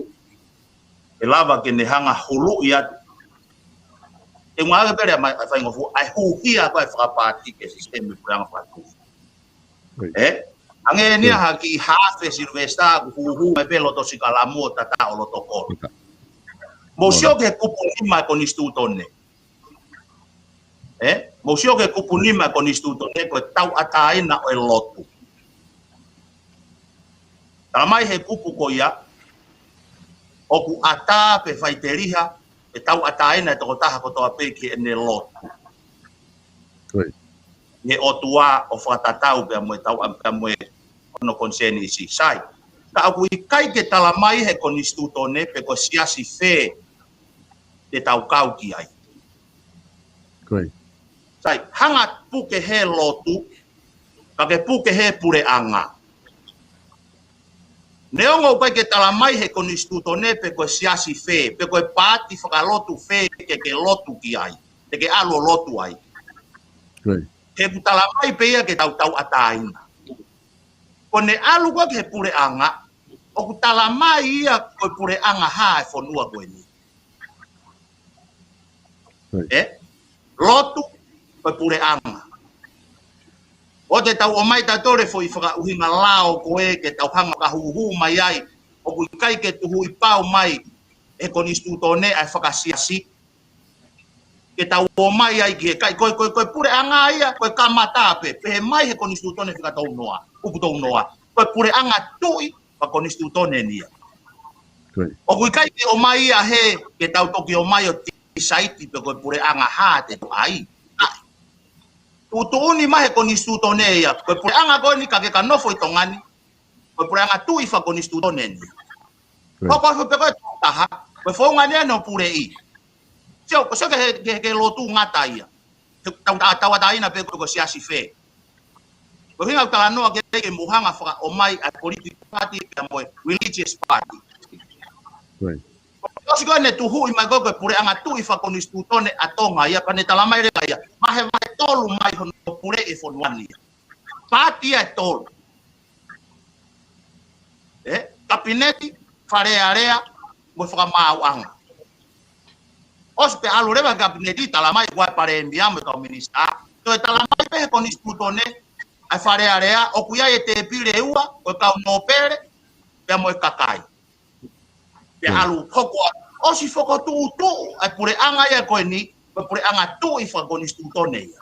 ʻE lava ke ne hanga huluʻi atu. ʻE ngāue pē lea mai, ʻa e faingofua, ʻa e hūhia ko ē fakapaati ki he sisitemi puleʻanga fakatuʻi. Ko e. Ē? Hangē eni ia ha kiʻi hafe Silivesitā ʻoku hūhū mai pē loto sikalamu ʻo tatā ʻo loto kolo. Mou sio ki he kupu nima e Konisitūtone. Ē? Mou sio ki he kupu nima e Konisitūtone ko e tauʻatāina ʻo e lotu. Tala mai he kupu ko ia, ʻoku ʻatā pe faiteliha, ʻe tauʻatāina e tokotaha kotoa pē ki heʻene lotu. Ko e. He ʻOtua ʻo fakatatau pea mo e tau, pea mo e hono konisēnisi. Sai. Ka ʻoku ʻikai ke tala mai he Konisitūtone pe ko e siasi fē te tau kau ki ai. Ko e. Sai, hanga puke he lotu, ka ke puke he puleʻanga. Neongo ʻoku ʻikai ke tala mai he Konisitūtone pe ko e siasi fē, pe ko e paati fakalotu fē ke ke lotu ki ai, pe ke ʻalu ʻo lotu ai. Ko e. He ʻoku tala mai pē ia ke tau tauʻatāina. Ko ʻene ʻalu ko ē ki he puleʻanga, ʻoku tala mai ia ko e puleʻanga hā e fonua ko eni. Right. Ē? Lotu, ko e puleʻanga. ʻOua te tau ʻomai tautolu e foʻi fakaʻuhinga lao ko ē ke tau hanga ʻo ka hūhū mai ai, ʻoku ʻikai ke tuhuʻi pau mai he Konisitūtone ʻa e fakasiasi. Ke tau ō mai ai ki he kai, ko e, ko e, ko e puleʻanga ia, ko e kamata pē, pehē mai he Konisitūtone fika tolu noa, kupu tolu noa. Ko e puleʻanga tuʻi, fakakonisitūtone eni ia. Ko e. ʻOku ʻikai ke ō mai ia he, ke tau toki ō mai ʻo tisaiti pe ko e puleʻanga hā te tau ʻai. ʻAi. Tuʻutuʻuni mai he konisitūtone ia, ko e puleʻanga ko eni ka ke ka nofo ʻi Tonga ni, ko e puleʻanga tuʻi fakakonisitūtone eni. Ko e. Ko e ko e pe ko e tuʻu taha, ko e founga ni ʻa hono puleʻi. Sio, ko sio ki he, ki he, ki he lotu ngata ia. He tau, tau, tauʻatāina pē ko e ko e siasi fē. Ko e ʻuhinga ʻoku talanoa ki ai ke mou hanga fakaʻomai ʻa e political party pea mo e religious party. Right. ʻOsi ko ē ʻene tuhuʻi mai ko e ko e puleʻanga tuʻi fakakonisitūtone ʻa Tonga ia, pea ne tala mai leva ia. Vahevahe tolu mai hono puleʻi e fonua ni ia. Paati ia ʻe tolu. Ē, kapineti, Fale Alea, mo e fakamaauʻanga. ʻOsi pē ʻalu leva kapineti tala mai ko e palēmia mo e kau minisitā. Toe tala mai pē he konisitūtone, ʻa e Fale Alea, ʻoku ʻi ai e tēpile ʻe ua, ko e kau nōpele, pea mo e kakai. Pea ʻalu hoko ʻa, ʻosi fokotuʻutuʻu ʻa e puleʻanga ia ko eni, ko e puleʻanga tuʻi fakakonisitūtone ia.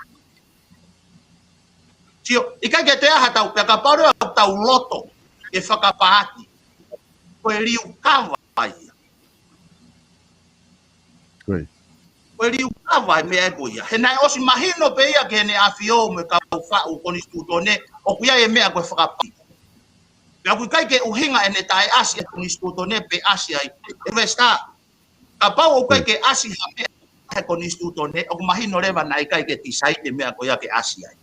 Sio, ʻikai ke toe ʻi ai ha tau, pea kapau leva ʻoku tau loto ke fakapaati. Ko e liukava ia. Ko e. Ko e liukava e meʻa ko ia. He naʻe ʻosi mahino pē ia ki heʻene ʻAfio mo e kau faʻu konisitūtone, ʻoku ʻi ai e meʻa ko e fakapaati. Pea ʻoku ʻikai ke ʻuhinga ʻene taʻeʻasi e konisitūtone pe ʻasi ai. Silivesitā, kapau ʻoku ʻikai ke ʻasi ha meʻa he konisitūtone, ʻoku mahino leva naʻe ʻikai ke tisaiti e meʻa ko ia ke ʻasi ai.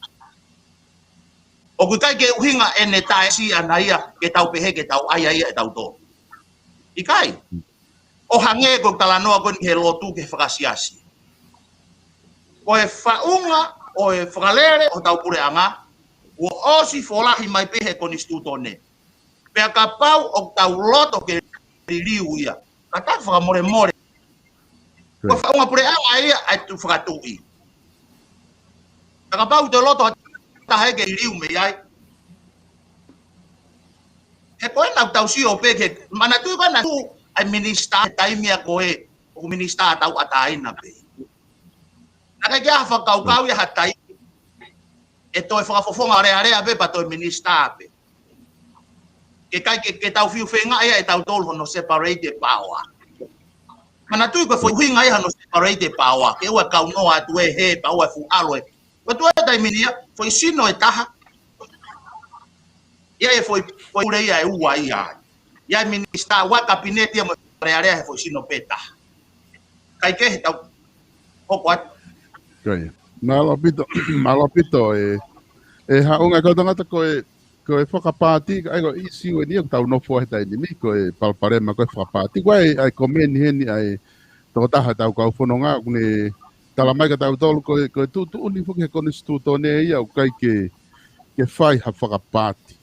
ʻOku ʻikai ke ʻuhinga ʻene taʻeʻasi ʻana ia, ke tau pehē ke tau ʻai ai ia ʻe tautolu. ʻIkai. ʻO hangē ko e talanoa ko eni he lotu ki he fakasiasi. Ko e faʻunga ʻo e fakalele ʻo hotau puleʻanga, kuo ʻosi folahi mai pē he konisitūtone. Pea kapau ʻoku tau loto ke liliu ia. Kātaki fakamolemole. Ko e faʻunga puleʻanga ia ʻa e tuʻi fakatuʻi. Ka kapau te loto ha taha ke liliu mei ai. He ko ena ʻoku tau sio pē ke, manatuʻi ko ena tuʻu ʻa e minisitā he taimi ia ko ē, ʻoku minisitā tauʻatāina pē. Naʻe ʻikai ke ʻi ai ha fakakaukau ia ha taimi ʻe toe fakafofonga Fale Alea pē pea toe minisitā pē. Ke ʻikai ke, ke tau fiu feinga ia ʻe tautolu hono separate e power. Manatuʻi ko e foʻi ʻuhinga ia hano separate power, ke ʻoua ʻe kaunoa atu ʻe he pea ʻoua ʻe fuʻu ʻalu ʻe. Ko e tuʻu he taimi ni ia, foʻi sino ʻe taha. ʻI ai e foʻi, foʻi pule ia ʻe ua ia. ʻI ai e minisitā, ua kapineti ia mo e Fale Alea he foʻi sino pē ʻe taha. Kae kehe tau hoko atu. Ko ia. Mālō ʻaupito, mālō ʻaupito ē, ʻe Haʻunga, kau tangata ko e, ko e fakapaati, ʻa ia ko e ʻīsiu eni ʻoku tau nofo ai he taimi ni, ko e palopalema ko e fakapaati. Ko e, ʻa e komeni heni ʻa e tokotaha ʻetau kau fononga, ʻoku ne talamai kia tautolu ko e, ko e tuʻutuʻuni foki he konisitūtone ia ʻoku ʻikai ke, ke fai ha fakapaati.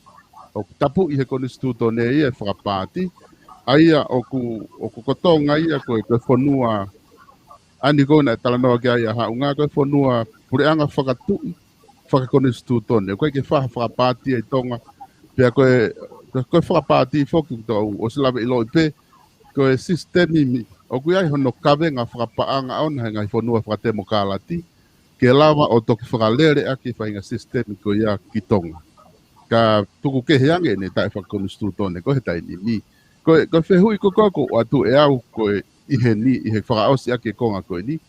ʻOku tapuʻi he konisitūtone ia e fakapaati. ʻA ia ʻoku, ʻoku ko Tonga ia ko e, ko e fonua ʻa eni ko ē naʻe talanoa ki ai ʻa Haʻunga, ko e fonua puleʻanga fakatuʻi, fakakonisitūtone. ʻOku ʻikai ke fai ha fakapaati ʻi Tonga. Pea ko e, ko e, ko e fakapaati foki ʻoku tau ʻosi lave ʻiloʻi pē, ko e sisitemi ni, ʻoku ʻi ai hono kavenga fakapaʻanga ʻoʻona he ngaahi fonua fakatemokālati, ke lava ʻo toki fakalele ʻaki e faʻahinga sisitemi ko ia ki Tonga. Ka tuku kehe ange ʻene taʻefakakonisitūtone ko ē he taimi ni. Ko e, ko e fehuʻi ko ē ʻoku ou ʻoatu ʻe au ko ē ʻi heni, ʻi he fakaʻosi ʻaki e konga ko eni.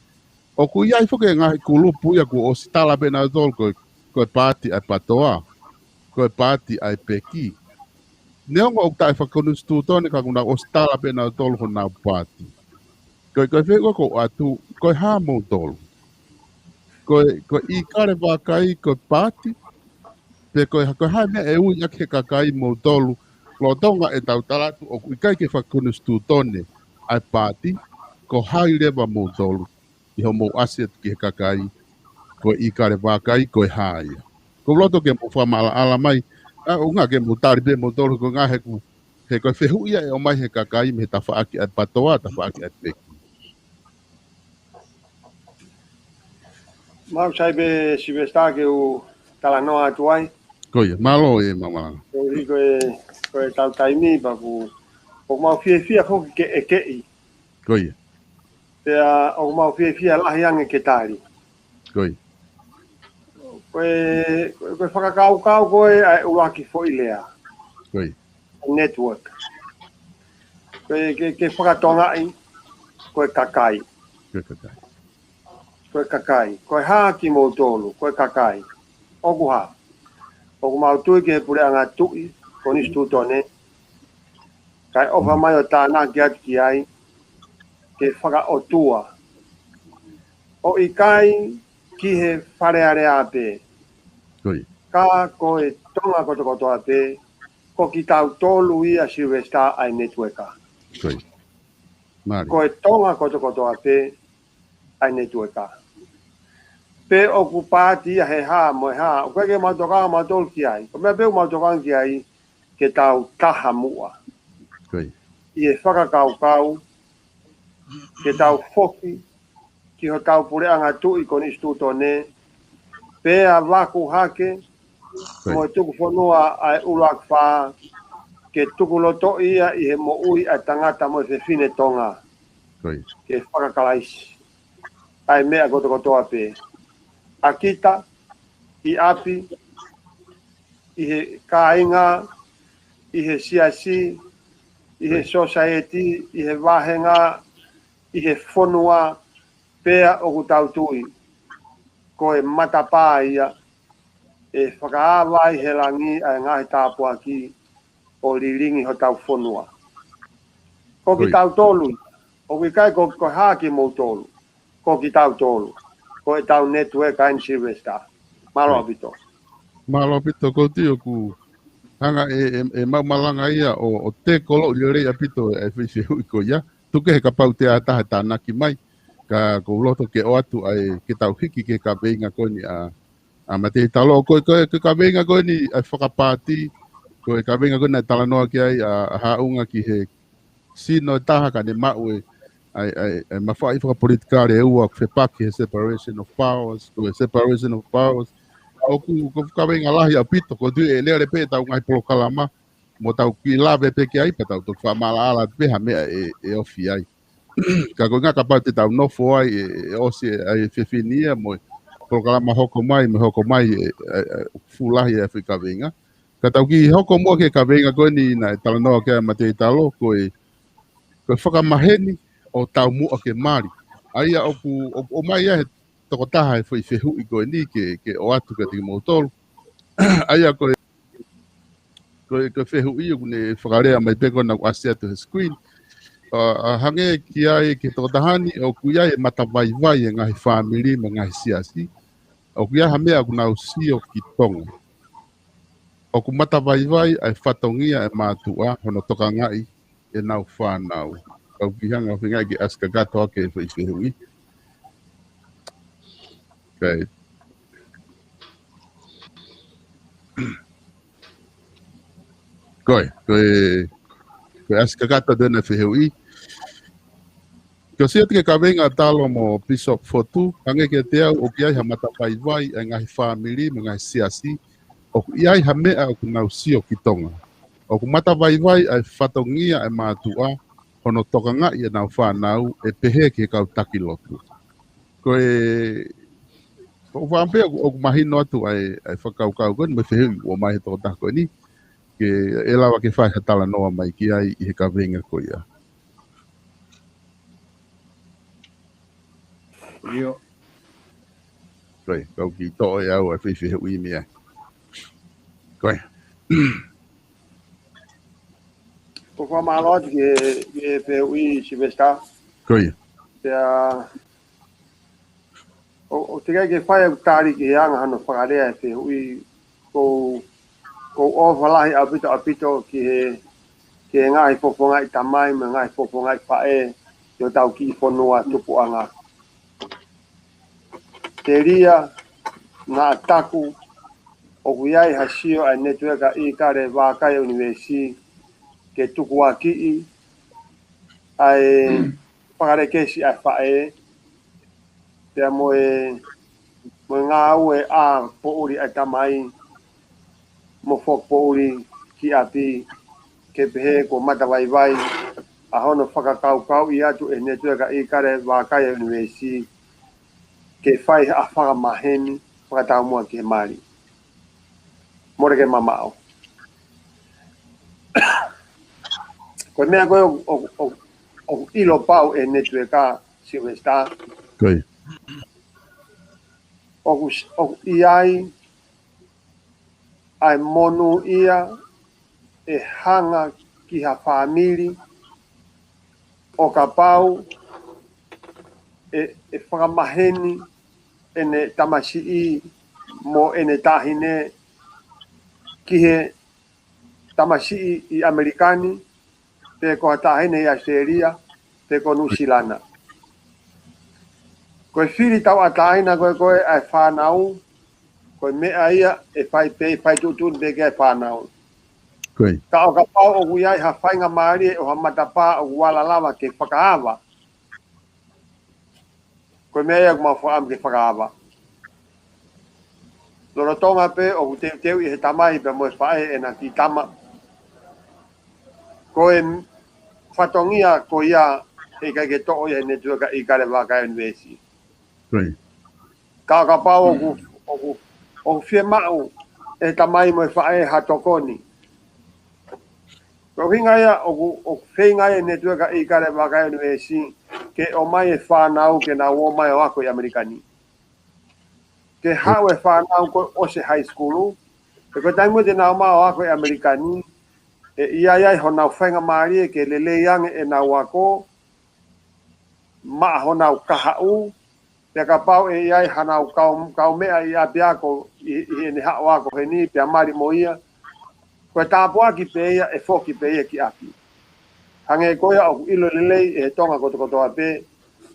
ʻOku ʻi ai foki e ngaahi kulupu ia kuo ʻosi tala pē nautolu ko e, ko e paati ʻa e PATOA, ko e paati ʻa e peki. Neongo ʻoku taʻefakakonisitūtone ka kuo nau ʻosi tala pē nautolu honau paati. Ko e, ko e fehuʻi ko ē ʻoku ou ʻoatu, ko e hā moutolu? Ko e, ko e ʻīkale vakai ko e paati, pe ko e, ko e hā e meʻa ʻe ui ʻaki he kakai moutolu, lolotonga ʻetau tala atu ʻoku ʻikai ke fakakonisitūtone ʻa e paati, ko hai leva moutolu ʻi hoʻomou ʻasi atu ki he kakai, ko e ʻīkale vakai ko e hā ia? ʻOku ou loto ke mou fakamaʻalaʻala mai, ʻa, ʻuhinga ke mou tali pē moutolu ko e ngaahi he ko e, he ko e fehuʻi ia ʻe ʻomai he kakai mei he tafaʻaki ʻa e PATOA, tafaʻaki ʻa e peki. Mau sai pē Sylvester ke u talanoa atu ai. Ko ia, mālō ē Maʻumalanga. Koeʻuhi ko e, ko e tau taimi pea ʻoku, ʻoku mau fiefia foki ke ʻekeʻi. Ko ia. Pea ʻoku mau fiefia lahi ange ke tali. Ko ia. Ko e, ko e, ko e fakakaukau ko ē ʻa e ʻuluaki foʻi lea. Ko ia. Network. Ko e, ke, ke fakatongaʻi, ko e kakai. Ko e kakai. Ko e kakai. Ko e hā kimoutolu, ko e kakai? ʻOku hā? ʻOku mau tui ki he puleʻanga tuʻi, konisitūtone, kae ʻofa mai ʻo tānaki atu ki ai, ke fakaʻotua. ʻO ʻikai ki he Fale Alea pē. Ko ia. Ka ko e Tonga kotokotoa pē, ko kitautolu ia Sylvester ʻa e network. Ko ia. Mālie. Ko e Tonga kotokotoa pē ʻa e network. Pe ʻoku paati ia he hā mo e hā, ʻoku ʻikai ke mau tokanga mautolu ki ai. Ko e meʻa pē ʻoku mau tokanga ki ai, ke tau taha muʻa. Ko ia. ʻI he fakakaukau, ke tau foki ki hotau puleʻanga tuʻi konisitūtone, pea vaku hake, ko ia, mo e tuku fonua ʻa e ʻuluaki fā, ke tuku lotoʻi ia ʻi he moʻui ʻa e tangata mo e fefine Tonga. Ko ia. Ke fakakalaisi ʻa e meʻa kotokotoa pē. ʻA kita, ʻi ʻapi, ʻi he kāinga, ʻi he siasi, ʻi he, ko ia, society, ʻi he vāhenga, ʻi he fonua, pea ʻoku tau tui ko e matapā ia ʻe fakaava ai he langi ʻa e ngaahi tāpuaki ʻo lilingi hotau fonua. Ko, ko ia, kitautolu ia. ʻOku ʻikai ko, ko e hā kimoutolu. Ko kitautolu. Ko ʻetau network ʻa eni Sylvester. Mālō, ko ia, ʻaupito. Mālō ʻaupito, ʻoku ou tui ʻoku hanga ʻe, ʻe, ʻe Maʻumalanga ia ʻo, ʻo tēkoloʻi lelei ʻaupito e, e fehuʻi ko ia. Tuku kehe kapau te ʻi ai ha taha ʻe tānaki mai, ka ʻoku ou loto ke ʻoatu ai ke tau hiki ki he kaveinga ko eni ʻa, ʻa Mateitalo. Ko e, ko e, ko e kaveinga ko eni ʻa e fakapaati, ko e kaveinga ko eni naʻe talanoa ki ai ʻa, ʻa Haʻunga ki he sino ʻe taha ka ne maʻu e, ʻa e, ʻa e, ʻa e mafaʻi fakapolitikale ʻe ua ʻoku fepaki he separation of powers, ko e separation of powers. ʻOku, ko e kaveinga lahi ʻaupito, ʻoku ou tui ʻe lele pē ʻetau ngaahi polokalama, mo tau kiʻi lave pē ki ai, pea tau toki fakamaʻalaʻala pē ha meʻa ʻe, ʻe ofi ai. Ka ko e ʻuhinga kapau te tau nofo ai, ʻe, ʻe ʻosi ʻa e efiafi ni ia mo e polokalama hoko mai, mo e hoko mai, ʻe, ʻe, ʻe fuʻu lahi e foʻi kaveinga. Ka tau kiʻi hoko muʻa ki he kaveinga ko eni naʻe talanoa ki ai ʻa Mateitalo, ko e, ko e fakamaheni ʻo taumuʻa ke mali. ʻA ia ʻoku, ʻoku ʻomai ia he tokotaha he foʻi fehuʻi ko eni ke, ke ʻoatu kiate kimoutolu. ʻA ia ko e, ko e, ko e fehuʻi ʻoku ne fakalea mai pē ko ena ʻoku ʻasi atu he screen. ʻA, ʻa hangē ki ai ki he tokotaha ni ʻoku ʻi ai e matavaivai e ngaahi fāmili mo e ngaahi siasi. ʻOku ʻi ai ha meʻa ʻoku nau sio ki Tonga. ʻOku matavaivai ʻa e fatongia e mātuʻa hono tokangaʻi ʻenau fānau. Kau kiʻi hanga ʻo feinga ke ʻasi kakato ʻa e foʻi fehuʻi. Okay. Ko e, ko e, ko e ʻasi kakato ʻa ʻena fehuʻi. Ko e sio atu ki he kaveinga ʻa Talo mo Bishop Fotu, hangē kiate au ʻoku ʻi ai ha matavaivai ʻa e ngaahi fāmili mo e ngaahi siasi, ʻoku ʻi ai ha meʻa ʻoku nau sio ki Tonga. ʻOku matavaivai ʻa e fatongia e mātuʻa hono tokangaʻi ʻenau fānau ʻe pehē ki he kau taki lotu. Ko e, ko e fāmili ʻoku, ʻoku mahino atu ʻa e, ʻa e fakakaukau ko eni, mo e fehuʻi ʻoku ʻomai he tokotaha ko eni, ke ʻe lava ke fai ha talanoa mai ki ai ʻi he kaveinga ko ia. ʻIo. Ko e, kau kiʻi toʻo ʻe au ʻa e foʻi fehuʻi mei ai. Ko e. ʻOku ou fakamālō atu ki he, ki he fehuʻi Sylvester. Ko ia. Pea, ʻo, ʻoku teʻeki ai ke fai ʻeku tali ki he anga hono fakalea e fehuʻi, ʻoku ou, ʻoku ou ʻofa lahi ʻaupito, ʻaupito ki he, ki he ngaahi fofongaʻi tamai mo e ngaahi fofongaʻi faʻē ʻi hotau kiʻi fonua tupuʻanga. Telia, naʻa taku, ʻoku ʻi ai ha sio ʻa e Netiueka ʻIkale Vakai ʻUnivēsi ke tukuakiʻi ʻa e fakalekesi ʻa e faʻē, pea mo e, mo e ngāue ʻa poʻuli ʻa e tamai, mo foki poʻuli ki ʻapi, ke pehē kuo matavaivai ʻa hono fakakaukauʻi atu ʻe he Netiueka ʻIkale Vakai ʻUnivēsi ke fai ha fakamaheni fakataumuʻa ki he mali. Mole ke mamaʻo. Ko e meʻa ko ē ʻoku, ʻoku, ʻoku, ʻoku ʻilo pau ʻe he Netiueka Sylvester. Ko ia. ʻOku, ʻoku ʻi ai ʻa e monūʻia ʻe hanga ki ha fāmili ʻo kapau ʻe, ʻe fakamaheni ʻene tamasiʻi mo ʻene taʻahine ki he tamasiʻi ʻi ʻAmelika ni, pe ko ha taʻahine ʻi ʻAositelēlia, pe ko Nuʻusila na. Ko e fili tauʻatāina ko ē ko ē ʻa e fānau, ko e meʻa ia ʻe fai pē, fai tuʻutuʻuni pē ki ai e fānau. Ko ia. Ka ʻo kapau ʻoku ʻi ai ha faingamālie ʻo ha matapā ʻoku ala lava ke fakaava, ko e meʻa ia ʻoku mau fakaʻamu ke fakaava. Lolotonga pē ʻoku teuteuʻi ʻe he tamai pea mo e faʻē ʻena kiʻi tama, ko e fatongia ko ia ʻe ʻikai ke toʻo ia ʻe he Netiueka ʻIkale Vakai ʻUnivēsi. Ko ia. Ka ʻo kapau ʻoku, ʻoku, ʻoku fiemaʻu ʻe he tamai mo e faʻē ha tokoni, ko e ʻuhinga ia ʻoku, ʻoku feinga ai e Netiueka ʻIkale Vakai ʻUnivēsi ke ʻomai e fānau ke nau ō mai ʻo ako ʻi ʻAmelika ni. Ke haʻu e fānau ko ē ʻosi e high school, pea ko e taimi ko ē te nau ō mai ʻo ako ʻi ʻAmelika ni, ʻe ʻi ai ai honau faingamālie ke lelei ange ʻenau ako, maʻa honau kahaʻu, pea kapau ʻe ʻi ai hanau kau, kaumeʻa ʻi ʻapiako ʻi, ʻi heʻene haʻu ako heni, pea mali mo ia, ko e tāpuaki pē ia ʻe foki pē ia ki ʻapi. Hangē ko ia ʻoku ʻilo lelei ʻe he Tonga kotokotoa pē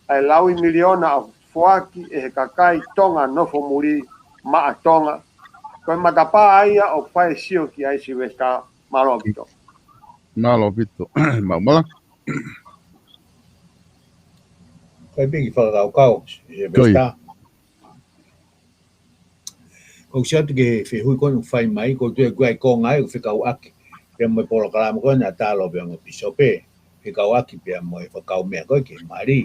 ʻa e lauimiliona ʻoku foaki ʻe he kakai Tonga nofo muli maʻa Tonga. Ko e matapā ia ʻoku fai e sio ki ai Sylvester, mālō ʻaupito. Mālō ʻaupito. Maumala. Ko e piki fakakaukau, Sylvester. Ko ia. ʻOku ou sio atu ki he fehuʻi ko eni ʻoku fai mai, ko e tuʻu ʻoku ʻi ai e konga ai ʻoku fekauʻaki pea mo e polokalama ko ena ʻa Talo pea mo Pīsope, fekauʻaki pea mo e fakakaumeʻa ko ē ki he mali.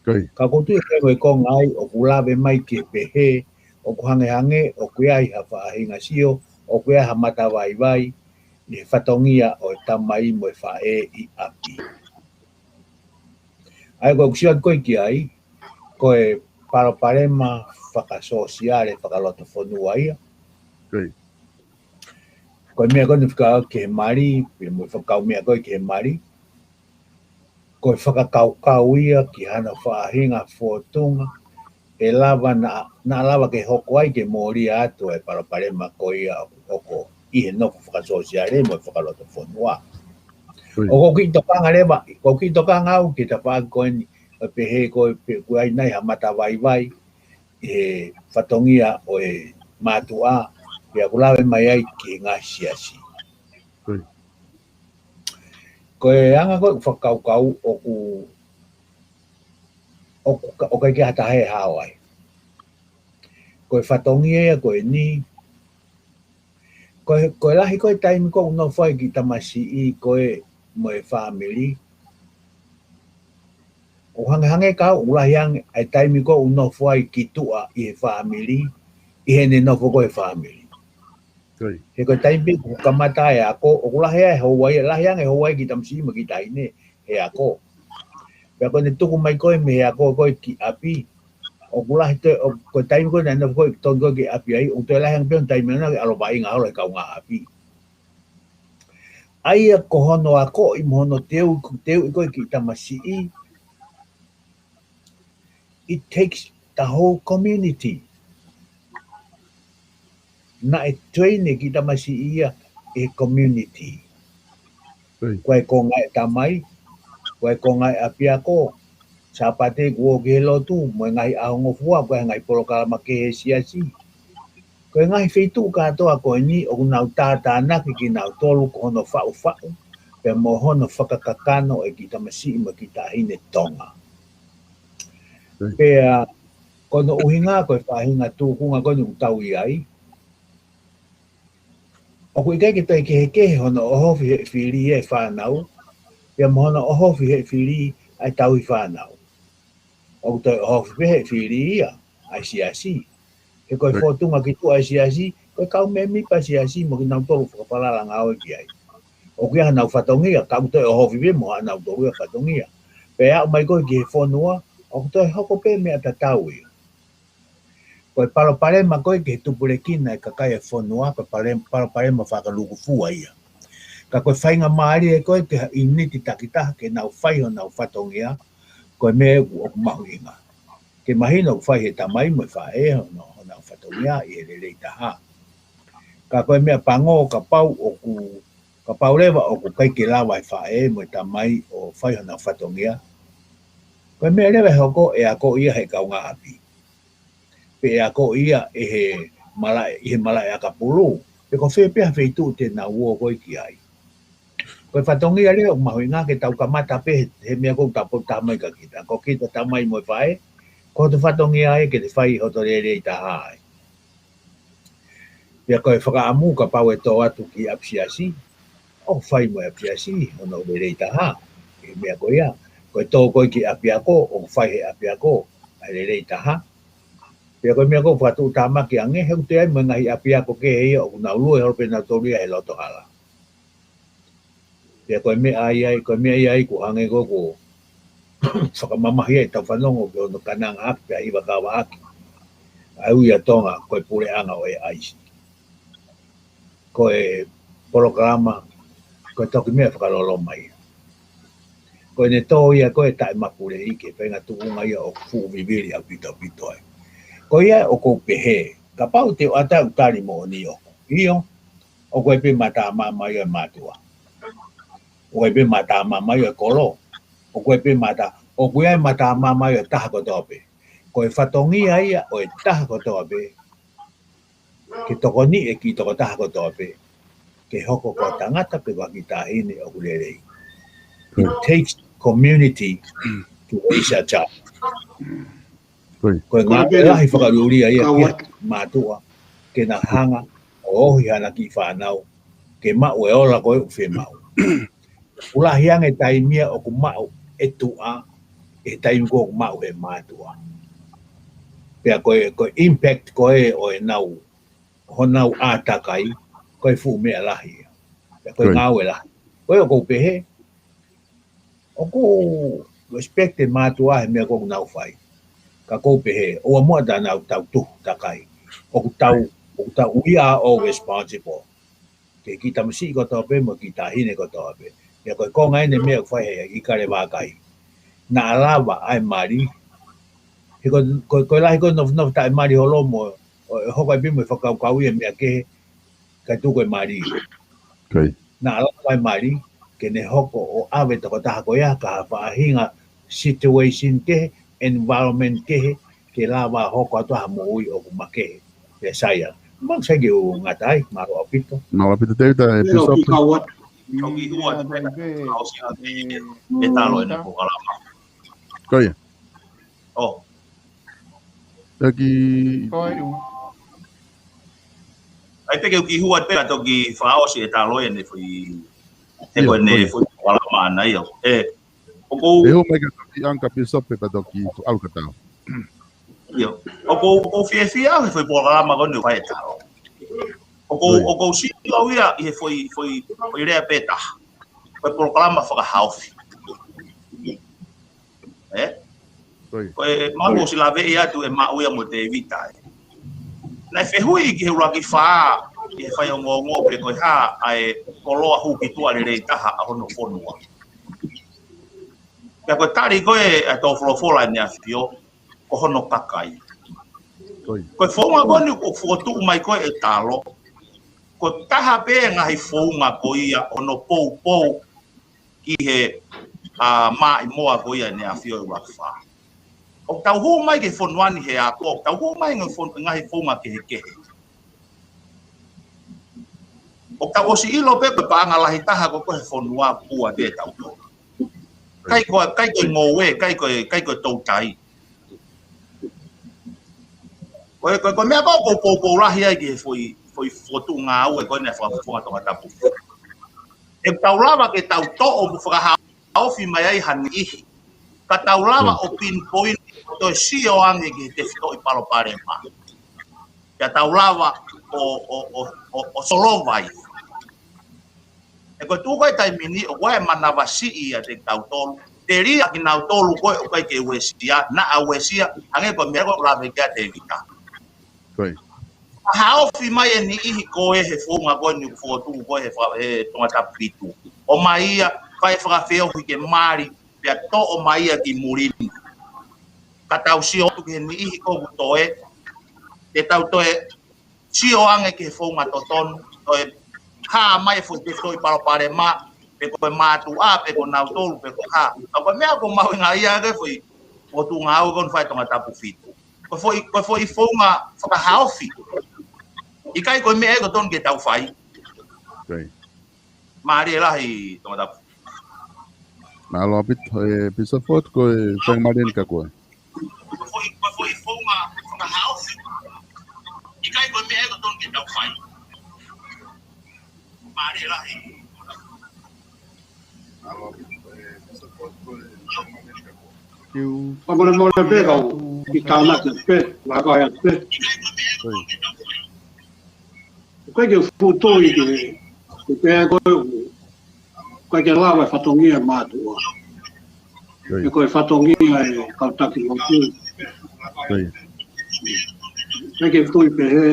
Ko ia. Ka ʻoku ou tui ko e konga ai ʻoku lave mai ke pehē ʻoku hangehangē ʻoku ʻi ai ha faʻahinga sio, ʻoku ʻi ai ha matavaivai ʻi he fatongia ʻo e tamai mo e faʻē ʻi ʻapi. ʻA ʻA ia ko ʻeku sio atu ko ē ki ai, ko e palopalema fakasōsiale, fakalotofonua ia. Ko e meʻa ko eni fika ki he mali, pea mo e fakakaumeʻa ko ē ki he mali. Ko e fakakaukau ia ki hano faʻahinga fōtunga, ʻe lava naʻa, naʻa lava ke hoko ai ke mōlia atu e palopalema ko ia ʻoku hoko ʻi he nofo fakasōsiale mo e fakalotofonua. ʻOku ou kiʻi tokanga leva, ʻoku ou kiʻi tokanga au ki he tafaʻaki ko eni, ʻo pehē ko e pe-, ʻoku ʻi ai nai ha matavaivai, ʻi he fatongia ʻo e mātuʻa, pea ʻoku lave mai ai ki he ngaahi siasi. Ko e anga ko ē ʻeku fakakaukau ʻoku, ʻoku ka-, ʻoku ʻikai ke ʻi ai ha taha ʻe hao ai. Ko e fatongia ia ko eni, ko e, ko e lahi ko ē taimi ko ē ʻoku nofo ai e kiʻi tamasiʻi ko ē mo e fāmili. ʻOku hangehangē ka ʻoku lahi ange ʻa e taimi ko ē ʻoku nofo ai ki tuʻa ʻi he fāmili, ʻi heʻene nofo ko ē he fāmili. He ko e taimi pē ʻoku kamata e ako, ʻoku lahi ai e houa ia, lahi ange e houa ia e kiʻi tamasiʻi mo e kiʻi taʻahine he ako. Pea ko ʻene tuku mai ko ē mei he ako ko ē ki ʻapi, ʻoku lahi toe, ʻo, ko e taimi ko ē naʻe nofo ko ē tonu ko ē ki ʻapi ai, ʻoku toe lahi ange pē hono taimi ʻana ke ʻalu ʻo vaʻinga holo he kaungāʻapi. ʻA ia ko hono akoʻi mo hono teuʻi, teuʻi ko ē e kiʻi tamasiʻi, it takes the whole community. Naʻe train e kiʻi tamasiʻi ia ʻe he community. Ko e konga e tamai, ko e konga e ʻapiako, Sāpate kuo ō ki he lotu, mo e ngaahi ʻahongofua, ko e ngaahi polokalama kehe he siasi. Ko e ngaahi feituʻu kātoa ko eni ʻoku nau tātānaki kinautolu ko hono faʻufaʻu, pea mo hono fakakakano e kiʻi tamasiʻi mo e kiʻi taʻahine Tonga. Pea ko hono ʻuhinga ko e faʻahinga tūkunga ko eni ʻoku tau ʻi ai. ʻOku ʻikai ke toe kehekehe hono ʻohofi ʻe he fili e fānau, pea mo hono ʻohofi ʻe he fili ʻa e tauhi fānau. ʻOku toe ʻohofi pē ʻe he fili ia ʻa e siasi. He ko e fōtunga ki tuʻa e siasi, ko e kau mēmipa siasi mo kinautolu fakafalala ngāue ki ai. ʻOku ʻi ai hanau fatongia, ka ʻoku toe ʻohofi pē mo haʻanautolu ia fatongia. Pea aʻu mai ko ē ki he fonua, ʻoku toe hoko pē meʻa tatau ia. Ko e palopalema ko ē ki he tupulekina e kakai e fonua, ko e palem-, palopalema fakalūkufua ia. Ka ko e faingamālie ko ē ki ha ʻiuniti takitaha ke nau fai honau fatongia, ko e meʻa ʻoku, ʻoku mahuʻinga. Ke mahino ʻoku fai ʻe he tamai mo e faʻē hono, honau fatongia ʻi he lelei taha. Ka ko e meʻa pango kapau ʻoku, kapau leva ʻoku ʻikai ke lava e faʻē mo e tamai ʻo fai honau fatongia, ko e meʻa leva ʻe hoko ʻe akoʻi ia ʻe he kaungāʻapi. Pe ʻe akoʻi ia ʻe he malaʻe, ʻi he malaʻe ʻakapulu. Pe ko fē pē ha feituʻu te nau ō ko ē ki ai. Ko e fatongia leva ʻoku mahuʻinga ke tau kamata pē he, he meʻa ko ē ʻoku tau pau ke taha mai kia kita. Ko kita tamai mo e faʻē, ko hoto fatongia ia ke te fai hoto lelei taha ai. Pea ko e fakaʻamu kapau ʻe tō atu ki ʻapi siasi, ʻoku fai mo e ʻapi siasi hono lelei taha. Ko e meʻa ko ia, ko e tō ko ē ki ʻapiako, ʻoku fai ʻe he ʻapiako ʻa e lelei taha. Pea ko e meʻa ko ē ʻoku fakatuʻutāmaki ange, he ʻoku toe ʻi ai mo e ngaahi ʻapiako kehe ia ʻoku nau lue holo pē nautolu ia he loto hala. Pea ko e meʻa ia ai, ko e meʻa ia ai ʻoku hangē ko ē ʻoku fakamamahi ai ʻetau fanongo ki hono kananga ʻaki pea hiva kava ʻaki ʻa e ui ʻa Tonga ko e puleʻanga ʻo e ʻaisi. Ko e polokalama, ko e toki meʻa fakaloloma ia. Ko ʻene tō ia ko ē taʻemapuleʻi ki he faʻahinga tuʻunga ia ʻoku fuʻu vivili ʻaupito ʻaupito ai. Ko ia ʻoku ou pehē, kapau te u ʻatā ʻeku tali moʻoni ʻoku, ʻio, ʻoku ʻi ai pē matamama ia ʻo e mātuʻa. ʻOku ʻi ai pē matamama ia ʻo e kolo. ʻOku ʻi ai pē mata-, ʻoku ʻi ai matamama ia ʻo e taha kotoa pē. Ko e fatongia ia ʻo e taha kotoa pē ke tokoniʻi e kiʻi tokotaha kotoa pē ke hoko ko ha tangata pe ko ha kiʻi taʻahine ʻoku lelei. It takes community to raise a child. Ko e ngāue lahi fakaʻuliʻulia ia ki he mātuʻa ke na hanga ʻo ohi hana kiʻi fānau ke maʻu e ola ko ē ʻoku fiemaʻu. ʻOku lahi ange e taimi ia ʻoku maʻu ʻe tuʻa ʻi he taimi ko ē ʻoku maʻu ʻe he mātuʻa. Pea ko e, ko e impact ko ē ʻo ʻenau, honau ʻātakai, ko e fuʻu meʻa lahi ia. Pea ko e ngāue lahi. Ko ia ʻoku ou pehē, ʻoku, respect e mātuʻa he meʻa ʻoku nau fai. Ka ʻoku ou pehē, ʻoua muʻa te nau tau tuhu takai. ʻOku tau, ʻoku tau, we are all responsible. Ke kita masiʻi kotoa pē, mo kita hine kotoa pē. Pea ko e konga eni e meʻa ʻoku fai he ʻIkale Vākai. Naʻa lava ʻa e mali. He ko, ko, ko e lahi ko e nofonofo taʻe mali holo mo, ʻo, ʻe hoko ai pē mo e fakakaukau ia meʻa kehe, kae tuku e mali. Naʻa lava ʻa e mali, ke ne hoko ʻo ʻave tokotaha ko ia ki ha faʻahinga situation kehe, environment kehe, ke lava hoko atu ha moʻui ʻoku makehe. Pea sai ange. Mau sai ke u ngata ai, mālō ʻaupito. Mālō ʻaupito, Tevita, e Pea Pisa. Ki kau atu. Toki hua te pena, au si a te, e talo ʻene polokalama. Ko ia. ʻO. Taki. Ko ia. ʻAi pē ke u kiʻi hua pē ka toki fakaʻosi e talo ʻene foʻi, he ko ʻene foʻi polokalama ʻana ia. ʻE, ʻoku ou. ʻE hua mai ka toki ʻanga Pisa pē ka toki ʻalu ka tau. ʻIo. ʻOku ou, ʻoku ou fiefia he foʻi polokalama ko eni ʻoku fai e talo. ʻOku ou, ʻoku ou sio au ia ʻi he foʻi, foʻi, foʻi lea pē taha. Ko e polokalama fakahaofi. ʻE? Ko ia. Ko e mau ʻosi laveʻi atu e maʻu ia mo Tevita ē. Naʻe fehuʻi ki he ʻuluaki fā, ki he faiongoongo pe ko e hā ʻa e koloa hū ki tuʻa lelei taha ʻa hono fonua. Pea ko e tali ko ē ʻa e tō folofola ʻEne ʻAfio, ko hono kakai. Ko ia. Ko e founga ko eni ʻoku fokotuʻu mai ko ē e talo, ko e taha pē ngaahi founga ko ia hono poupou ki he, ʻa, maʻimoa ko ia ʻEne ʻAfio ʻi ʻuluaki fā. ʻOku tau hū mai ki he fonua ni he ako, ʻoku tau hū mai ngaahi fon-, ngaahi founga kehekehe. ʻOku tau ʻosi ʻilo pē ko e paʻanga lahi taha ko ē he fonua ʻoku ʻave ʻe tautolu. ʻIkai ko, ʻikai ko e ngoue, ʻikai ko, ʻikai ko e toutai. Ko e, ko e, ko e meʻa ko ē ʻoku ou poupou lahi ai ki he foʻi, foʻi fokotuʻu ngāue ko eni ʻa e Fakafofonga Tongatapu. ʻE tau lava ke tau toʻo mo fakahaofi mai ai ha niʻihi. Ka tau lava ʻo pinpoint ʻo toe sio ange ki he tefitoʻi palopalema. Pea tau lava ʻo, ʻo, ʻo, ʻo, ʻo solova ai. He ko e tuʻu ko ē taimi ni, ʻoku ʻi ai e manavasiʻi ʻiate kitautolu. Telia kinautolu ko ē ʻoku ʻikai ke uesia, naʻa uesia, hangē ko e meʻa ko ē ʻoku lave ki ai Tevita. Ko ia. Haofi mai e niʻihi ko ē he founga ko eni ʻoku fokotuʻu ko ē he fa-, he Tongatapu fitu. ʻOmai ia, fai fakafeohi ke mali, pea toʻo mai ia ki muli ni. Ka tau sio atu ki he niʻihi ko ē ʻoku toe, te tau toe sio ange ki he founga totonu, toe hā mai e foʻi tefitoʻi palopalema, pe ko e mātuʻa, pe ko nautolu, pe ko e hā. Ka ko e meʻa ʻoku ou mahuʻingaʻia ki ai ko e foʻi, fokotuʻu ngāue ko eni ʻoku fai ʻe Tongatapu fitu. Ko e foʻi, ko e foʻi founga fakahaofi. ʻIkai ko e meʻa ia ʻoku totonu ke tau fai. Ko ia. Mālie lahi Tongatapu. Mālō ʻaupito, ʻe Pisa Ford, ko e faingamālie eni kia koe. Ko e foʻi, ko e foʻi founga fakahaofi. ʻIkai ko e meʻa ia ʻoku totonu ke tau fai. Mālie lahi. Mālō ʻaupito, ʻe Pisa Ford, ko e faingamālie eni kia koe. Fakamolemole pē kau kiʻi tānaki pē, laka atu pē. Ko ia. ʻOku ʻikai ke u fuʻu tui ki he, ki he pehē ko ē ʻoku ʻikai ke lava e fatongia e mātuʻa. Ko ia. He ko e fatongia e kau taki motu. Ko ia. ʻIkai ke u tui pehē.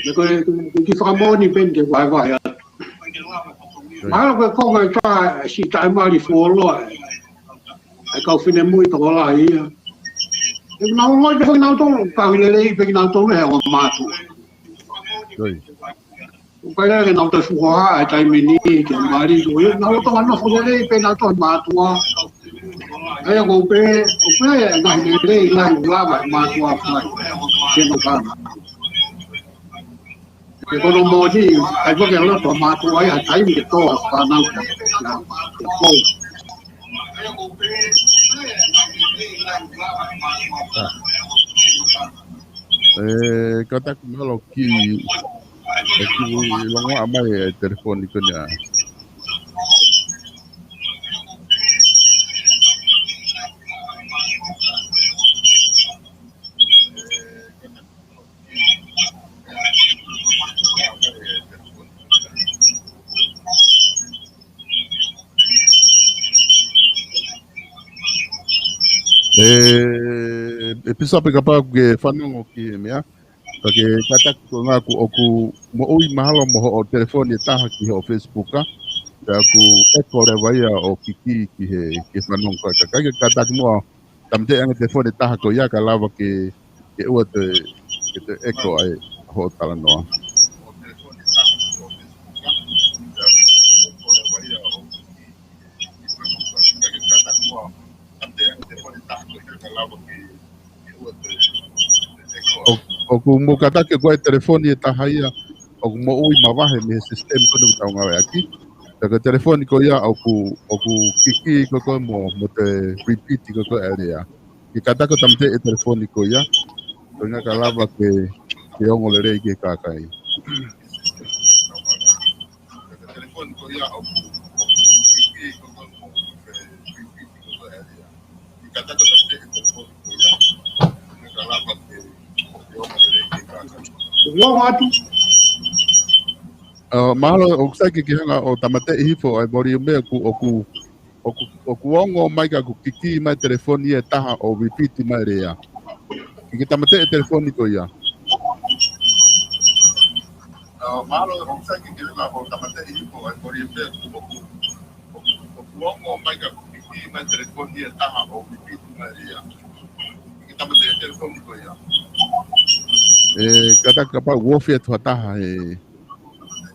He ko e, ko e kiʻi fakamoʻoni pē eni ke vahevahe atu. Ko ia. Mahalo ko e konga ʻe taha e siʻi taʻemali fuoloa e, e kau finemui tokolahi ia. ʻE nau ngoi te kinautolu, kau lelei pē kinautolu he ongo mātuʻa. Ko ia. ʻOku ʻikai lele ke nau toe fuʻu hohaʻa he taimi ni ke mali, ko ia, nau toki nofo lelei pē nautolu he mātuʻa. ʻA ia ʻoku ou pehē, ʻoku ou pehē e ngaahi lelei lahi ʻoku lava e mātuʻa ʻo fai. Ke nau fana. Ke kono moʻoni, ʻai pē ke loto mātuʻa ia ha taimi ke tō ha fānau ke, ke, ke kou. ʻE, kātaki mahalo kiʻi, ʻe kiʻi longoaʻa mai e telefoni ko eni ʻa. ʻE, ʻe Pīsope, kapau ʻoku ke fanongo ki he meʻa, ka ke kātaki ko ē ʻoku, ʻoku moʻui mahalo mo hoʻo telefoni ʻe taha ki hoʻo Facebook, ā. Pea ʻoku ʻeko leva ia ʻo kikī ki he, ki he fanongo ko ē. Ka ke kātaki muʻa ʻo tāmateʻi ange telefoni ʻe taha ko ia kae lava ke, ke ʻoua te, ke toe ʻeko ai hoʻo talanoa. ʻO, ʻoku mou kātaki ko ē telefoni ʻe taha ia, ʻoku moʻui mavahe mei he sisitemi ko eni ʻoku tau ngāueʻaki. Pea ko e telefoni ko ia ʻoku, ʻoku kikī ko ē ko ē mo, mo toe repeat ko ē ko ē ʻa e lea. Ke kātaki ʻo tāmateʻi e telefoni ko ia, ko e ʻuhinga kae lava ke, ke ongo lelei ki he kakai. Ua atu. ʻA, mahalo ʻoku sai ke ke hanga ʻo tāmateʻi hifo ʻa e volume ʻoku, ʻoku, ʻoku, ʻoku ongo mai ka ʻoku kikī mai telefoni ʻe taha ʻo repeat mai lea. Ke ke tāmateʻi telefoni ko ia. ʻA, mahalo ʻoku sai ke ke hanga ʻo tāmateʻi hifo ʻa e volume ʻoku, ʻoku, ʻoku ongo mai ka ʻoku kikī mai telefoni ʻe taha ʻo repeat mai lea. Ke ke tāmateʻi telefoni ko ia. ʻE, kātaki kapau ʻoku ofi atu ha taha he,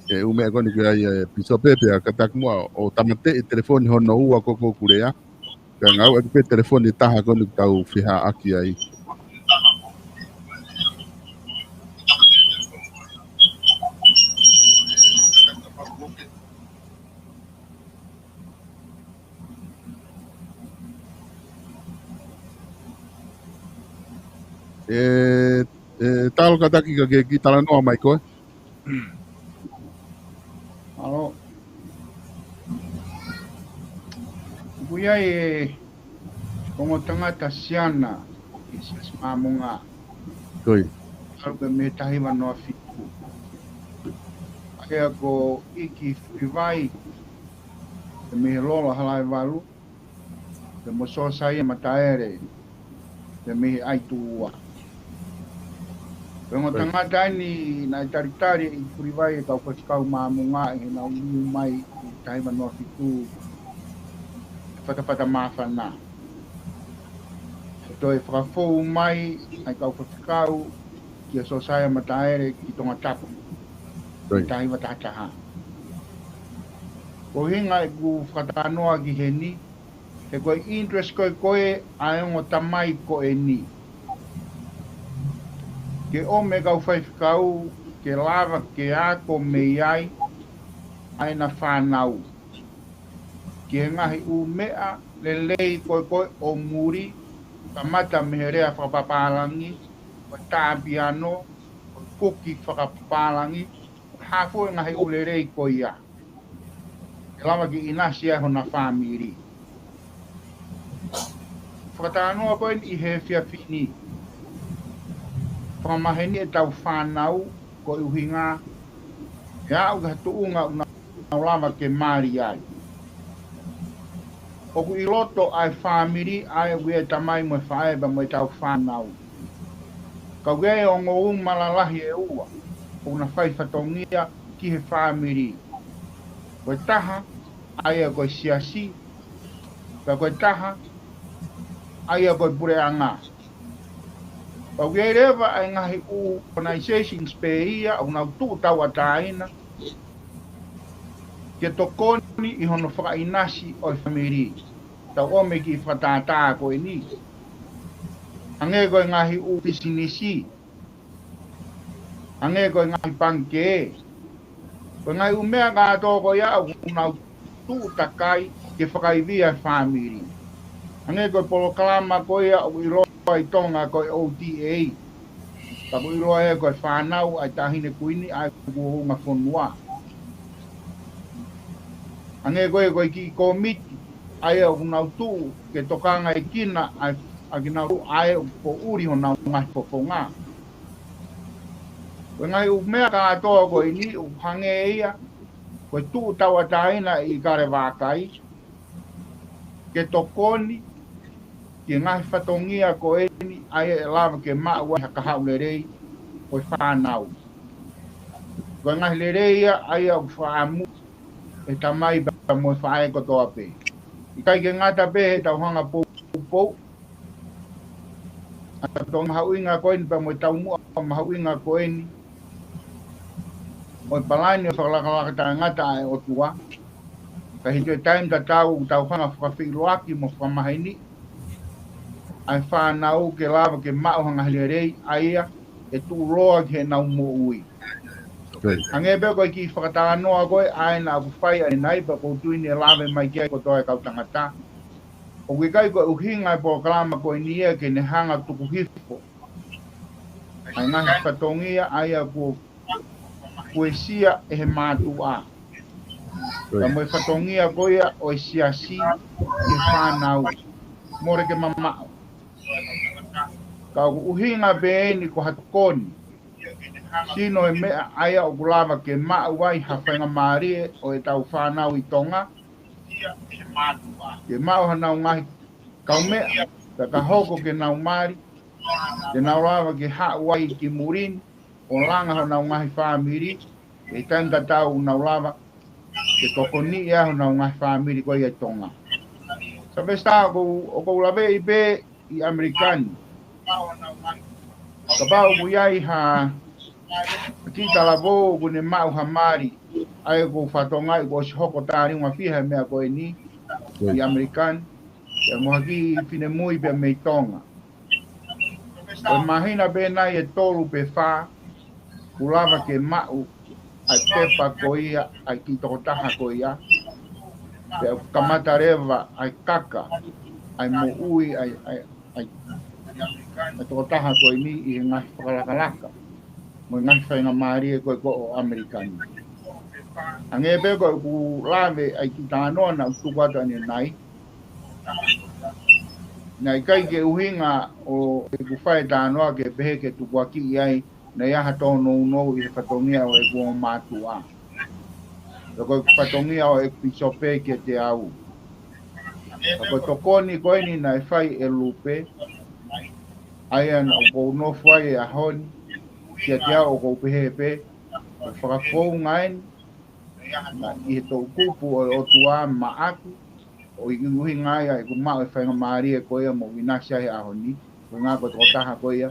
he ʻū meʻa ko eni ʻoku ʻi ai ʻa e Pīsope, pea kātaki muʻa ʻo tāmateʻi telefoni hono ua ko ē ʻoku lea. Pea ngāueʻaki pē telefoni ʻe taha ko eni ʻoku tau fehāʻaki ai. ʻE, ʻe, Talo, kātaki ka ke kiʻi talanoa mai koe. Mālō. ʻOku ʻi ai e ongo tangata siana ʻi he Siasi Māmonga. Ko ia. Talu pē mei he taha hiva noa fitu. ʻA ia ko ʻIki Fulivai, pea mei he Lolo Halaevalu, pea mo Sosaia Mataele, pea mei he ʻAituʻua. Ko e ongo tangata eni naʻe talitali ʻe ʻIki Fulivai e kau faifekau Māmonga ʻi heʻenau liliu mai ʻi he taha hiva noa fitu, e fatafata māfana. ʻO toe fakafou mai ʻa e kau faifekau kia Sosaia Mataele ki Tongatapu. Ko ia. Taha hiva taha taha. Ko e ʻuhinga ʻeku fakatalanoa ki heni, he ko e interest ko ē ko ē ʻa e ongo tamai ko eni. Ke ʻomai e kau faifekau ke lava ke ako mei ai ʻa ʻena fānau ki he ngaahi ʻū meʻa lelei ko ē ko ē ʻo muli, kamata mei he lea fakapapālangi, ko e tā piano, ko e kuki fakapapālangi, ko e hā fua e ngaahi ʻū lelei ko ia ʻe lava ke ʻinasi ai hona fāmili. Fakatalanoa ko eni ʻi he efiafi ni. Fakamaheni ʻetau fānau ko e ʻuhinga ʻe aʻu ki ha tuʻunga ʻoku nau lava ke mali ai. ʻOku ʻi loto ʻa e fāmili ʻa e ʻū tamai mo e faʻē pea mo ʻetau fānau. Ka ʻoku ʻi ai e ongo uma lalahi ʻe ua ʻoku na fai fatongia ki he fāmili. Ko e taha, ʻa ia ko e siasi, pea ko e taha, ʻa ia ko e puleʻanga. Pea ʻoku ʻi ai leva ʻa e ngaahi ʻū organizations pē ia ʻoku nau tuʻu tauʻatāina ke tokoni ʻi hono fakaʻinasi ʻo e fāmili. Tau ʻomai e kiʻi fakatātā ko eni. Hangē ko e ngaahi ʻū pisinisi, hangē ko e ngaahi pangikē. Ko e ngaahi ʻū meʻa kātoa ko ia ʻoku nau tuʻu takai ke fakaivia e fāmili. Hangē ko e polokalama ko ia ʻoku ʻiloa ʻi Tonga ko e O T A. Ka ʻoku ʻiloa ia ko e fānau ʻa e Taʻahine Kuini ʻa e kuonga fonua. Hangē ko e, ko e kiʻi kōmiti ʻa ia ʻoku nau tuʻu ke tokangaʻekina ʻa e, ʻa kinautolu ʻa ia ʻoku poʻuli honau ngaahi fofonga. Ko e ngaahi ʻū meʻa kātoa ko eni ʻoku hangē ia ko e tuʻu tauʻatāina ʻi Kalevakai ke tokoni ki he ngaahi fatongia ko eni ʻa ia ʻe lava ke maʻu ai ha kahaʻu lelei ʻo e fānau. Ko e ngaahi lelei ia ʻa ia ʻoku fakaʻamu ʻe he tamai pea mo e faʻē kotoa pē. ʻIkai ke ngata pē heʻetau hanga ʻo poupou ʻa e fatongia mahuʻinga ko eni pea mo e taumuʻa mahuʻinga ko eni ʻo e palani ʻo e fakalakalaka taʻengata ʻa e ʻOtua, ka ʻi he taimi tatau ʻoku tau hanga ʻo fakafeʻiloaki mo fakamaheni ʻa e fānau ke lava ke maʻu ha ngaahi lelei ʻa ia ʻe tuʻuloa ki heʻenau moʻui. Hangē pē ko e kiʻi fakatalanoa ko ē ʻa ē naʻa ku fai ʻanenai pea ʻoku ou tui naʻe lave mai ki ai kotoa e kau tangata. ʻOku ʻikai ko e ʻuhinga e polokalama ko eni ia ke ne hanga ʻo tuku hifo ʻa e ngaahi fatongia ʻa ia kuo, kuo uesia ʻe he mātuʻa. Ka mo e fatongia ko ia ʻo e siasi ki he fānau. Mole ke mamaʻo. Ka ʻoku ʻuhinga pē eni ko ha tokoni. Sino e meʻa ʻa ia ʻoku lava ke maʻu ai ha faingamālie ʻo ʻetau fānau ʻi Tonga. Ke maʻu hanau ngaahi kaumeʻa, pea ka hoko ke nau mali, ke nau lava ke haʻu ai ki muli ni, ʻo langa honau ngaahi fāmili, ʻi he taimi tatau ʻoku nau lava ke tokoniʻi ai honau ngaahi fāmili ko ia ʻi Tonga. Sylvester, ʻoku ou, ʻoku ou laveʻi pē ʻi ʻAmelika ni. Kapau ʻoku ʻi ai ha kiʻi talavou ʻoku ne maʻu ha mali, ʻa ia ʻoku ou fakatokangaʻi kuo ʻosi hoko tā liunga fiha e meʻa ko eni ʻi ʻAmelika ni, pea mo ha kiʻi finemui pea mei Tonga. Ko e māhina pē nai ʻe tolu pe fā, kuo lava ke maʻu ʻa e pepa ko ia ʻa e kiʻi tokotaha ko ia. Pea kamata leva ʻa e kaka ʻa e moʻui ʻa e, ʻa e, ʻa e, ʻa e tokotaha ko eni ʻi he ngaahi fakalakalaka mo e ngaahi faingamālie ko ē ko ē ʻo ʻAmelika ni. Hangē pē ko ʻeku lave ʻa e kiʻi talanoa naʻa ku tuku atu ʻanenai, naʻe ʻikai ke ʻuhinga ʻo ʻeku fai e talanoa ke pehē ke tukuakiʻi ai naʻe ʻi ai ha tōnounou ʻi he fatongia ʻo ʻeku ongo mātuʻa, pe ko e fatongia ʻo ʻeku pīsope kiate au. Ka ko e tokoni ko eni naʻe fai ʻe Lupe, ʻa ia naʻa ku nofo ai he ʻaho ni, kiate au ʻoku ou pehē pē, ko e fakafounga eni, naʻe ʻi he toʻukupu ʻo e ʻOtua maʻaku, ʻo ʻuhinga ai ʻa ʻeku maʻu e faingamālie ko ia mo ʻinasi ai he ʻaho ni, ko e ʻuhinga ko e tokotaha ko ia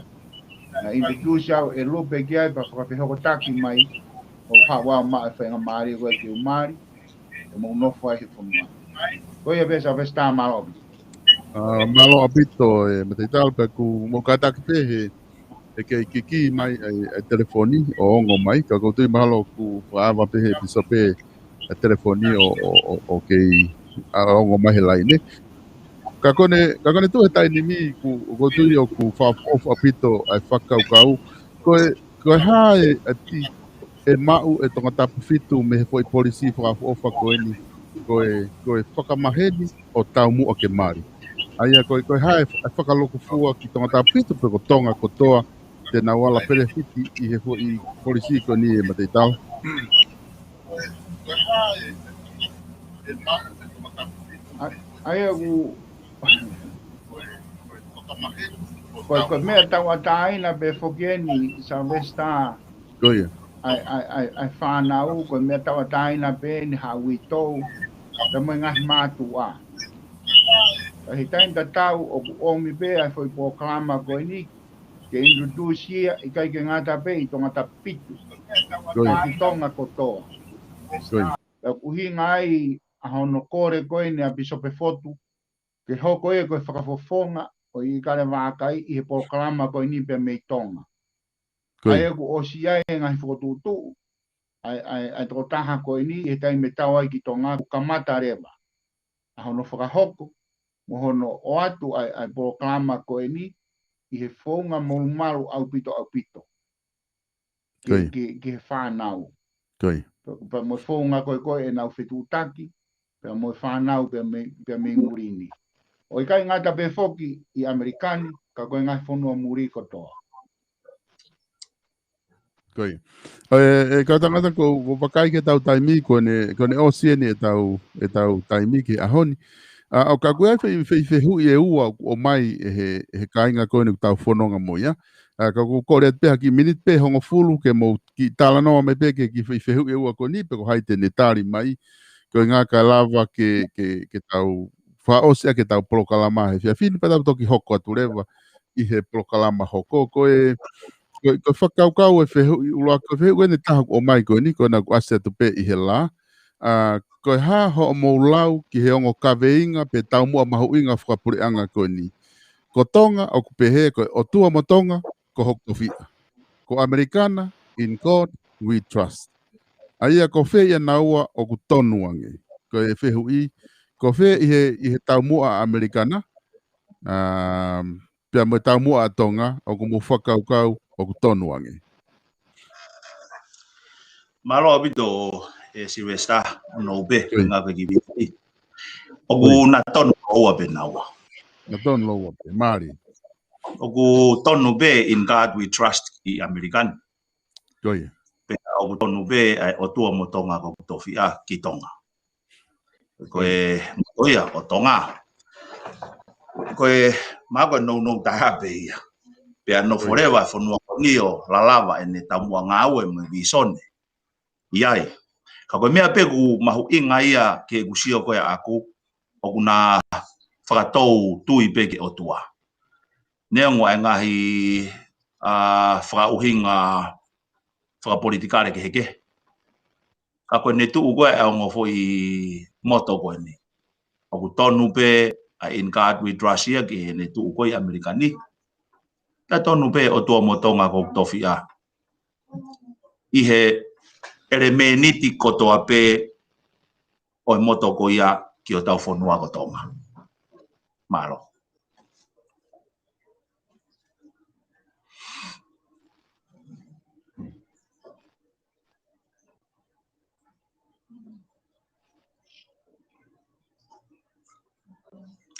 naʻe introduce au ʻe Lupe ki ai pea fakafehokotaki mai, ʻo haʻu au ʻo maʻu e faingamālie ko ia ke u mali, ʻo mou nofo ai he fonua. Ko ia pē Sylvester, mālō ʻaupito. ʻA, mālō ʻaupito e Mataʻitalu, pea ʻoku mou kātaki pē he ʻe kei kiki mai ʻa e, ʻa e telefoni ʻo ongo mai, ka ʻoku ou tui mahalo kuo fakaava pē he pīsope ʻa e telefoni ʻo, ʻo, ʻo, ʻo kei ʻa ongo mai he laine. Ka ko ʻene, ka ko ʻene tuʻu he taimi ni ʻoku, ʻoku ou tui ʻoku fakaʻofoʻofa ʻaupito ʻa e fakakaukau. Ko e, ko e hā e, ʻa e ti, ʻe maʻu ʻe Tongatapu fitu mei he foʻi polisi fakaʻofoʻofa ko eni, ko e, ko e fakamaheni ʻo taumuʻa ke mali. ʻA ia ko e, ko e hā e, e fakalūkufua ki Tongatapu fitu pe ko Tonga kotoa te nau ala pelefiti ʻi he foʻi polisi ko eni e Mataʻitalu. ʻA, ʻa ia ʻoku, ko e, ko e meʻa tauʻatāina pē foki eni Sylvester. Ko ia. ʻA e, ʻa e, ʻa e, ʻa e fānau, ko e meʻa tauʻatāina pē eni ha uitou, pea mo e ngaahi mātuʻa. Ka ʻi he taimi tatau ʻoku ʻomi pē ʻa e foʻi polokalama ko eni, ke introduce ia, ʻikai ke ngata pē ʻi Tongatapu fitu. Ko ia. Ka ki Tonga kotoa. Ko ia. Pea ʻoku ʻuhinga ai ʻa hono kole ko eni ʻa Pīsope Fotu, ke hoko ia ko e fakafofonga ʻo e ʻIkale Vākai ʻi he polokalama ko eni pea mei Tonga. Ko ia. ʻA ia kuo ʻosi ʻi ai e ngaahi fokotuʻutuʻu ʻa e, ʻa e, ʻa e tokotaha ko eni ʻi he taimi ʻe tau ai ki Tonga, kuo kamata leva ʻa hono fakahoko mo hono ʻoatu ʻa e, ʻa e polokalama ko eni ʻi he founga molumalu ʻaupito, ʻaupito. Ki, Ko ia. ki, ki he fānau. Ko ia. Pea, pea mo e founga ko ē ko ē ʻenau fetuʻutaki, pea mo e fānau pea mei, pea mei muli ni. ʻO ʻikai ngata pē foki ʻi ʻAmelika ni, ka ko e ngaahi fonua muli kotoa. Ko ia. ʻE, ʻe kau tangata, ʻoku ou, ʻoku ou vakai ki heʻetau taimi, ko ʻene, ko ʻene ʻosi eni ʻetau, ʻetau taimi ki he ʻaho ni. ʻA, ʻo ka ko e foʻi, foʻi fehuʻi ʻe ua ʻoku ʻomai ʻe he, ʻe he kāinga ko eni ʻoku tau fononga mo ia. ʻA, ka ʻoku ou kole atu pē ha kiʻi miniti pē hongofulu ke mou kiʻi talanoa mai pē ki he kiʻi foʻi fehuʻi ʻe ua ko eni pe ko hai te ne tali mai. Ko e ʻuhinga ka lava ke, ke, ke tau fakaʻosi ʻaki ʻetau polokalama he efiafi ni pea tau toki hoko atu leva ʻi he polokalama hoko. Ko e, ko e, ko e fakakaukau e fehuʻi ʻuluaki, ko e fehuʻi ko eni ʻe taha ʻoku ʻomai ko eni, ko ena ʻoku ʻasi atu pē ʻi he lā. ʻA, ko e hā hoʻomou lau ki he ongo kaveinga pe taumuʻa mahuʻinga fakapuleʻanga ko eni? Ko Tonga ʻoku pehē ko e ʻOtua mo Tonga ko hoku tofiʻa. Ko ʻAmelika na, in God we trust. ʻA ia ko fē ia naua ʻoku tonu ange? Ko e fehuʻi, ko fē ʻi he, ʻi he taumuʻa ʻa ʻAmelika na, um, pea mo e taumuʻa ʻa Tonga ʻoku mou fakakaukau ʻoku tonu ange? Mālō ʻaupito ʻe Sylvester, ʻo nou pē, Oi. ngā pē ki viti. ʻOku Oi. na tonu ʻoua pē naua. Na tonu ʻoua pē, mālie. ʻOku tonu pē in God we trust ʻi ʻAmelika ni. Ko ia. Pea ʻoku tonu pē ʻa e ʻOtua mo Tonga ko hoku tofiʻa ki Tonga. Ko e, ko ia, ʻo Tonga. Ko e, ma ko e nounou taha pē ia. Pea nofo Ko ia. leva e fonua ko eni ʻo lalava ʻene taumuʻa ngāue mo e vīsone. ʻI ai. Ka ko e meʻa pē ʻoku mahuʻinga ia ke u sio ko ē ʻaʻaku, ʻoku na fakatou tui pē ki he ʻOtua. Neongo e ngaahi, ʻa, fakaʻuhinga fakapolitikale kehekehe. Ka ko ʻene tuʻu ko ē ʻa e ongo foʻi moto ko eni. ʻOku tonu pē ʻa in God we trust ia ki heʻene tuʻu ko ē ʻi ʻAmelika ni. Ka tonu pē ʻOtua mo Tonga ko hoku tofiʻa. ʻI he ʻelemēniti kotoa pē ʻo e moto ko ia ki hotau fonua ko Tonga. Mālō.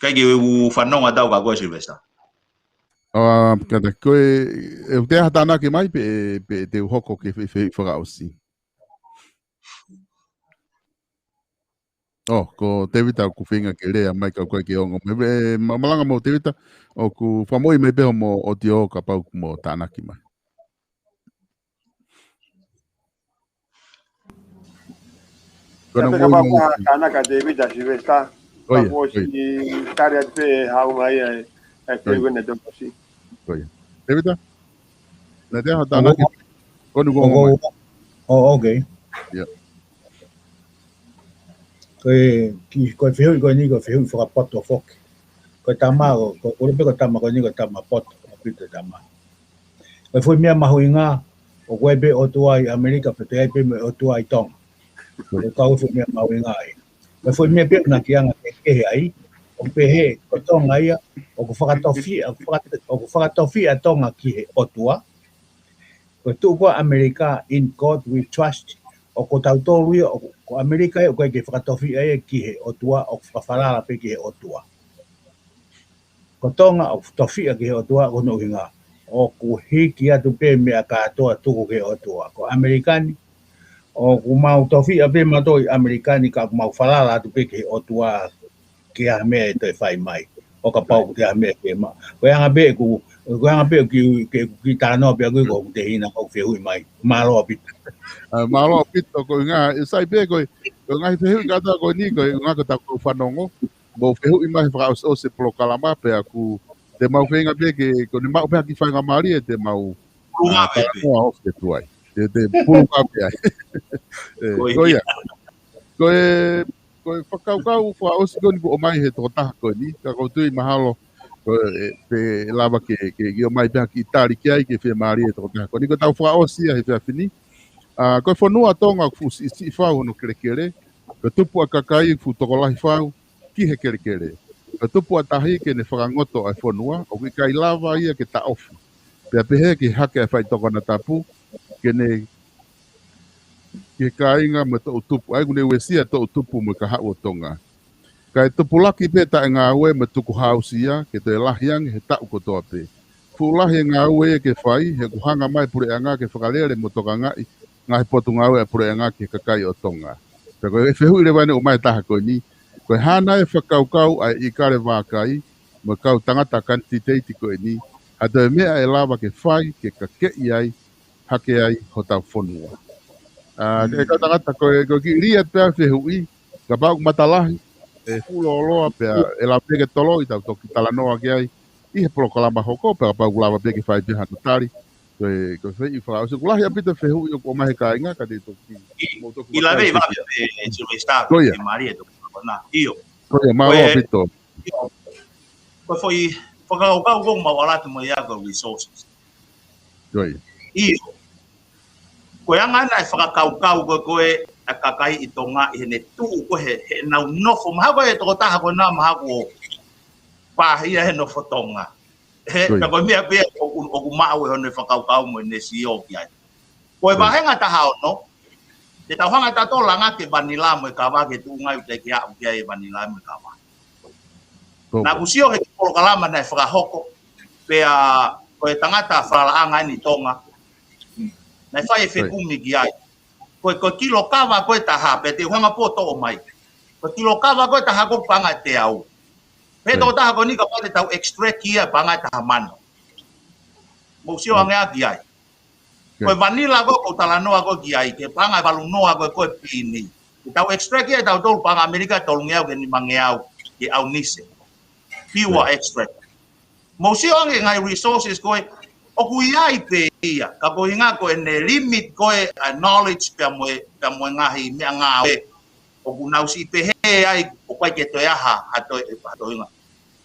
Kae ke u fanongo atu au kia koe Sylvester. ʻA, kātaki ko e, ʻe te ha tānaki mai pe, pe te u hoko ki he fe, fe, fakaʻosi. ʻO, ko Tevita ʻoku feinga ke lea mai ka ʻoku ʻikai ke ongo mai. ʻE, ma, malanga mo Tevita, ʻoku fakamoʻui mai pē hoʻomo ʻotiō kapau ʻoku mo tānaki mai. Ko ena Kapau mo ka tānaka Tevita Sylvester, ʻO ia, ka kuo ʻo ia. ʻosi tali atu pē hau mai ai, e Ko ia. Tevita ne tō ʻosi. Ko ia. Tevita? Naʻa te ha tānaki? ʻO, Ko ʻoku ʻo, ongo mai. ʻO, okay. Ia. Ko e, ki, ko e fehuʻi ko eni, ko e fehuʻi fakapoto foki. Ko e tama, ko, ko, ʻoku pehē ko e tama ko eni, ko e tama poto, ʻaupito e tama. Ko e foʻi meʻa mahuʻinga, ʻoku ʻi ai pē ʻOtua ʻi ʻAmelika, pea toe ʻi ai pē mo e ʻOtua ʻi Tonga. Ko e kau foʻi meʻa mahuʻinga ai. Ko e foʻi meʻa pē ʻoku na kiʻi anga kehekehe ai, ʻoku pehē, ko Tonga ia, ʻoku fakatofiʻa, ʻoku fakata-, ʻoku fakatofiʻa Tonga ki he ʻOtua. Ko e tuʻu ko ē ʻAmelika, in God we trust, ʻoku tautolu ia, ʻoku, ko ʻAmelika ia, ʻoku ʻikai ke fakatofiʻa ia ki he ʻOtua, ʻoku fakafalala pē ki he ʻOtua. Ko Tonga ʻoku tofiʻa ki he ʻOtua, ko hono ʻuhinga ʻoku hiki atu pē meʻa kātoa tuku ki he ʻOtua. Ko ʻAmelika ni, ʻoku mau tofiʻa pē mautolu ʻi ʻAmelika ni ka ʻoku mau falala atu pē ki he ʻOtua ki ha meʻa ʻe toe fai mai. ʻO kapau ʻoku ʻi ai ha meʻa ke ma. Ko e anga pē ʻeku, ko e anga pē ʻeku kiʻi, ke, kiʻi talanoa pē ʻaʻaku ko ʻeku tehina ʻoku fehuʻi mai. Mālō ʻaupito. ʻA, mālō ʻaupito ko e ʻuhinga, ʻe sai pē ko e, ko e ngaahi fehuʻi kātoa ko eni ko e ʻuhinga ko ʻetau kau fanongo. Mou fehuʻi mai he fakaʻosiʻosi e polokalama pea ʻoku te mau feinga pē ke, ko ʻene maʻu pē ha kiʻi faingamālie te mau, Pulunga ʻa, pē pē. talanoa off ke tuai. Te, te pulunga pē ai. ʻE, Ko ia. ko ia. Ko e, ko e fakakaukau fakaʻosi ko eni kuo ʻomai he tokotaha ko eni, ka ʻoku ou tui mahalo, ko e, pe lava ke, ke, ke ʻomai pē ha kiʻi tali ki ai ke fiemālie e tokotaha ko eni. Ko ʻetau fakaʻosi ia he efiafi ni. ʻA, ko e fonua Tonga ʻoku fuʻu siʻisiʻi fau hono kelekele, ko e tupu ʻa e kakai ʻoku fuʻu tokolahi fau, ki he kelekele. Ko e tupu ʻa tahi ke ne fakangoto ʻa e fonua, ʻoku ʻikai lava ia ke taʻofi. Pea pehē ke hake ʻa e faʻitoka konatapu, ke ne, ke kāinga mo e toʻutupu, ʻa ia ʻoku ne uesia e toʻutupu mo e kahaʻu ʻo Tonga. Kae tupulaki pē taʻengāue mo e tukuhāusia, ke toe lahi ange he taʻu kotoa pē. Fuʻu lahi e ngāue ia ke fai, he ʻoku hanga mai e puleʻanga ke fakalele mo tokangaʻi, ngaahi potungāue ʻa e puleʻanga ki he kakai ʻo Tonga. Pea ko e fehuʻi leva eni ʻoku ʻomai ʻe he taha ko eni, Ko e hā nai e fakakaukau ʻa e ʻIkale Vākai mo e kau tangata kanititeiti ko eni, ha toe meʻa ʻe lava ke fai ke kakeʻi ai hake ai hotau fonua. ʻA, mm, ʻe kau tangata ko e, ko e kiʻi lī atu pē ʻa e fehuʻi, kapau ʻoku matalahi, ʻe fuʻu lōloa pea ʻe lava pē ke toloʻi tau toki talanoa ki ai ʻi he polokalama hoko, pea kapau ʻoku lava pē ke fai pē hano tali. Ko e, ko e fehuʻi fakaʻosi, ʻoku lahi ʻaupito fehuʻi ʻoku ʻomai he kāinga, ka te toki, ʻi, mou toki ʻi lave vakai pē, ʻe Silivesitā, ko ia. Ke mālie e toki kona. ʻIo. Ko ia, mālō ʻaupito. ʻIo. Ko e foʻi fakakaukau ko ē ʻoku mau ʻalu atu mo ia ko e resources. Ko ia. ʻIo. Ko e anga ʻena e fakakaukau ko ē, ko ē ʻa e kakai ʻi Tonga ʻi heʻene tuʻu ko ē he, heʻenau nofo. Mahalo ko e tokotaha ko ena mahalo ʻoku pāhia he nofo Tonga. He, ko ia. Ka ko e meʻa pē ʻoku, ʻoku maʻu ʻe hono fakakaukau mo ʻene sio ki ai. Ko e, ko ia, vāhenga taha ono, te tau hanga ʻe tautolu ʻo langa ki he vanila mo e kava ki he tuʻunga ʻoku teʻeki ke aʻu ki ai e vanila mo e kava. Ko ia. Naʻá ku sio he kiʻi polokalama naʻe fakahoko, pea ko e tangata falalaʻanga ʻeni ʻi Tonga. Naʻe fai e, ko ia, fekumi ki ai. Ko e, ko e kilo kava ko ē ʻe taha, pea te u hanga pē ʻo toʻo mai. Ko e kilo kava ko ē ʻe taha ʻoku paʻanga ʻe teau. Pea, ko ia, tokotaha ko eni kapau te tau extract ia paʻanga ʻe taha mano. Mou sio, ko ia, ange ʻaki ai. Ko ia. Ko e vanila ko ē ʻoku ou talanoa ko ē ki ai, ki he paʻanga ʻe valu noa ko ē ko e pini. Te tau extract ia ʻe tautolu paʻanga ʻAmelika ʻe tolungeau ki he nimangeau ki he ʻaunise. Pure, ko ia, extract. Mou sio ange ngaahi resources ko ē, ʻoku ʻi ai pē ia, ka ko e ʻuhinga ko ʻene limit ko ē ʻa e knowledge pea mo e, pea mo e ngaahi meʻangāue, ʻoku nau siʻi pehē ai, ʻoku ʻikai ke toe ʻi ai ha, ha toe, ha toe ʻuhinga.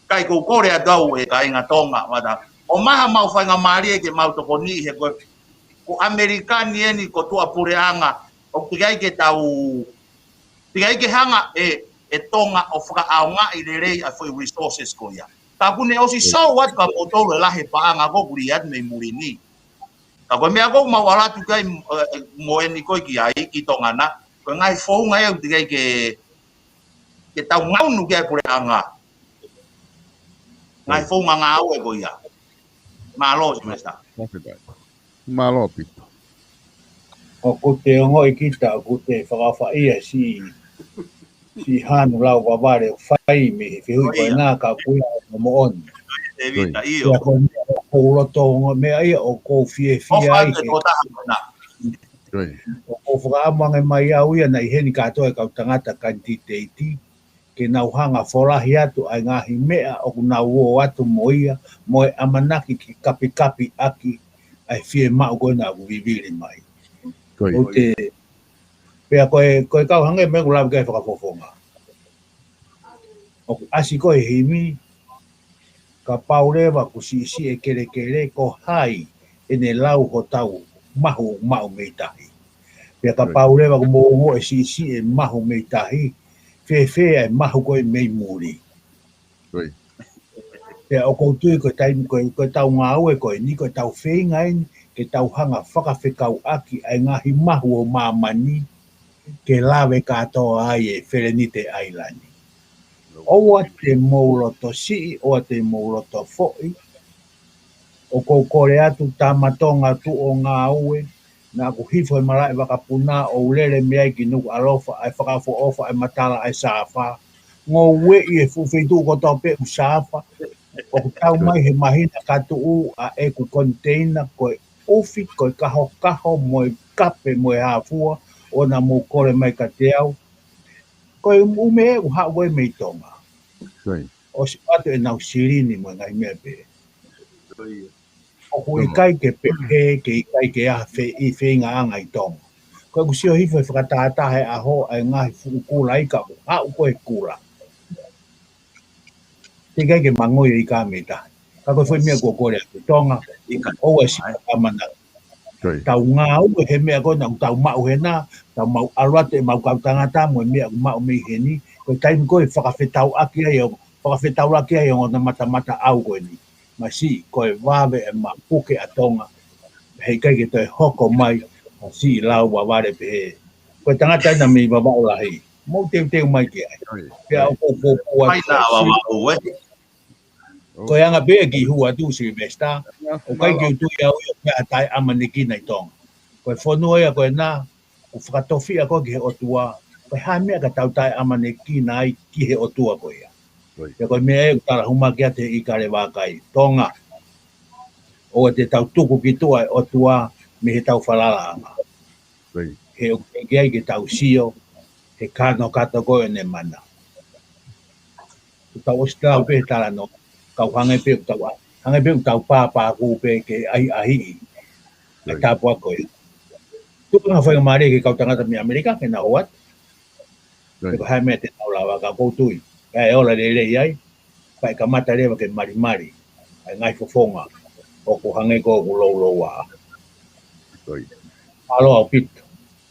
Ka ʻoku ou kole atu au ʻe kāinga Tonga, mata, ʻomai haʻamau faingamālie ke mau tokoniʻi he ko e, ko ʻAmelika ni ʻeni ko e tuʻapuleʻanga, ʻoku teʻeki ai ke tau, teʻeki ai ke hanga ʻe, ʻe Tonga ʻo fakaʻaongaʻi lelei ʻa e foʻi resources ko ia. Ka ʻoku ne ʻosi, ko ia, sio atu kia moutolu e lahi e paʻanga ko ē ʻoku lī atu mei muli ni. Ka ko e meʻa ko ē ʻoku mau ʻalu atu ki ai, ē, mo eni ko ē ki ai, ki Tonga na, ko e ngaahi founga ia ʻoku teʻeki ai ke, ke tau ngaunu ki ai puleʻanga. Ngaahi, ko ia, founga ngāue ko ia. Mālō, Silivesitā. Mālō ʻaupito. ʻOku te ongoʻi kita, ʻoku te fakaʻofaʻia siʻi, siʻi hanu lau vavale ʻoku fai mei he fehuʻi, ko ia, ko ena ka ʻoku ʻi ai hono moʻoni. Tēvita, ko ia, ʻio. Pea ko e meʻa ʻoku ou loto ongo meʻa ia ʻoku ou fiefia ai he, ko e tokotaha ko ena. Ko ia. ʻOku ou fakaʻamu ange mai au ia naʻe ʻi heni kātoa e kau tangata kanititeiti, ke nau hanga ʻo folahi atu ʻa e ngaahi meʻa ʻoku nau ō atu mo ia, mo e ʻamanaki ke kapikapi ʻaki ʻa e fiemaʻu ko ena ʻoku vivili mai. Ko ia. ʻOku te, pea ko e, ko e kau hangē ko e meʻa ʻoku lave ki ai e fakafofonga. ʻOku ʻasi ko ē he himi, kapau leva ʻoku siʻisiʻi e kelekele, ko hai ʻene lau hotau mahu ʻoku maʻu mei tahi. Pea, right, kapau leva ʻoku mou ongoʻi e siʻisiʻi e mahu mei tahi, fēfē ʻa e mahu ko ē mei muli. Right. Pea ʻoku ou tui ko e taimi ko ē, ko ʻetau ngāue ko eni, ko ʻetau feinga eni ke tau hanga ʻo fakafekauʻaki ʻa e ngaahi mahu ʻo māmani, ke lave kātoa ai e Felenite ʻAilani. ʻOua te mou loto siʻi, ʻoua te mou loto foʻi. ʻOku ou kole atu tama Tonga tuʻu ʻo ngāue, naʻá ku hifo he malaʻe vakapuna ʻo u lele mei ai ki Nukuʻalofa, ʻa e fakaʻofoʻofa, ʻa e matala, ʻa e sāfa. Ngoueʻi e fuʻu feituʻu kotoa pē ʻoku sāfa. ʻOku tau mai he māhina ka tuʻu ʻa ʻeku koniteina, ko e ʻufi, ko e kahokaho, mo e kape, mo e hāfua, ʻoua naʻa mou kole mai kiate au. Ko e ʻū meʻa ʻoku haʻu ko ē mei Tonga. Right. ʻOsi ʻoatu ʻenau silini mo e ngaahi meʻa pehē. ʻOku, right, ʻikai ke pehē, ke ʻikai ke ʻi ai ha fe-, ʻi feingaʻanga ʻi Tonga. Ko ʻeku sio hifo he fakatātā he ʻaho, ʻa e ngaahi fuʻu kula ika ʻoku haʻu ko ē he kula. Teʻeki ai ke mangoi e ika mei tahi. Ka ko e foʻi meʻa ʻoku ou kole atu, Tonga, ʻoua ʻe siʻi ʻamanaki. Ko ia. Tau ngāue he meʻa ko ena ʻoku tau maʻu hena, tau maʻu ʻalu atu ʻemau kau tangata mo e meʻa ʻoku maʻu mei heni, ko e taimi ko ē ʻe fakafetauʻaki ai, ʻo fakafetaulaki ai ʻa e ongo matamata ʻau ko eni. Masiʻi, ko e vave ʻema puke ʻa Tonga. Heʻikai ke toe hoko mai ha siʻi lau vavale pehē. Ko e tangata ena mei Vavaʻu Lahi. Mou teuteu mai ki ai. Ko ia. Pea ʻoku ou, ʻoku ou, ʻoku ou, ʻai na Vavaʻu, ē. Ko e anga pē ia ki hua atu, Silivesitā. ʻOku ʻikai ke u tui au ia ʻoku ʻi ai ha taʻeʻamanekina ʻi Tonga. Ko e fonua ia ko ena, ʻoku fakatofiʻa ko ē ki he ʻOtua, Ko e hā e meʻa ka tau taʻeʻamanekina ai ki he ʻOtua ko ia. Pea ko e meʻa ē ʻoku tala hū mai ki ai ʻa e ʻIkale Vākai, Tonga, ʻoua te tau tuku ki tuʻa e ʻOtua mei heʻetau falalaʻanga. He ʻoku teʻeki ai ke tau sio he kanokato ko ē ʻene mana. Kuo tau ʻosi tau pē he talanoa, kau hangē pē ʻoku tau ʻa-, hangē pē ʻoku tau pāpākū pē ke ʻahiʻahiʻi ʻa e tāpuaki ko ia. Tuku ā ha faingamālie ki he kau tangata mei ʻAmelika ke nau ō atu. He ko e hā e meʻa te nau lava, ka ʻoku ou tui ʻe ola lelei ai, pea ʻe kamata leva ke malimali ʻa e ngaahi fofonga ʻoku hangē ko ʻoku loulouʻa. Mālō ʻaupito.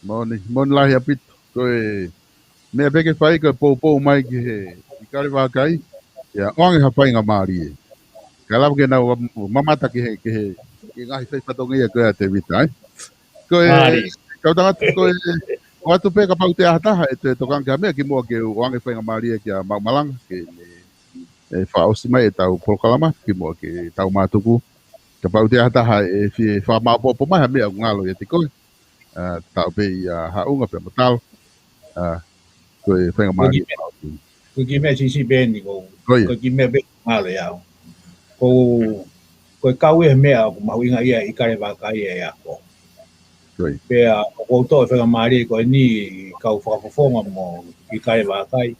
Moʻoni, moʻoni lahi ʻaupito. Ko e meʻa pē ke fai ko e poupou mai ki he ʻIkale Vākai, ʻio, ʻoange ha faingamālie. Kae lava ke nau mamata ki he, ki he, ki he ngaahi fai fatongia ko ia ʻa Tēvita, ē? Ko e, kau tangata, ko e, ʻoatu pē kapau ʻoku ʻi ai ha taha ʻe toe tokanga ki ha meʻa kimuʻa ke u ʻoange faingamālie kia Maʻu Malanga ke ne, ē, fakaʻosi mai ʻetau polokalama kimuʻa ke tau mātuku. Kapau ʻoku ʻi ai ha taha ʻe fie fakamāʻopoʻopo mai ha meʻa ʻoku ngalo ʻiate koe, ʻa, tau pē ia haʻunga pea mo talo. ʻA, ko e faingamālie. Ko e kiʻi meʻa siʻisiʻi pē eni ko, ko e kiʻi meʻa pē ngalo ia. Ko, ko e kau ia he meʻa ʻoku mahuʻinga ia ʻi ʻIkale Vākai e ako. Pea ʻoku ou toʻo e faingamālie ko eni kau fakafofonga mo ʻIkale Vākai.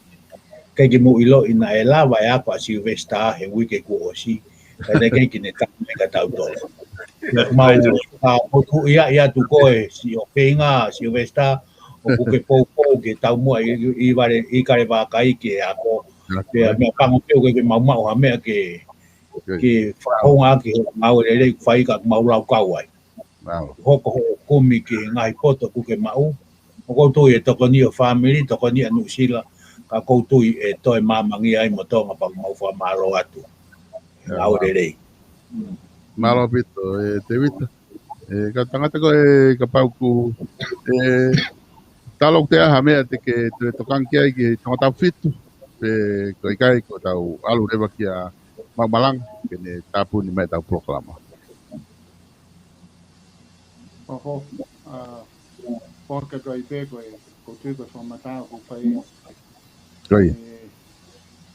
ʻIkai ke mou ʻiloʻi naʻe lava e ako ʻa Silivesitā he uike kuo ʻosi. Ka naʻe ʻikai ke ne tau mai kia tautolu. Pea ʻoku mau, ʻa, ʻoku ou tui ʻe ʻi ai atu ko e siʻo feinga, Silivesitā, ʻoku ke poupou ke taumuʻa ʻi, ʻi, ʻi vale, ʻIkale Vākai ke ako. Pea meʻapango pē ʻoku ʻikai ke mau maʻu ha meʻa ke, ke fakahoungaʻaki he ngāue lelei ʻoku fai ka mau laukau ai. Hoko hoʻo kumi ki he ngaahi poto ʻoku ke maʻu. ʻOku ou tui ʻe tokoni ʻa e fāmili, tokoni ʻa Nuʻusila, ka ʻoku ou tui ʻe toe māmangia ai mo Tonga pea ʻoku mau fakamālō atu. Ngāue lelei. Mālō ʻaupito, ē, Tēvita. Ē, kau tangata ko e kapau ʻoku, ē, talo ʻoku ʻi ai ha meʻa te ke toe tokanga ki ai ki he Tongatapu fitu, pe ko e ʻikai ko ʻetau ʻalu leva kia Maʻu Malanga, ke ne tāpuni mai ʻetau polokalama. ʻOku, ʻa, poke toi pē ko e, ʻoku ou tui ko e fakamatala ʻoku fai ʻe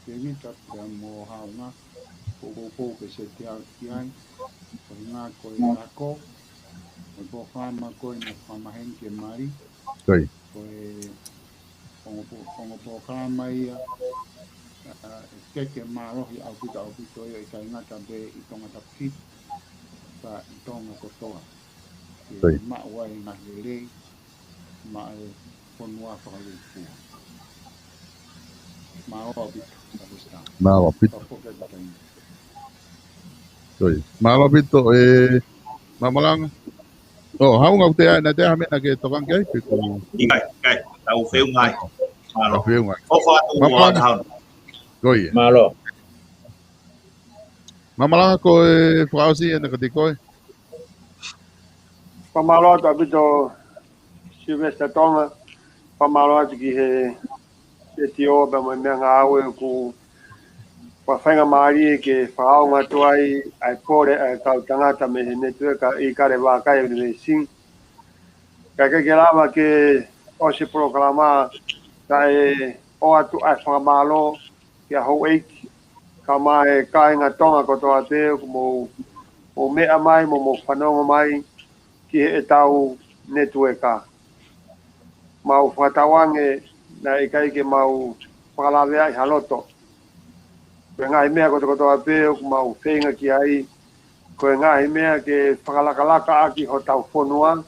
Tēvita pea mo Haʻunga, ʻoku ou poupou ke seti au ki ai, ko e ngaahi ko e ako, ko e polokalama ko eni ʻoku fakamaheni ke mali, ko e ongo po-, ongo polokalama ia, ʻa, ʻe teke mālohi ʻaupito ʻaupito ia ʻikai ngata pē ʻi Tongatapu fitu, ka ʻi Tonga kotoa. Ke maʻu ai ngaahi lelei, maʻa e fonua fakalūkufua. Mālō ʻaupito, Tēvita. Mālō ʻaupito. Ka poke takai. Mālō ʻaupito, ē, Maʻu Malanga. ʻO, Haʻunga ʻoku ʻi ai, naʻe ʻi ai ha meʻa naʻa ke tokanga ki ai, pe ko e ʻikai, ʻikai, tau feʻunga ai. Mālō. Tau feʻunga ai. ʻOfa atu Maʻu Malanga. Ko ia. Mālō. Maʻu Malanga ko e fakaʻosi ʻeni kiate koe. Fakamālō atu ʻaupito Silivesitā Tonga, fakamālō atu ki he setiō pea mo e meʻangāue ʻoku fakafaingamālie ke fakaongo atu ai ʻa e pole ʻa e kau tangata mei he netiueka ʻIkale Vākai ʻUnivēsiti. Ka ʻikai ke lava ke ʻosi e polokalama kae ʻoatu ʻa e fakamālō kia houʻeiki, kae ʻumaʻā e kāinga Tonga kotoa pē ʻoku mou, mou meʻa mai, mo mou fanongo mai ki heʻetau netiueka. Mau fakatauange naʻe ʻikai ke mau fakalaveaʻi ha loto. Ko e ngaahi meʻa kotokotoa pē ʻoku mau feinga ki ai, ko e ngaahi meʻa ke fakalakalaka ʻaki hotau fonua,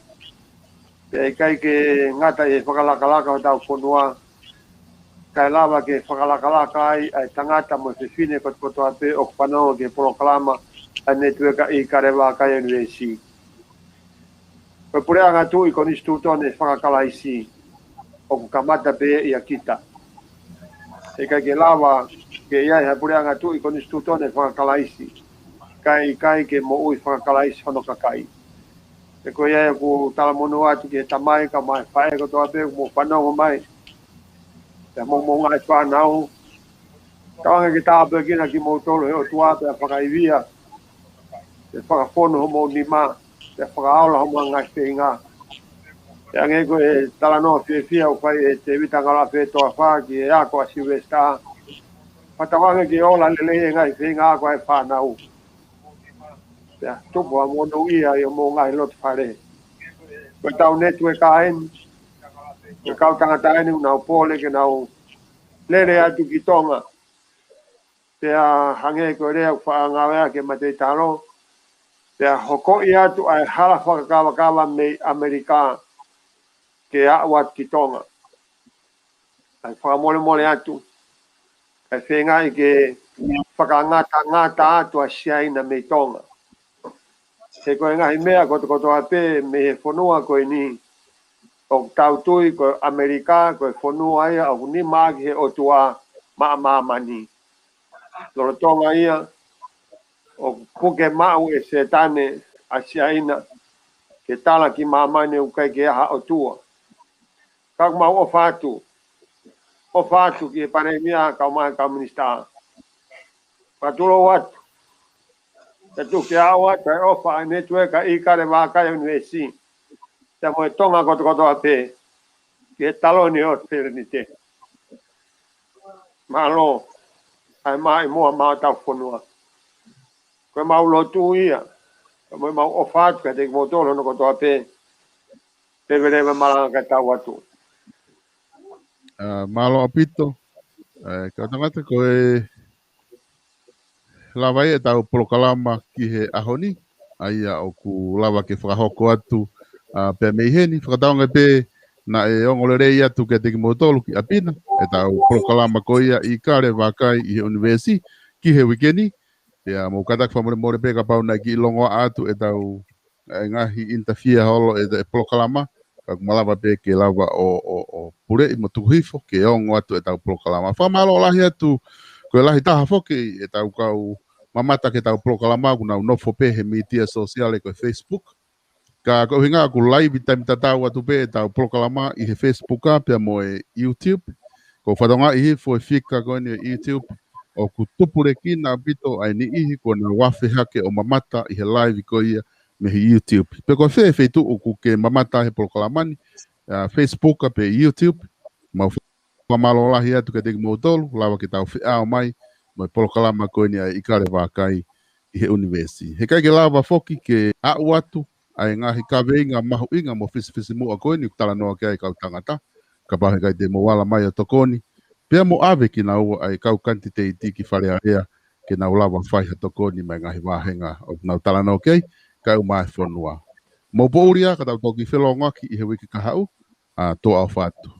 pea ʻikai ke ngata ʻi he fakalakalaka hotau fonua, kae lava ke fakalakalaka ai ʻa e tangata mo e fefine kotokotoa pē ʻoku fanongo ki he polokalama ʻa e netiueka ʻIkale Vākai ʻUnivēsiti. Ko e puleʻanga tuʻi konisitūtone fakakalaisi ʻoku kamata pē ʻia kita. ʻIkai ke lava ke ʻi ai ha puleʻanga tuʻi konisitūtone fakakalaisi kae ʻikai ke moʻui fakakalaisi hono kakai. Pea ko ia ʻoku talamonū atu ki he tamai kae ʻumaʻā e faʻē kotoa pē ʻoku mou fanongo mai. Pea mo hoʻomou ngaahi fānau. Tauange ke tāpuekina kimoutolu ʻe he ʻOtua pea fakaivia. Pea fakafonu homou nima. Pea fakaola homou ngaahi feinga. Pea hangē ko e talanoa fiefia ʻoku fai ʻe Tēvita Ngaloa Fetoʻafa ki he ako ʻa Silivesitā. Fakatauange ke ola lelei e ngaahi feinga ako ʻa e fānau. Pea tupu ʻa monūʻia ʻi hoʻomou ngaahi loto fale. Ko ʻetau network eni, ko e kau tangata eni ʻoku nau pole ke nau lele atu ki Tonga. Pea hangē ko e lea ʻoku faʻa ngāueʻaki ʻe Mateitalo, pea hokoʻi atu ʻa e hala fakakavakava mei ʻAmelika ke aʻu atu ki Tonga. ʻA e fakamolemole atu, ʻa e feingaʻi ke fakangatangata atu ʻa Siaina mei Tonga. He ko e ngaahi meʻa kotokotoa pē mei he fonua ko eni, ʻoku tau tui ko ʻAmelika, ko e fonua ia ʻoku nima ʻaki he ʻOtua maʻa māmani. Lolotonga ia, ʻoku puke maʻu ʻe Sētane ʻa Siaina, ke tala ki māmani ʻoku ʻikai ke ʻi ai ha ʻOtua. Ka ʻoku mau ʻofa atu, ʻofa atu ki he Palēmia, kau mai kau minisitā. Fakatulou atu, ke tuku ke aʻu atu ʻa e ʻofa ʻa e network ʻa ʻIkale Vākai ʻUnivēsi, pea mo e Tonga kotokotoa pē, ki he taloni ʻo Pelenite. Mālō, ʻa e maʻimoa maʻa hotau fonua. Ko ʻemau lotu ia, pea mo ʻemau ʻofa atu kiate kimoutolu hono kotoa pē, leveleva malanga kae tau atu. ʻA, mālō ʻaupito. ʻA, kau tangata, ko e lava ia ʻetau polokalama ki he ʻaho ni, ʻa ia ʻoku lava ke fakahoko atu, ʻa, pea mei heni, fakatauange pē naʻe ongo lelei atu kiate kimoutolu ki ʻapi na ʻetau polokalama ko ia ʻIkale Vākai ʻi he ʻUnivēsi ki he uike ni. Pea mou kātaki fakamolemole pē kapau naʻe kiʻi longoaʻa atu ʻetau ʻa e ngaahi interfere holo ʻe he polokalama, ka ʻoku malava pē ke lava ʻo, ʻo, ʻo puleʻi mo tuku hifo ke ongo atu ʻetau polokalama. Fakamālō lahi atu, ko e lahi taha foki ʻetau kau mamata ki heʻetau polokalama, ʻoku nau nofo pē he mītia sōsiale ko e Facebook. Ka ko e ʻuhinga ʻoku live taimi tatau atu pē ʻetau polokalama ʻi he Facebook pea mo e YouTube. Ko e fatongia ʻi he foʻi fika ko eni ʻo e YouTube, ʻoku tupulekina ʻaupito ʻa e niʻihi kuo nau afe hake ʻo mamata ʻi he live ko ia mei he YouTube. Pe ko fē feituʻu ʻoku ke mamata he polokalama ni, ʻa, Facebook pe YouTube, mau fakamālō lahi atu kiate kimoutolu, lava ke tau feʻao mai mo e polokalama ko eni ʻa e ʻIkale Vākai ʻi he ʻUnivēsi. He ʻikai ke lava foki ke aʻu atu ʻa e ngaahi kaveinga mahuʻinga mo fisifisimuʻa ko eni ʻoku talanoa ki ai e kau tangata, kapau he ʻikai te mou ala mai ʻo tokoni, pea mo ʻave kinaua ʻa e kau kanititeiti ki Fale Alea, ke nau lava fai ha tokoni maʻa e ngaahi vāhenga ʻoku nau talanoa ki ai, kae ʻumaʻā e fonua. Mou poʻuli ā, ka tau toki felōngoaki ʻi he uike kahaʻu, ʻa, tuʻa ʻofa atu.